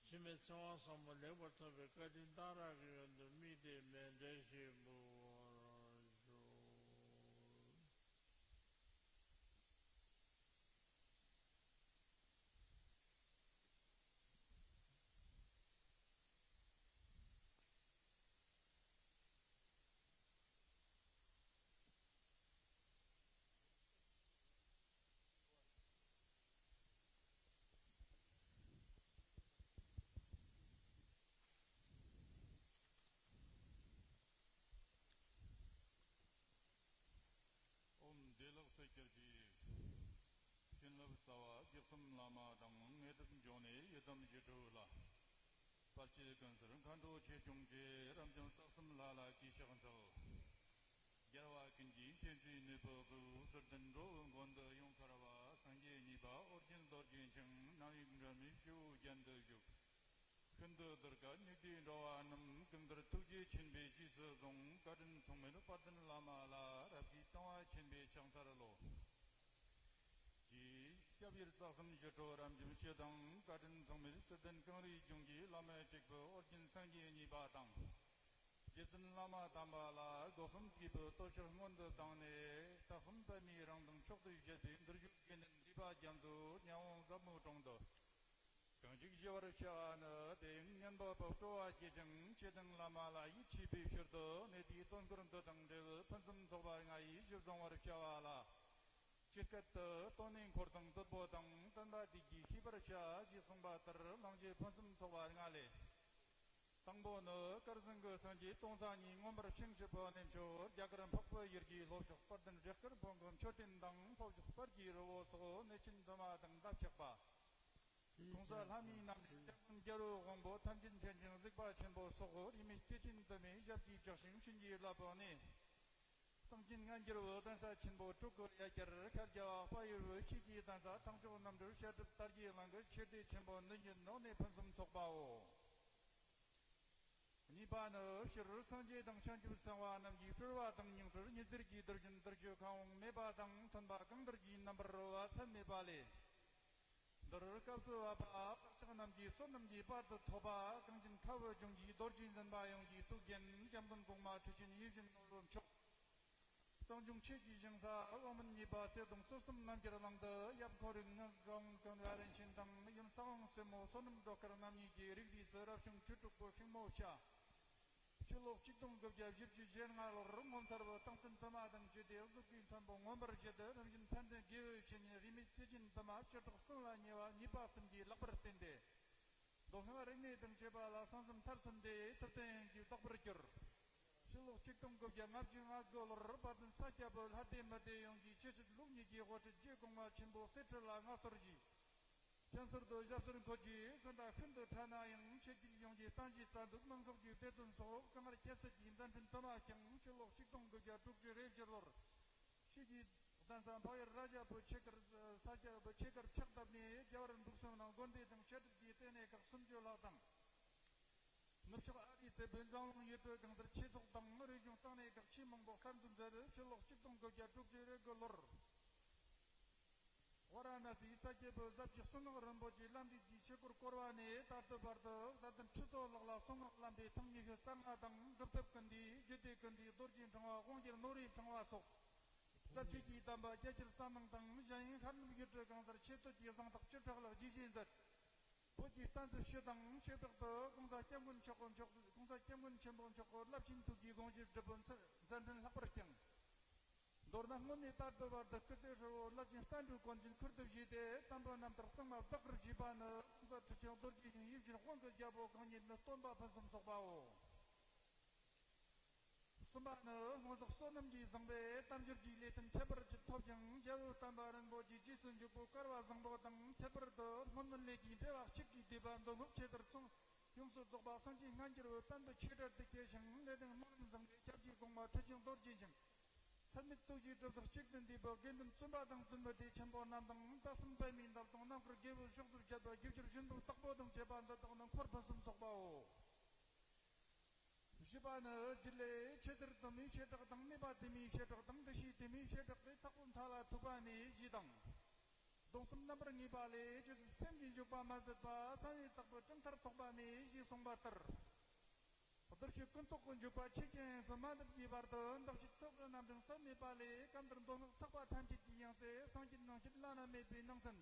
འཆི་མེད་ཚེ་དབང་ཟབ་མོ་ལེགས་པར་ཐོབ་པའི་བཀའ་དྲིན་གཏང་རག་གི་ཡོན་དུ་དམིགས་ཏེ་མཎྜལ་ཞིག་འབུལ་བར་ཞུ། ཨོཾ་བདེ་ལེགས་སེ་ཁྱེར་ཅིག། བྱིན་རླབས་རྩ་བ་བརྒྱུད་གསུམ་བླ་མ་དང་། དངོས་གྲུབ་འབྱུང་གནས་ཡི་དམ་ཞི་ཁྲོ་ལ། བར་ཆད་ཀུན་སེལ་མཁའ་འགྲོ་ཆོས་སྐྱོང་རྗེ། རབ་འབྱམས་རྩ་གསུམ་ལྷ་ལ་གུས་ཕྱག་འཚལ། རྒྱལ་བ་ཀུན་གྱི་མཁྱེན་བརྩེ་ནུས་པའི་གཙོ། གསེར་ལྡན་འགྲོ་བའི་མགོན་དུ་ཡོངས་ཐར་བ། སངས་རྒྱས་གཉིས་པ་ཨོ་རྒྱན་རྡོ་རྗེ་འཆང་། སྣང་བའི་འགྲོ་མིའི་སྤྱི་བོའི་རྒྱན་དུ་བཞུགས། ཤིན་ཏུ་གདུལ་དཀའ་ནད་དུག་འགྲོ་བ་རྣམས། ཀུན་ཏུ་ཐུགས་རྗེ་ཆེན་པོས་རྗེས་སུ་བཟུང་། བཀའ་དྲིན་མཚུངས་མེད་དཔལ་ལྡན་བླ་མ་ལ། རབ་ཀྱིས་དང་བ་ཆེན་པོས་ཕྱག་འཚལ་ལོ། ཀྱེ་སྐྱབས་ཡུལ་རྩ་གསུམ་ཞི་ཁྲོ་རབ་འབྱམས་སྤྱི་དང་། བཀའ་དྲིན་མཚུངས་མེད་གསེར་ལྡན་གངས་རིའི་ལྗོངས་ཀྱི་བླ་མ་གཅིག་པུ་ཨོ་རྒྱན་སངས་རྒྱས་གཉིས་པ་དང་། རྗེ་བཙུན་བླ་མ་དམ་པ་ལ། སྒོ་གསུམ་གུས་པས་བསྟོད་ཕྱག་སྔོན་དུ་བཏང་ནས། དག་གསུམ་པདྨའི་རང་གདན་མཆོག་ཏུ་བཞད་པའི་འདིར་བཞུགས་དགེ་འདུན་འདུས་པ་རྒྱ་མཚོ་ཉ་ཝང་ཟབ་མོའི་དྲུང་དུ། གང་ཞིག་ཞི་བར་བྱ་བ་ནི། དེ་ཡང་གཉེན་པོ་སྤོབས་སྤྲོ་བ་སྐྱེད་ཅིང་། ཆོས་དང་བླ་མ་ལ་ཡིད་ཆེས་པའི་ཕྱིར་དུ། གནས་དེའི་སྟོན་འཁོར་འདི་དང་འབྲེལ་བའི་ཕུན་སུམ་ཚོགས་པ་ལྔ་ཡིས་གཞི་བཟུང་བར་བྱ་བ་ལ། ཇི་སྐད་དུ། སྟོན་ནས་འཁོར་དང་བདུད་པོ་དང་། བསྟན་པ་འདི་རྒྱས་ཤེས་པར་བྱ། ཞེས་གསུངས་པ་ལྟར་གླེང་བྱ་ཕུན་སུམ་ཚོགས་པ་ལྔ་ལས། དང་པོ་ནི། དཀར་ཟངས་ཀྱི་སེང་གེ་སྟོང་རྩ་གཉིས། མངོན་པར་བྱང་ཆུབ་བོད་ནས་བྱོན། རྒྱ་གར་འཕགས་པའི་ཡུལ་གྱི་ལྷོ་ཕྱོགས་དཔལ་ལྡན་རས་དཀར་འབངས་ཀྱི་མཆོད་རྟེན་དང་། ལྷོ་ཕྱོགས་དཔལ་གྱི་རི་བོ་སོགས་གནས་ཆེན་དུ་མ་དང་འདབ་ཆགས་པ། གོང་ས་ལྷ་མིའི་རྣམ་འདྲེན་རྒྱལ་པོ་རྒྱལ་བའི་དབང་པོ་ཐམས་ཅད་མཁྱེན་ཅིང་གཟིགས་པ་ཆེན་པོ་སོགས་རིས་མེད་སྐྱེས་ཆེན་དུ་མས་ཞབས་ཀྱིས་བཅགས་ཤིང་བྱིན་གྱིས་བརླབས་པ་ནས། སངས་རྒྱས་སྔ་འགྱུར་བའི་གདན་ས་ཆེན་པོ་སྤྲུལ་སྐུ་ཡ་གྱལ་ཤར་རྒྱལ་བ་དཔལ་ཡུལ་བའི་ཤེས་ཀྱི་གདན་ས་ཐང་ཕྱོགས་རྣམ་གྲོལ་བཤད་སྒྲུབ་དར་རྒྱས་གླིང་གི་ཆོས་སྡེ་ཆེན་པོ་འདི་ཉིད་ནང་ནས་ཕུན་སུམ་ཚོགས་པའོ། གཉིས་པ་ནི་སྤྱིར་སངས་རྒྱས་དང་བྱང་ཆུབ་སེམས་དཔའ་རྣམས་ཀྱིས་སྤྲུལ་བ་དང་སྙིང་སྤྲུལ་ཉི་ཟེར་གྱི་རྡུལ་ཅན་རྡུལ་གཅོད་ཁམས་དབང་མེད་པ་དང་མཐུན་པ་གང་འདུལ་གྱི་རྣམ་པར་རོལ་བ་ཚད་མེད་པ་ལས། འདིར་སྐབས་སུ་བབ་པ་དཀར་ཆག་རྣམས་ཀྱི་བསོད་ནམས་ཀྱི་དཔལ་དུ་ཐོབ་པ་གངས་ཅན་ཁ་བའི་ལྗོངས་ཀྱི་རྡོ་རྗེ་འཛིན་པ་ཡོངས་ཀྱི་གཙུག་རྒྱན་འཇམ་མགོན་གོང་མ་ཁྲི་ཆེན་ཡིད་བཞིན་ནོར་བུ་མཆོག་གཙང་ལྗོངས་ཆོས་ཀྱི་ཞིང་ས་དབུ་མ་གཉིས་པ་རྩེ་གདོང་སོ་གསུམ་རྣམ་རྒྱལ་གླིང་དུ་ཡབ་ཁོ་རང་ངག་དབང་ཀུན་དགའ་རིན་ཆེན་དང་ཡུམ་ས་དབང་སྲས་མོ་བསོད་ནམས་སྒྲོལ་དཀར་རྣམ་གཉིས་ཀྱི་རིགས་རུས་སུ་རབ་བྱུང་ཆོས་དྲུག་པོ་ཤིང་མོ་བྱ། ཕྱི་ལོ་ཆིག་སྟོང་དགུ་བརྒྱ་བཞི་བཅུ་ཞེ་ལྔ་ལོར་ངོ་མཚར་བའི་རྟགས་མཚན་དུ་མ་དང་བཅས་ཏེ་གཟུགས་ཀྱི་མཚོན་པ་མངོན་པར་བཞད་དེ་རིམ་བཞིན་མཚན་ལྡན་དགེ་བའི་བཤེས་གཉེན་རིས་མེད་ཐེག་ཆེན་དུ་མ་བཅུ་ཕྲག་གསུམ་ལ་ཉེ་བ་ཉེས་པ་གསུམ་གྱི་ལེགས་པར་བསྟེན་ཏེ། མདོ་སྔགས་རིག་གནས་དང་བཅས་པ་ལ་གསན་བསམ་མཐར་སོན་ཏེ་ཐུབ་བསྟན་གྱི་བདག་པོར་གྱུར། ཕྱི་ལོ་ཆིག་སྟོང་དགུ་བརྒྱ་ལྔ་བཅུ་ང་དགུ་ལོར་དཔལ་ལྡན་ས་སྐྱ་པའི་ལྷ་སྡེ་མི་སྡེ་ཡོངས་ཀྱི་ཆོས་སྲིད་ལུགས་གཉིས་ཀྱི་དབུ་ཁྲིད་རྗེ་གོང་མ་ཆེན་པོ་གསེར་ཁྲི་ལ་མངའ་གསོལ་གྱིས། བྱང་ཟུར་དུ་ཞབས་སོར་འཁོད་ཀྱི་ཀུན་ད་ཤིན་ཏུ་ཕྲ་ན་ཡང་ཆོས་བརྒྱུད་ཡོངས་ཀྱི་བསྟན་བཅོས་རྩ་འཛུགས་གནང་ཕྱོགས་ཀྱི་གཏེར་སྟོན་སོགས་གང་ལ་ཁྱད་བསད་ཀྱི་མཛད་འཕྲིན་དུ་མ་ཀྱང་ཕྱི་ལོ་ཆིག་སྟོང་དགུ་བརྒྱ་དྲུག་ཅུ་རེ་བཞི་ལོར། ཕྱི་རྒྱལ་གདན་ས་འཕགས་ཡུལ་རཱ་ཛ་པུར་ཆོས་སྒར་ས་སྐྱ་པའི་ཆོས་སྒར་ཕྱག་བཏབ་ནས་རྒྱལ་བར་འབྲུག་གསུམ་ནང་དགོན་སྡེ་དང་བཤད་སྒྲུབ་ཀྱི་ལྟེ་གནས་ཁག་སུམ་ཅུ་ལྷག་དང་། ནུབ་ཕྱོགས་ཨ་རིའི་རྩེ་པའི་འཛམ་གླིང་ཡུལ་གྲུ་གང་སར་ཆོས་ཚོགས་དང་རིག་གཞུང་བཏང་གནས་ཁག་ཆེས་མང་པོ་གསར་འཛུགས་མཛད། ཕྱི་ལོ་ཆིག་སྟོང་དགུ་བརྒྱ་དྲུག་ཅུ་རེ་དགུ་ལོར། ཝཱ་ར་ཎ་སིའི་ས་སྐྱ་པའི་ཟབ་ཀྱི་གསུང་ངག་རིན་པོ་ཆེའི་བླ་འབྲེལ་གྱི་ཆོས་སྐོར་བསྐོར་བ་ནས་ད་ལྟའི་བར་དུ་རྩ་ལྡན་ཁྲི་ཚོ་ལགས་ལ་གསུང་ངག་བླ་འབྲེལ་ཐེངས་ཉི་ཤུ་རྩ་ལྔ་དང་སྒྲུབ་ཐབས་ཀུན་འདུས་རྒྱུད་སྡེ་ཀུན་འདུས་རྡོ་རྗེ་ཕྲེང་བ་དབང་རྒྱལ་ནོར་བུའི་ཕྲེང་བ་སོགས་ཟབ་ཆོས་ཀྱི་གདམས་པ་རྒྱ་ཆེར་གསན་གནང་དང་། གཞན་ཡང་ཤར་ནུབ་ཡུལ་གྲུ་གང་སར་ཆོས་སྟོད་ཀྱི་གཟེངས་རྟགས་བཅུ་ཕྲག་ལྷག་རྒྱས་བཞེས་མཛད། བོད་ཀྱི་བསྟན་སྲིད་སྤྱི་དང་ཆོས་བདག་ཏུ་གོང་ས་སྐྱབས་མགོན་མཆོག་གི་མཆོག་གོང་ས་སྐྱབས་མགོན་ཆེན་པོ་མཆོག་གི་རླབས་ཆེན་ཐུགས་ཀྱི་དགོངས་གཞི་སྒྲུབ་པའི་མཛད་འཕྲིན་ལྷག་པར་བསྐྱངས། མདོར་ན་སྔོན་ནས་ད་ལྟའི་བར་དུ་སྐུ་ཚེ་ཧྲིལ་བོར་རླབས་ཆེན་བསྟན་འགྲོའི་གོ་འཛིན་ཁུར་དུ་བཞེས་ཏེ་དམ་པའི་རྣམ་ཐར་གཙང་མ་བདག་གིར་བཞེས་པ་ནི་གོང་ས་ཁྲི་ཆེན་རྡོ་རྗེ་འཆང་ཡིད་བཞིན་དབང་གི་རྒྱལ་པོ་གང་ཉིད་ནི་སྟོན་པ་ཕུན་སུམ་ཚོགས་པའོ། གསུམ་པ་ནི་སྔོན་སོག་བསོད་ནམས་ཀྱིས་བཟུང་བའི་དལ་འབྱོར་གྱི་ལས་དོན་ཁྱད་པར་ཅན་ཐོབ་ཅིང་རྒྱལ་བའི་བསྟན་པ་རིན་པོ་ཆེའི་རྗེས་སུ་འཇུག་པའི་སྐལ་བ་བཟང་པོ་དང་ཁྱད་པར་དུ་སྔོན་བསྣུན་ལས་ཀྱི་འབྲེལ་བ་གཅིག་གིས་བསྡུས་པ་མདོ་སྔགས་ཆོས་ཟེར་ཚོགས་ཡོངས་སུ་རྫོགས་པ་སངས་རྒྱས་སྔ་འགྱུར་བའི་བསྟན་པའི་ཆོས་གྲལ་དུ་སྐྱེས་ཤིང་ལས་དོན་སྨོན་ལམ་བཟང་པའི་སྐྱབས་རྗེ་གོང་མ་ཁྲི་ཆེན་རྡོ་རྗེ་འཆང་ཚད་མེད་ཐུགས་རྗེའི་གྲུབ་རྟགས་གཅིག་ཏུ་འདུས་པའི་དགེ་འདུན་བཙུན་པ་དང་བཙུན་མོ་སྡེ་ཆེན་པོ་རྣམས་དང་ད་གསུམ་པད་མའི་འདབ་དང་རྣམ་དཀར་དགེ་བའི་ཕྱོགས་སུ་བཅད་པའི་སྒྱུ་འཕྲུལ་བཞིན་པའི་བདག་པོ་དང་བཅས་པ་འདི་དག་ནི་འཁོར་ཕུན་སུམ་ཚོགས་པའོ། བཞི་པ་ནི་རྒྱུད་ལས་ཆེ་ཟེར་དུ་མའི་བྱེ་བྲག་དང་སྨད་པ་དུ་མའི་བྱེ་བྲག་དང་འདུ་ཤེས་དུ་མའི་བྱེ་བྲག་གི་ཐེག་པའི་མཐའ་ལ་ཐུག་པ་ནས་བཞི་དང་། སྡོམ་གསུམ་རྣམ་པར་ངེས་པ་ལས་ཇི་སྲིད་སེམས་ཀྱི་འཇུག་པ་མ་ཟད་པ་གསང་བའི་བདག་པོའི་གྲུབ་མཐར་ཐོགས་པ་ནས་ཞེས་གསུངས་པ་ལྟར། གདུལ་བྱའི་ཀུན་རྟོག་གི་འཇུག་པ་ཆོས་ཅན་ཡིན་ཟེར་མ་འདུམ་གྱི་བར་དུ་འདུ་ཤེས་ཐོག་གི་རྣམ་འདྲེན་ཟད་མེད་པ་ལས། སྐབས་འདིར་མདོ་སྔགས་ཐེག་པ་ཐམས་ཅད་ཀྱི་ཡང་རྩེ་སངས་རྒྱས་ནང་བཞིན་བླ་ན་མེད་པའི་ནང་ཚན།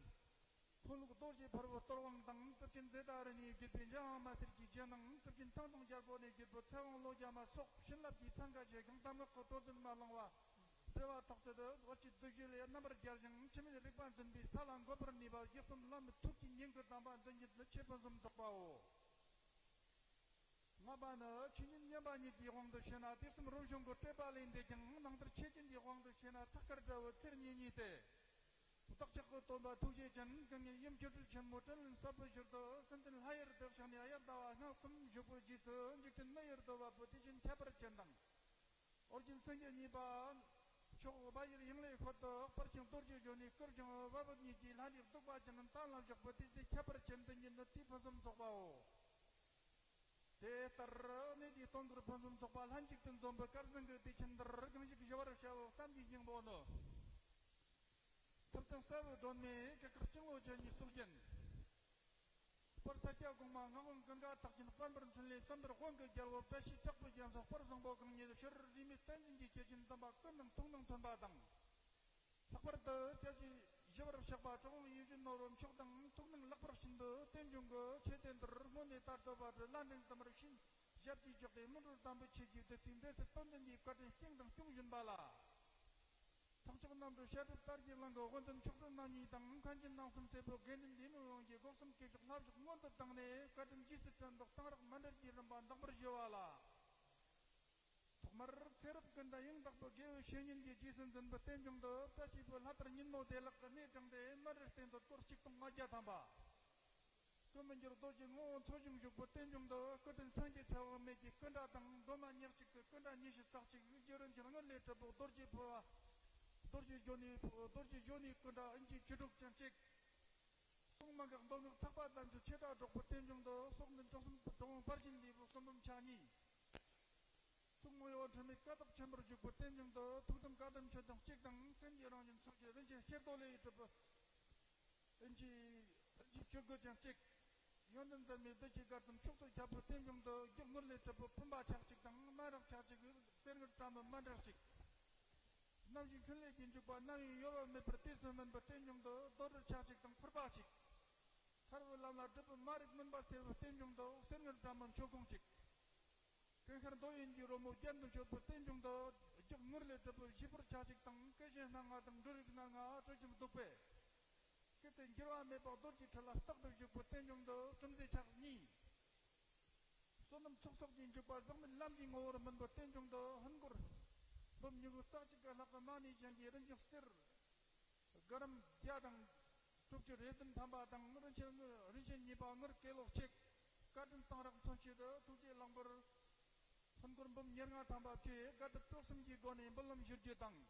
མཐོང་ལུགས་རྡོ་རྗེ་ཕུར་བུའི་གཏོར་དབང་དང་། གྲུབ་ཆེན་ཛེ་ཏ་རི་ནས་བརྒྱུད་པའི་འཇམ་དབྱངས་དམར་སེར་གྱི་རྒྱན་དང་། གྲུབ་ཆེན་ཐང་སྟོང་རྒྱལ་པོ་ནས་བརྒྱུད་པའི་ཚེ་དབང་ལོ་བརྒྱ་མ་སོགས་བྱིན་རླབས་ཀྱི་ཚན་ཁ་ཆེ་ཞིང་གདམས་ངག་གི་གཏོར་ཟོན་མ་བླངས་པ། སྤེལ་བ་ཐག་ཆོད་དུ་བར་ཆད་བདུད་བཞི་ལས་རྣམ་པར་རྒྱལ་ཞིང་འཆི་མེད་རིག་པ་འཛིན་པའི་ས་ལ་འགོད་པར་ནུས་པ་བརྒྱད་གསུམ་བླ་མའི་ཐུགས་ཀྱི་སྙན་བརྒྱུད་དམ་པ་འདི་ཉིད་ནི་ཆེས་ཕུན་སུམ་ཚོགས་པའོ། ལྔ་པ་ནི་ཆོས་ཉིད་མཉམ་པ་ཉིད་ཀྱི་དབང་དུ་བྱས་ན་དུས་གསུམ་རོལ་བྱུང་གི་སྤྲོས་པ་ལས་འདས་ཀྱང་ནང་ལྟར་ཆོས་ཅན་གྱི་དབང་དུ་བྱས་ན་ཐག་དཀར་འདྲ་བའི་ཚེར་གཉིས་གཉིས་ཏེ། བདག་ཅག་གི་སྟོན་པ་ཐུགས་རྗེ་ཅན་གང་ཉིད་ཡུམ་ཆོ་འཕྲུལ་ཆེན་མོ་དྲིན་ལན་གསབ་པའི་ཕྱིར་དུ་སེམས་ཅན་ལྷ་ཡུལ་དུ་གཤེགས་ནས་དབྱར་ཟླ་བ་སྔ་གསུམ་བཞུགས་པའི་རྗེས་སུ་འཇིག་རྟེན་མི་ཡུལ་དུ་བབས་པའི་དུས་ཆེན་ཁྱད་པར་ཅན་དང་། ཨོ་རྒྱན་སེང་གེ་གཉིས་པ། ཕྱོགས་བལ་ཡུལ་ཡང་ལེ་ཤོད་དུ་དཔལ་ཆེན་རྡོ་རྗེ་གཞོན་ནུའི་སྐུར་བཞེངས་པའི་བ་བུ་གཉིས་ཀྱི་ལྷ་འདྲེ་གདུག་པ་ཅན་རྣམས་དམ་ལ་བཞག་པའི་དུས་ཚེས་ཁྱད་པར་ཅན་འདི་ཉིད་ནི་དུས་ཕུན་སུམ་ཚོགས་པའོ། དེ་ལྟར་གནས་འདིའི་སྟོན་ཁར་ཕུན་སུམ་ཚོགས་པ་ལྷན་ཅིག་ཏུ་འཛོམས་པའི་སྐལ་བཟང་གི་དུས་ཆེན་འདིར་གང་ཞིག་ཞུ་བར་བྱའོ། གཏམ་གྱི་སྙིང་པོ་ནི། ཐུབ་བསྟན་གསལ་བའི་སྒྲོན་མེ་གེ་སར་སྤྱང་ལོ་ཅན་གྱི་གཙུག་རྒྱན། དཔལ་ས་སྐྱ་གོང་མ་ངག་དབང་ཀུན་དགའ་རྟགས་ཅན་དཔལ་འབར་འཕྲིན་ལས་བསམ་པའི་དབང་གི་རྒྱལ་པོ་བཀྲ་ཤིས་གྲགས་པའི་རྒྱལ་མཚན་དཔལ་བཟང་པོ་གང་ཉིད་ཕྱི་རོལ་རིས་མེད་བསྟན་འཛིན་གྱི་སྐྱེས་ཆེན་དམ་པ་ཀུན་ནང་ཐུགས་སྣང་མཐུན་པ་དང་། ལྷག་པར་དུ་སྐྱབས་རྗེ་ཞི་བར་གཤེགས་པ་གྲུབ་དབང་ཡིད་བཞིན་ནོར་བུ་མཆོག་དང་ཐུགས་སྣང་ལེགས་པར་བྱིན་དུ་རྟེན་འབྱུང་གི་ཆོས་སྡེ་འདིར་སྔོན་ནས་ད་ལྟ་བར་དུ་ལྷ་འདྲེ་དུ་མར་ཕྱིན་ཞབས་ཀྱིས་འཇོག་སྟེ་སྨིན་གྲོལ་དམ་པའི་ཆོས་ཀྱི་བདུད་རྩིའི་འབྲེལ་ཚད་དོན་ལྡན་གྱི་བཀའ་དྲིན་བསྐྱངས་དང་སྐྱོང་བཞིན་པ་ལ། ཐང་ཕྱོགས་རྣམ་གྲོལ་བཤད་སྒྲུབ་དར་གྱི་གླིང་གི་དབུ་འཛིན་མཆོག་སྤྲུལ་རྣམ་གཉིས་དང་མཁན་ཆེན་རྣམ་གསུམ་གཙོས་པའི་དགེ་འདུན་འདུས་མི་ཡོངས་ཀྱིས་སྒོ་གསུམ་གུས་ཕྱག་ལྷ་བཞུགས་སྔོན་དུ་བཏང་ནས་བཀའ་དྲིན་རྗེས་སུ་དྲན་པའི་གཏང་རག་མཎྜལ་གྱི་རིམ་པ་འདེགས་པར་ཞུ་བ་ལ། ཐོག་མར་ཚེ་རབས་ཀུན་ཏུ་ཡང་དག་པའི་དགེ་བའི་བཤེས་གཉེན་གྱི་རྗེས་སུ་འཛིན་པའི་རྟེན་འབྱུང་དུ་བཀྲ་ཤིས་པའི་ལྷ་དར་ཉིན་མོ་བདེ་ལེགས་ཀྱི་གནས་དྲངས་ཏེ་མཎྜལ་རྟེན་དུ་སྐོར་ཆིག་སྟོང་ལྔ་བརྒྱ་ཐམ་པ། སྐུ་མི་འགྱུར་རྡོ་རྗེ་ངོ་བོ་འཚོ་ཞིང་བཞུགས་པའི་རྟེན་འབྱུང་དུ། སྐུ་རྟེན་སངས་རྒྱས་ཚེ་དབང་མེད་ཀྱི་སྐུ་འདྲ་དང་། སྒྲོལ་མ་ཉེར་གཅིག་གི་སྐུ་འདྲ་ཉི་ཤུ་རྩ་གཅིག་རྒྱུ་རིན་ཆེན་དངུལ་ལས་གྲུབ་པའི་རྡོ་རྗེ་ཕུར་བ། རྡོ་རྗེ་གཞོན་ནུའི་རྡོ་རྗེ་གཞོན་ནུའི་སྐུ་འདྲ་ཨིན་ཅི་བཅུ་དྲུག་ཅན་གཅིག་གསུང་མ་འགག་མདོ་སྔགས་ཐེག་པ་དམ་ཆོས་ཆེ་ཕྲ་སྒྲོག་པའི་རྟེན་འབྱུང་དུ། སྲོག་འཛིན་དྲུག་གསུམ་དུ་དྲུག་དབང་ཕར་ཕྱིན་ལས་བུ་གསུམ་འབུམ་ཆ་གཉིས། ཐུགས་དངོས་ཡོད་འཁྲུལ་མེད་ཀ་དག་ཆེན་པོར་བཞུགས་པའི་རྟེན་འབྱུང་དུ། ཐུགས་དམ་བཀའ་གདམས་མཆོད་སྡོང་གཅིག་དང་། སེམས་ཀྱི་རང་བཞིན་ཚོགས་ཀྱི་རིན་ཆེན་ཤེལ་རྡོ་ལས་གྲུབ་པའི་ཨིན་ཅི་ཨིན་ཅི་བཅུ་དགུ་ཅན་གཅིག་ཡོན་ཏན་ཟད་མེད་བདུད་ཀྱི་དགའ་སྟོན་མཆོག་ཏུ་ཁྱབ་པའི་རྟེན་འབྱུང་དུ། རྒྱུ་དངུལ་ལས་གྲུབ་པའི་བུམ་པ་ཆ་གཅིག་དང་། སྨན་རག་ཆ་གཅིག་གསེར་དངུལ་བཀྲ་མའི་སྨན་རག་གཅིག་རྣམ་བཞི་འཕྲིན་ལས་ཀྱི་འཇུག་པ་རྣམ་གཡེང་གཡོ་བ་མེད་པར་དུས་སུ་སྨིན་པའི་རྟེན་འབྱུང་དུ། རྡོར་དྲིལ་ཆ་གཅིག་དང་ཕུར་པ་གཅིག་ཐར་བའི་ལམ་ལ་སྒྲུབ་པའི་མ་རིག་མུན་པ་སེལ་བའི་རྟེན་འབྱུང་དུ། གསེར་དངུལ་བཀྲ་མའི་མཆོད་སྡོང་གཅིག་ཀུན་ཤར་འདོད་ཡོན་གྱི་རོལ་མོ་རྒྱན་དུ་མཆོད་པའི་རྟེན་འབྱུང་དུ། རྒྱུ་དངུལ་ལས་གྲུབ་པའི་བཞེས་ཕུར་ཆ་གཅིག་དང་། སྐུ་བཞི་སྣ་ལྔ་དང་འབྲུ་རིགས་སྣ་ལྔ་དྲི་ཞིམ་བདུག་པས། སྐུ་ཚེ་འགྱུར་བ་མེད་པར་རྡོ་རྗེ་ཁྲི་ལ་རྟག་ཏུ་བཞུགས་པའི་རྟེན་འབྱུང་དུ། གྲུམ་ཟེ་ཕྱག་གཉིས། བསོད་ནམས་ཚོགས་གསོག་གི་འཇུག་པ་ཟག་མེད་ལམ་གྱི་ངོ་བོར་སྨིན་པའི་རྟེན་འབྱུང་དུ། ཧོན་སྒོར་འབུམ་ཉི་ཤུ་རྩ་གཅིག་གི་ལྷག་པའི་མ་ཎི་བཞིན་གྱི་རིན་ཆེན་གསེར་ག་རམ་བརྒྱ་དང་དྲུག་ཅུ་རེ་བདུན་ཐམ་པ་དང་། རིན་ཆེན་དངུལ་རིན་ཆེན་ཉེས་པ་དངུལ་སྐེ་ལོག་གཅིག་བཀའ་དྲིན་གཏང་རག་མཚོན་བྱེད་དུ། ཐུགས་རྗེ་གླང་པོར་ཧོན་སྒོར་འབུམ་ཉེར་ལྔ་ཐམ་པ་བཅས་དགའ་སྟོན་སྤྲོ་གསུམ་གྱི་སྒོ་ནས་འབུལ་ལམ་ཞུ་རྒྱུ་དང་།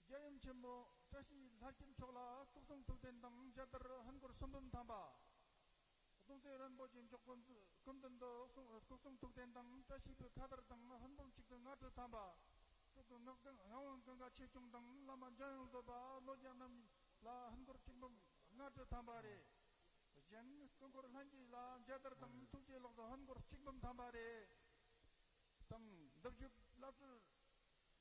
རྒྱལ་ཡུམ་ཆེན་མོ་བཀྲ་ཤིས་ལྷ་སྐྱིད་མཆོག་ལ་སྐུ་གསུང་ཐུགས་རྟེན་དང་མཇལ་དར་ཧོན་སྒོར་སུམ་འབུམ་ཐམ་པ། གདུང་སྲས་རིན་པོ་ཆེ་མཆོག་སྐུ་མདུན་དུ་གསུང་སྐུ་གསུང་ཐུགས་རྟེན་དང་བཀྲ་ཤིས་པའི་ཁ་དར་དང་ཧོན་སྦོམ་གཅིག་ཏུ་ལྔ་སྤྲོད་ཐམ་པ། སྤྲུལ་སྐུ་ངག་དབང་ཀུན་དགའ་ཆོས་སྐྱོང་དང་བླ་མ་འཇམ་དབྱངས་བཟོད་པ་བློ་རྒྱ་རྣམ་གཉིས་ལ་ཧོན་སྒོར་གཅིག་འབུམ་ལྔ་སྤྲོད་ཐམ་པ་རེ། གཞན་སྐུ་འཁོར་ལྷན་རྒྱས་ལ་མཇལ་དར་དང་ཐུགས་རྗེ་ལགས་སུ་ཧོན་སྒོར་གཅིག་འབུམ་ཐམ་པ་རེ། དང་འདིར་བཞུགས་བླ་སྤྲུལ་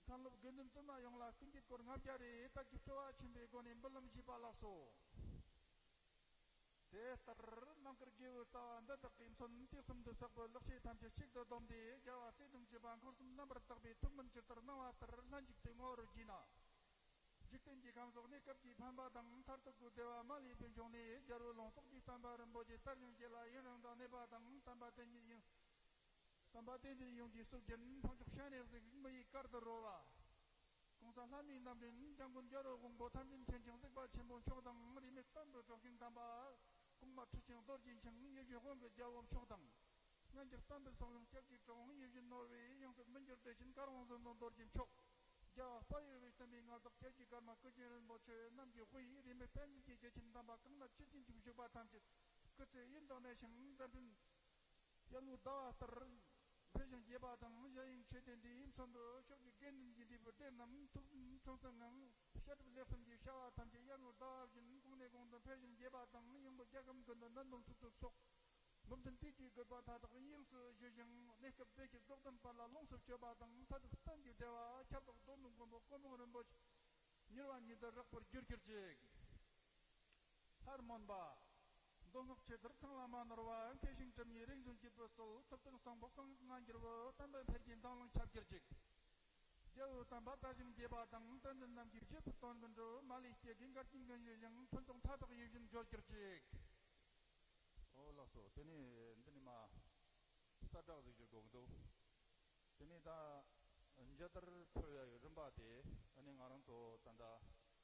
མཁན་སློབ་དགེ་འདུན་བཙུན་མ་ཡོངས་ལ་ཀུན་གྱིས་བསྐོར་ལྔ་བརྒྱ་རེ་བདག་གིས་སྤྲོ་བ་ཆེན་པོའི་སྒོ་ནས་འབུལ་ལམ་ཞུས་པ་ལགས་སོ། དེ་ལྟར་རྣམ་དཀར་དགེ་བའི་རྩ་བ་འདི་དག་གིས་མཚོན་དུས་གསུམ་དུ་བསགས་པའི་ལེགས་བཤད་ཐམས་ཅད་གཅིག་ཏུ་བསྡོམས་ཏེ། རྒྱལ་བ་སྲས་དང་བཅས་པ་འཁོར་གསུམ་རྣམ་པར་དག་པའི་ཐུགས་སྨོན་ཇི་ལྟར་གནང་བ་ལྟར་ལྷན་ཅིག་ཏུ་ངོ་བོར་བགྱིས་ན། འཇིག་རྟེན་གྱི་ཁམས་སོགས་གནས་སྐབས་ཀྱི་ཕན་པ་དང་མཐར་ཐུག་གི་བདེ་བ་མ་ལུས་པའི་འབྱུང་གནས་རྒྱལ་བའི་ལུང་རྟོགས་ཀྱི་བསྟན་པ་རིན་པོ་ཆེ་དར་ཞིང་རྒྱས་ལ་ཡུན་རིང་དུ་གནས་པ་དང་། བསྟན་པ་བརྟན་གྱི་ཡུན། བསྟན་པ་བརྟན་ཅིང་ཡོངས་ཀྱི་སྲོལ་རྒྱུན་འཕགས་མཆོག་སྤྱན་རས་གཟིགས་མི་ཡི་བཀའ་ལྟར་རོལ་བ། གོང་ས་ལྷ་མིའི་རྣམ་འདྲེན་འཇམ་མགོན་རྒྱལ་བའི་དབང་པོ་ཐམས་ཅད་མཁྱེན་ཅིང་གཟིགས་པ་ཆེན་པོ་མཆོག་དང་། རིས་མེད་བསྟན་པའི་སྲོག་ཤིང་དམ་པ་གོང་མ་ཁྲི་ཆེན་རྡོ་རྗེ་འཆང་ཡིད་བཞིན་དབང་གི་རྒྱལ་པོ་མཆོག་དང་། སྔ་འགྱུར་བསྟན་པའི་སྲོག་ཤིང་སྐྱབས་ཀྱི་གྲོགས་ཡིད་བཞིན་ནོར་བུའི་ཡང་སྲིད་མི་འགྱུར་བདེ་ཆེན་གར་དབང་ཟིལ་གནོན་རྡོ་རྗེ་མཆོག་རྒྱལ་བ་དཔལ་ཡུལ་བའི་བསྟན་པའི་མངའ་བདག་རྒྱལ་གྱི་སྐར་མ་ཀུན་མཁྱེན་རིན་པོ་ཆེ་རྣམས་ཀྱི་དབུས་རིས་མེད་བསྟན་འཛིན་གྱི་རྒྱལ་ཆེན་དམ་པ་གང་ན་ཇི་སྙེད་ཅིག་བཞུགས་པ་ཐམས་ཅད་སྐུ་ཚེ་ཡུན་དུ་གནས་ཤིང་མཛད་འཕྲིན་ཡར་ངོའི་ཟླ་བ་ལྟར་འཕེལ་ཞིང་རྒྱས་པ་དང་། གཞལ་ཡས་མཆོད་རྟེན་འདིའི་མཚོན་དུ་ཕྱོགས་ཀྱི་དགེ་འདུན་གྱི་འདུས་པའི་སྡེ་རྣམས་ཐུགས་ཟིན་འཁྲུངས་ཚེ་ངང་བཤད་སྒྲུབ་ལེགས་གསུམ་གྱི་བྱ་བ་ཐམས་ཅད་ཡར་ངོའི་ཟླ་བ་བཞིན་གོང་ནས་གོང་དུ་འཕེལ་ཞིང་རྒྱས་པ་དང་། ཡང་སྒོས་རྒྱལ་ཁམས་ཀུན་ཏུ་ནན་སྟོང་ཕྲུགས་ཚོགས་སོགས་མི་མཐུན་དུས་ཀྱི་རྒུད་པ་མཐའ་དག་ཡེངས་སུ་ཞི་ཞིང་། གནས་སྐབས་བདེ་སྐྱིད་རྫོགས་ལྡན་དཔལ་ལ་ལོངས་སུ་སྤྱོད་པ་དང་། མཐར་ཐུག་གཏན་གྱི་བདེ་བ་ཁྱབ་བདག་རྡོར་སེམས་མགོན་པོ་ཀུན་སློང་རིན་པོ་ཆེ་མྱུར་བ་ཉིད་དུ་རག་པར་གྱུར་གྱུར་ཅིག་ལྷར་སྨོན་པ། མདོ་སྔགས་ཆོས་བརྡར་ཚང་ལ་མ་ནོར་བ། མཁས་ཤིང་གྲུབ་བརྙེས་རིག་འཛིན་བརྒྱུད་པའི་སྲོལ། ཐུབ་བསྟན་གསང་ཕུག་གསང་སྔགས་སྔ་འགྱུར་བའི། བསྟན་པའི་འཕེལ་རྒྱས་འཛམ་གླིང་ཁྱབ་གྱུར་ཅིག་རྒྱལ་བའི་བསྟན་པ་དར་ཞིང་རྒྱས་པ་དང་། བསྟན་འཛིན་རྣམས་ཀྱི་བཞེད་དོན་ཀུན་འགྲུབ། མ་ལུས་སྐྱེ་རྒུའི་འགལ་རྐྱེན་ཀུན་ཞི་ཞིང་། ཕུན་ཚོགས་མཐའ་དག་ཡིད་བཞིན་འབྱོར་གྱུར་ཅིག་ཨོ་ལགས་སོ། དེ་ནས་འདི་ནས་མ་གསལ་བསྒྲགས་ཟིག་ཞུ་དགོས་ཀྱི་འདུག་དེ་ནས་ད་མཇལ་དར་ཕུལ་ཡ་ཡི་རིམ་པ་དེ་ཨ་ནི་ང་རང་ཚོ་ད་ལྟ་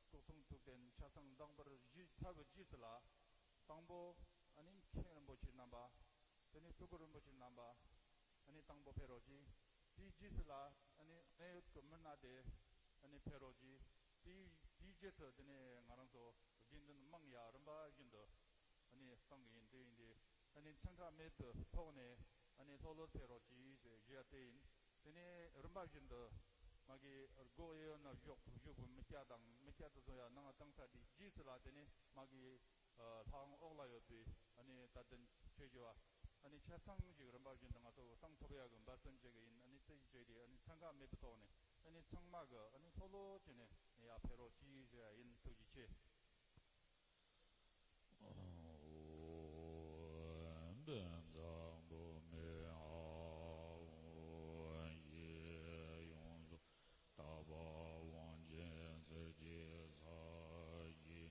སྐུ་གསུང་ཐུགས་རྟེན་ཆ་ཚང་བདག་འབུལ་ཞུས་ཚར་བའི་རྗེས་སུ་ལ། དང་པོ་ཨ་ནི་མཁན་རིན་པོ་ཆེ་རྣམ་པ། དེ་ནས་སྤྲུལ་སྐུ་རིན་པོ་ཆེ་རྣམ་པ། ཨ་ནི་དང་པོ་ཕེབས་རོགས་གྱིས། དེའི་རྗེས་སུ་ལ་ཨ་ནི་གནད་ཡོད་ཀྱི་མི་སྣ་དེ་ཨ་ནི་ཕེབས་རོགས་གྱིས། དེའི་དེའི་རྗེས་སུ་དེ་ནས་ང་རང་ཚོ་དགེ་འདུན་དམངས་ཡ་རིམ་པ་བཞིན་དུ་ཨ་ནི་གཏོང་གི་ཡིན། དེ་ཡིན་དུས་ཨ་ནི་འཚང་ཁ་མེད་པའི་ཐོག་ནས་ཨ་ནི་ལྷོད་ལྷོད་ཕེབས་རོགས་གྱིས་ཞེས་ཞུ་ཡ་དེ་ཡིན། དེ་ནས་རིམ་པ་བཞིན་དུ་མ་གི་སྒོ་གཡས་གཡོན་ན་བཞུགས་བཞུགས་པའི་མི་སྐྱ་དང་། མི་སྐྱ་དེ་ཚོ་ཡ་ནང་ང་བཏང་ཚར་དེའི་རྗེས་སུ་ལ་དེ་ནས་མ་གི་ལྷ་ཁང་འོག་ལ་ཡོད་པའི་ཨ་ནི་དད་ལྡན་ཆོས་ཞུ་བ་ཨ་ནི་ཆ་ཚང་ཞིག་རིམ་པ་བཞིན་དུ་ང་ཚོ་གཏོང་ཐུབ་ཡག་གི་འབད་བརྩོན་བྱེད་ཀྱི་ཡིན། ཨ་ནི་དེ་བྱས་ཏེ་ཨ་ནི་འཚང་ཁ་མེད་པའི་ཐོག་ནས་ཨ་ནི་ཚང་མ་གི་ཨ་ནི་ལྷོད་ལྷོད་བྱས་ནས་ཡར་ཕེབས་རོགས་གྱིས་ཞུ་ཡ་ཡིན། ཐུགས་རྗེ་ཆེ། བཛྲ་བྷཱུ་མི་ཨཱཿ་ཞེས་ཡོངས་སུ་དག་པ་དབང་ཆེན་ཟེར་གྱི་ས་གཞི།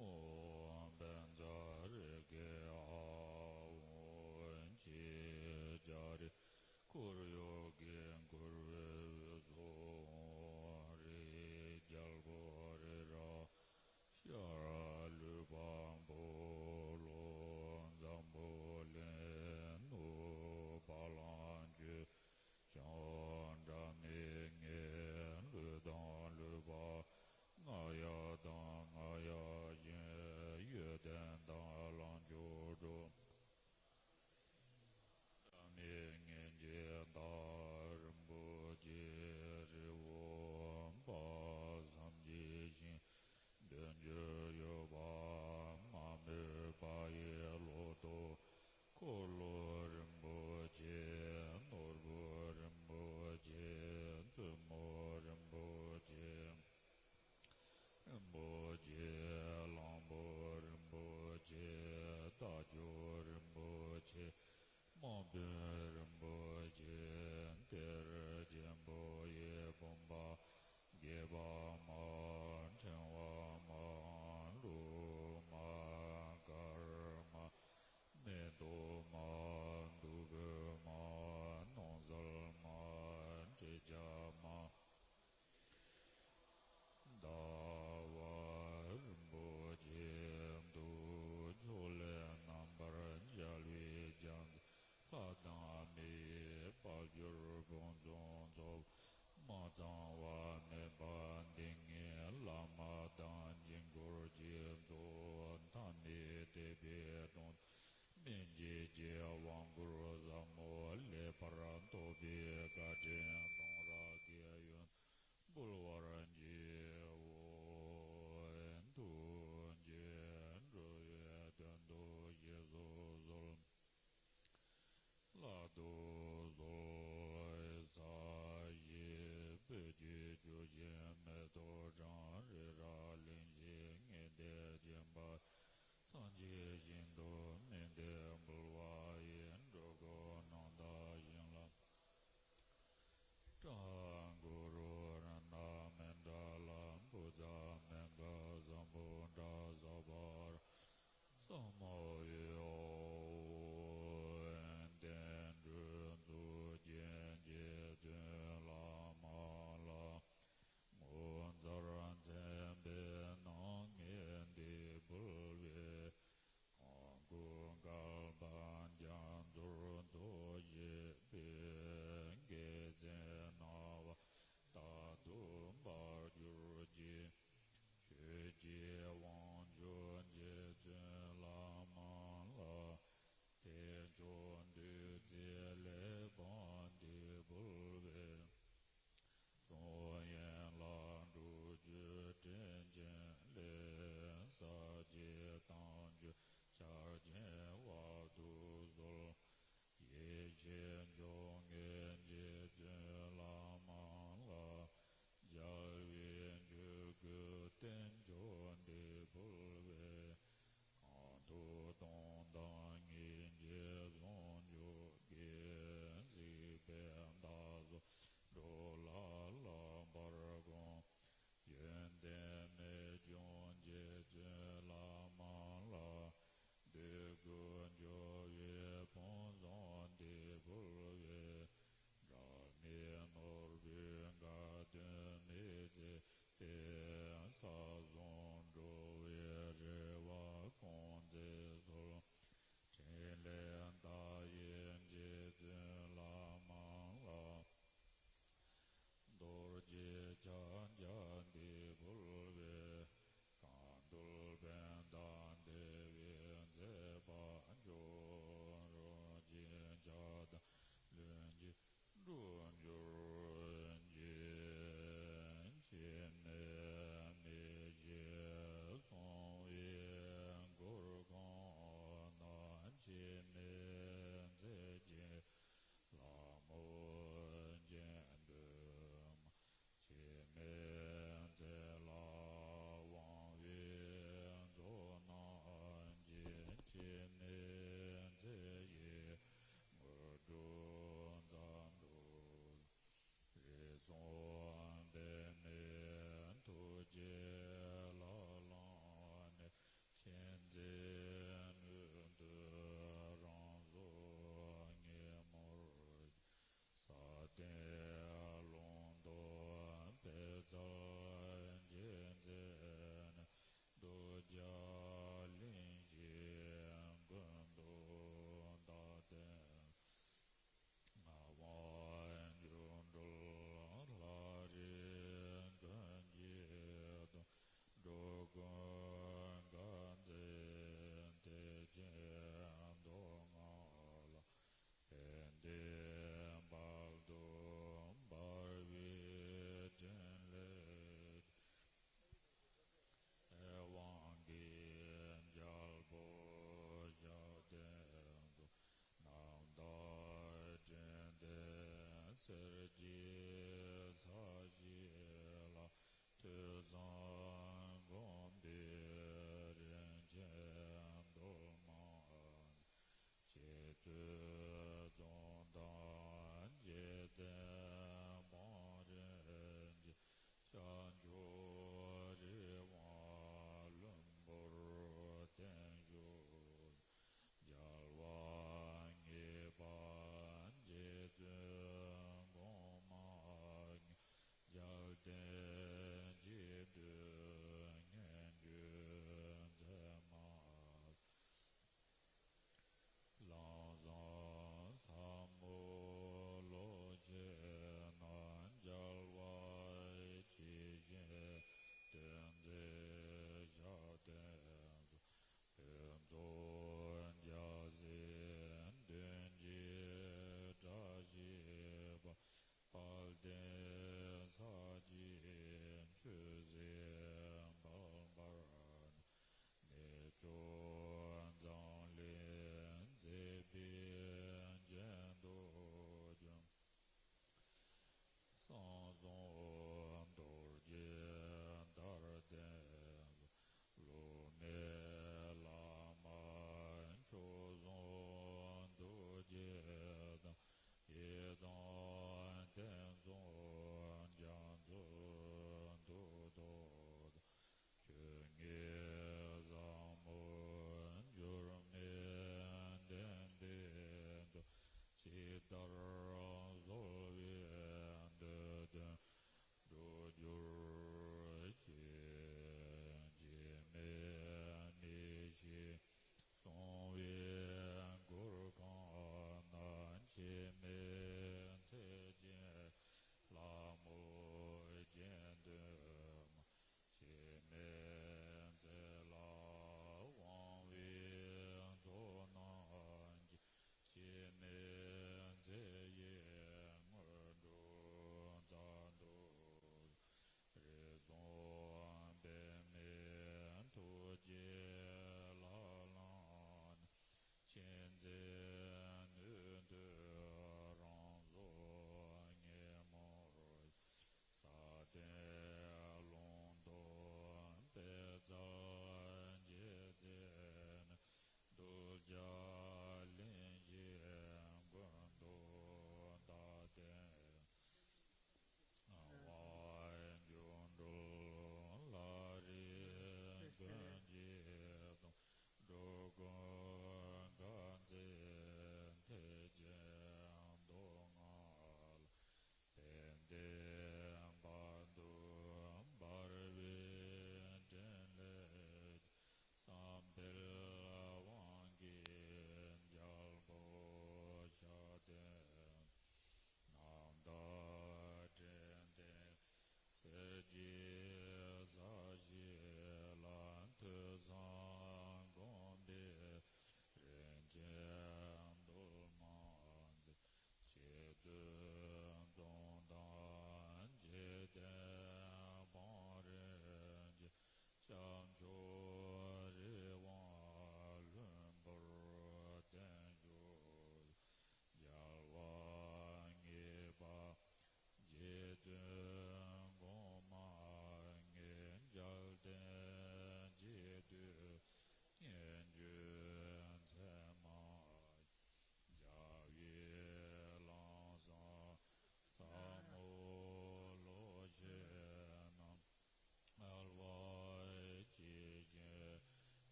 ཨོཾ་བཛྲ་རེ་ཁེ་ཨཱཿ་ཅེས་བྱ་རེ་ཁོར་ཡུག་གི་འཁོར་བའི་བཟོ་རེ་རྒྱལ་པོ་རེ་ར།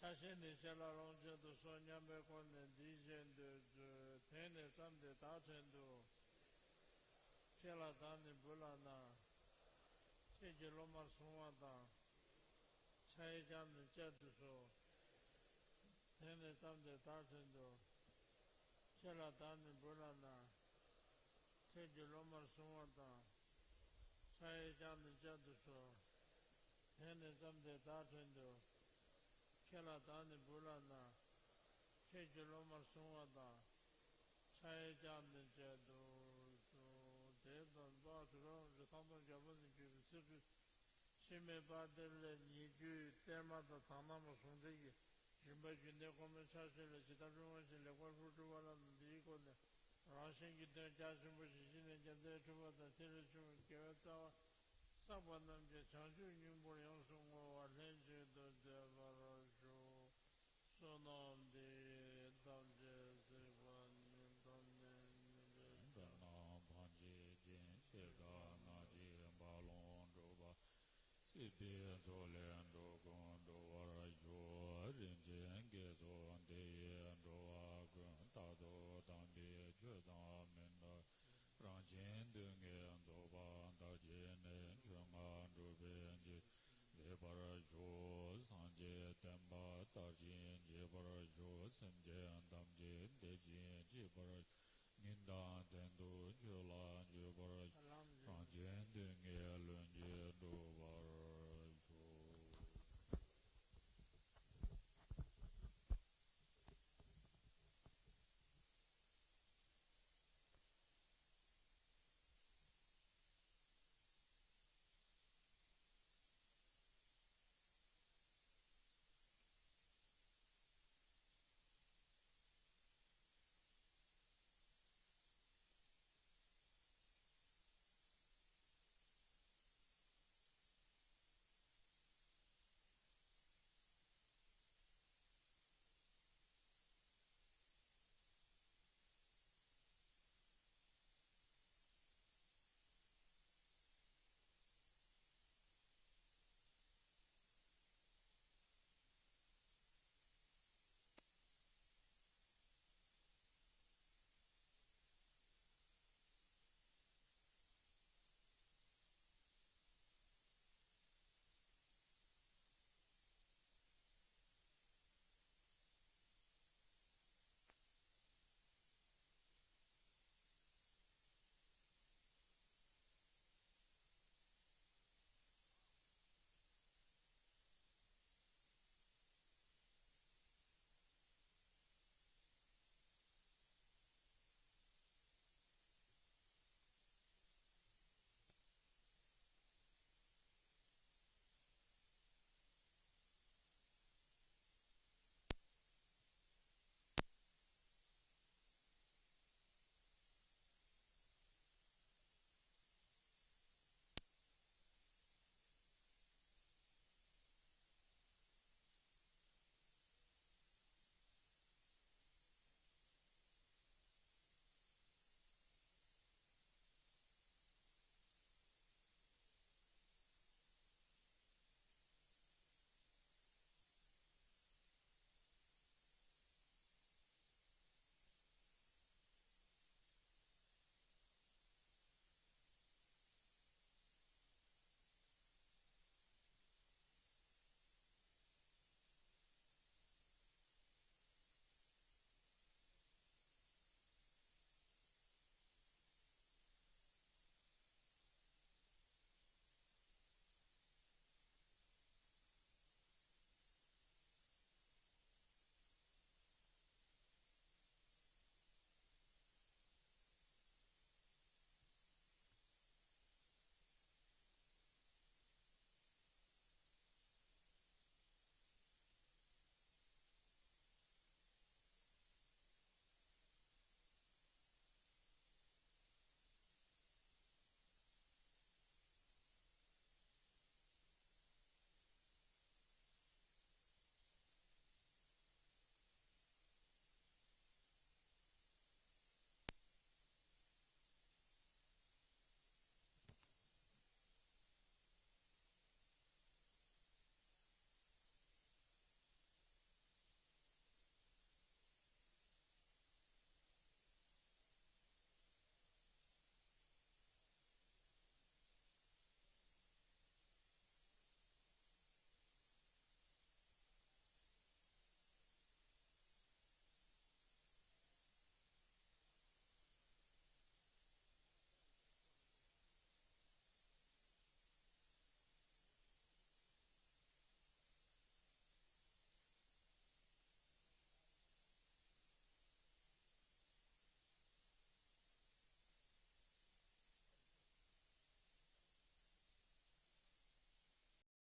ཆགས་ཞེན་ནི་ཆད་ལ་ལོངས་སྤྱོད་དུ་གསོལ་སྙམ་པའི་སྒོ་ནས་འདིའི་རྗེས་ཟློས་མཛོད། དེང་ནས་བརྩམས་ཏེ་བདག་བྲན་དུ། ཁྱེད་ལ་བདག་ནི་འབུལ་ལགས་ན། ཁྱེད་ཀྱིས་སློབ་མར་བཟུང་བ་དང་། ཕྱག་གཡས་བརྐྱངས་ནས་བསྐྱར་དུ་གསོལ། དེང་ནས་བརྩམས་ཏེ་བདག་བྲན་དུ། ཁྱེད་ལ་བདག་ནི་འབུལ་ལགས་ན། ཁྱེད་ཀྱིས་སློབ་མར་བཟུང་བ་དང་། ཕྱག་གཡས་བརྐྱངས་ནས་བསྐྱར་དུ་གསོལ། དེང་ནས་བརྩམས་ཏེ་བདག་བྲན་དུ། ཁྱེད་ལ་བདག་ནི་འབུལ་ལགས་ན། ཁྱེད་ཀྱིས་སློབ་མར་བཟུང་བ་དང་། ཕྱག་གཡས་བརྐྱངས་ནས་བསྐྱར་དུ་གསོལ། དེ་ཙམ་པ་དུ་རང་རེ་ཐང་སྟོང་བརྒྱ་པོ་ནས་བརྒྱུད་པའི་ཚེ་འཕོས་འཆི་མེད་དཔལ་སྟེར་ལས་ཉེ་བརྒྱུད་གཏེར་མ་དང་དག་སྣང་མ་ཟུང་འབྲེལ་གྱི་རིམ་པ་རྒྱུན་ལྡན་གོང་མའི་ཕྱག་བཞེས་ལས་ཇི་ལྟར་རུང་བ་བཞིན་ལེགས་པར་ལྷུན་གྲུབ་པ་ལ་ནི་འདིའི་སྒོ་ནས་རང་གཞན་གྱི་དོན་རྒྱ་ཆེན་པོ་ཞིང་གཤེགས་ནས་མཁྱེན་བརྩེ་འཁྲུལ་པ་དང་ཐེ་རེ་ཆུང་བའི་དགེ་བའི་རྩ་བ་བསགས་པ་རྣམས་ཀྱང་བྱང་ཆུབ་སྙིང་པོར་ཡོངས་སུ་བསྔོ་བ་ལྷན་ཅིག་ཏུ་མཛད་པར་ཞུ། བསོད་ནམས་འདི་ཡིས་ཐམས་ཅད་གཟིགས་པ་ཉིད། ཐོབ་ནས་ཉེས་པའི་དགྲ་རྣམས་ཕམ་བྱས་ཤིང་། འཆི་བདག་ནགས་ཀྱི་རྦ་ཀློང་འཁྲུགས་པ། སྲིད་པའི་མཚོ་ལས་འགྲོ་ཀུན་སྒྲོལ་བར་ཤོག། རིན་ཆེན་དགེ་ཚོགས་འདི་ཡིས་འགྲོ་བ་ཀུན། རྟག་ཏུ་དམ་པའི་ཆོས་དང་མི་འདའ། རང་གཞན་དོན་གཉིས་རྫོགས་པ་དག་བྱས་ནས། མཆོག་མངའ་འགྲུབ་པའི་རྒྱུ་མཛད་པར་ཤོག། སངས་རྒྱས་བསྟན་པ་དར་ཞིང་རྒྱས་པར་ཤོག། སེམས་ཅན་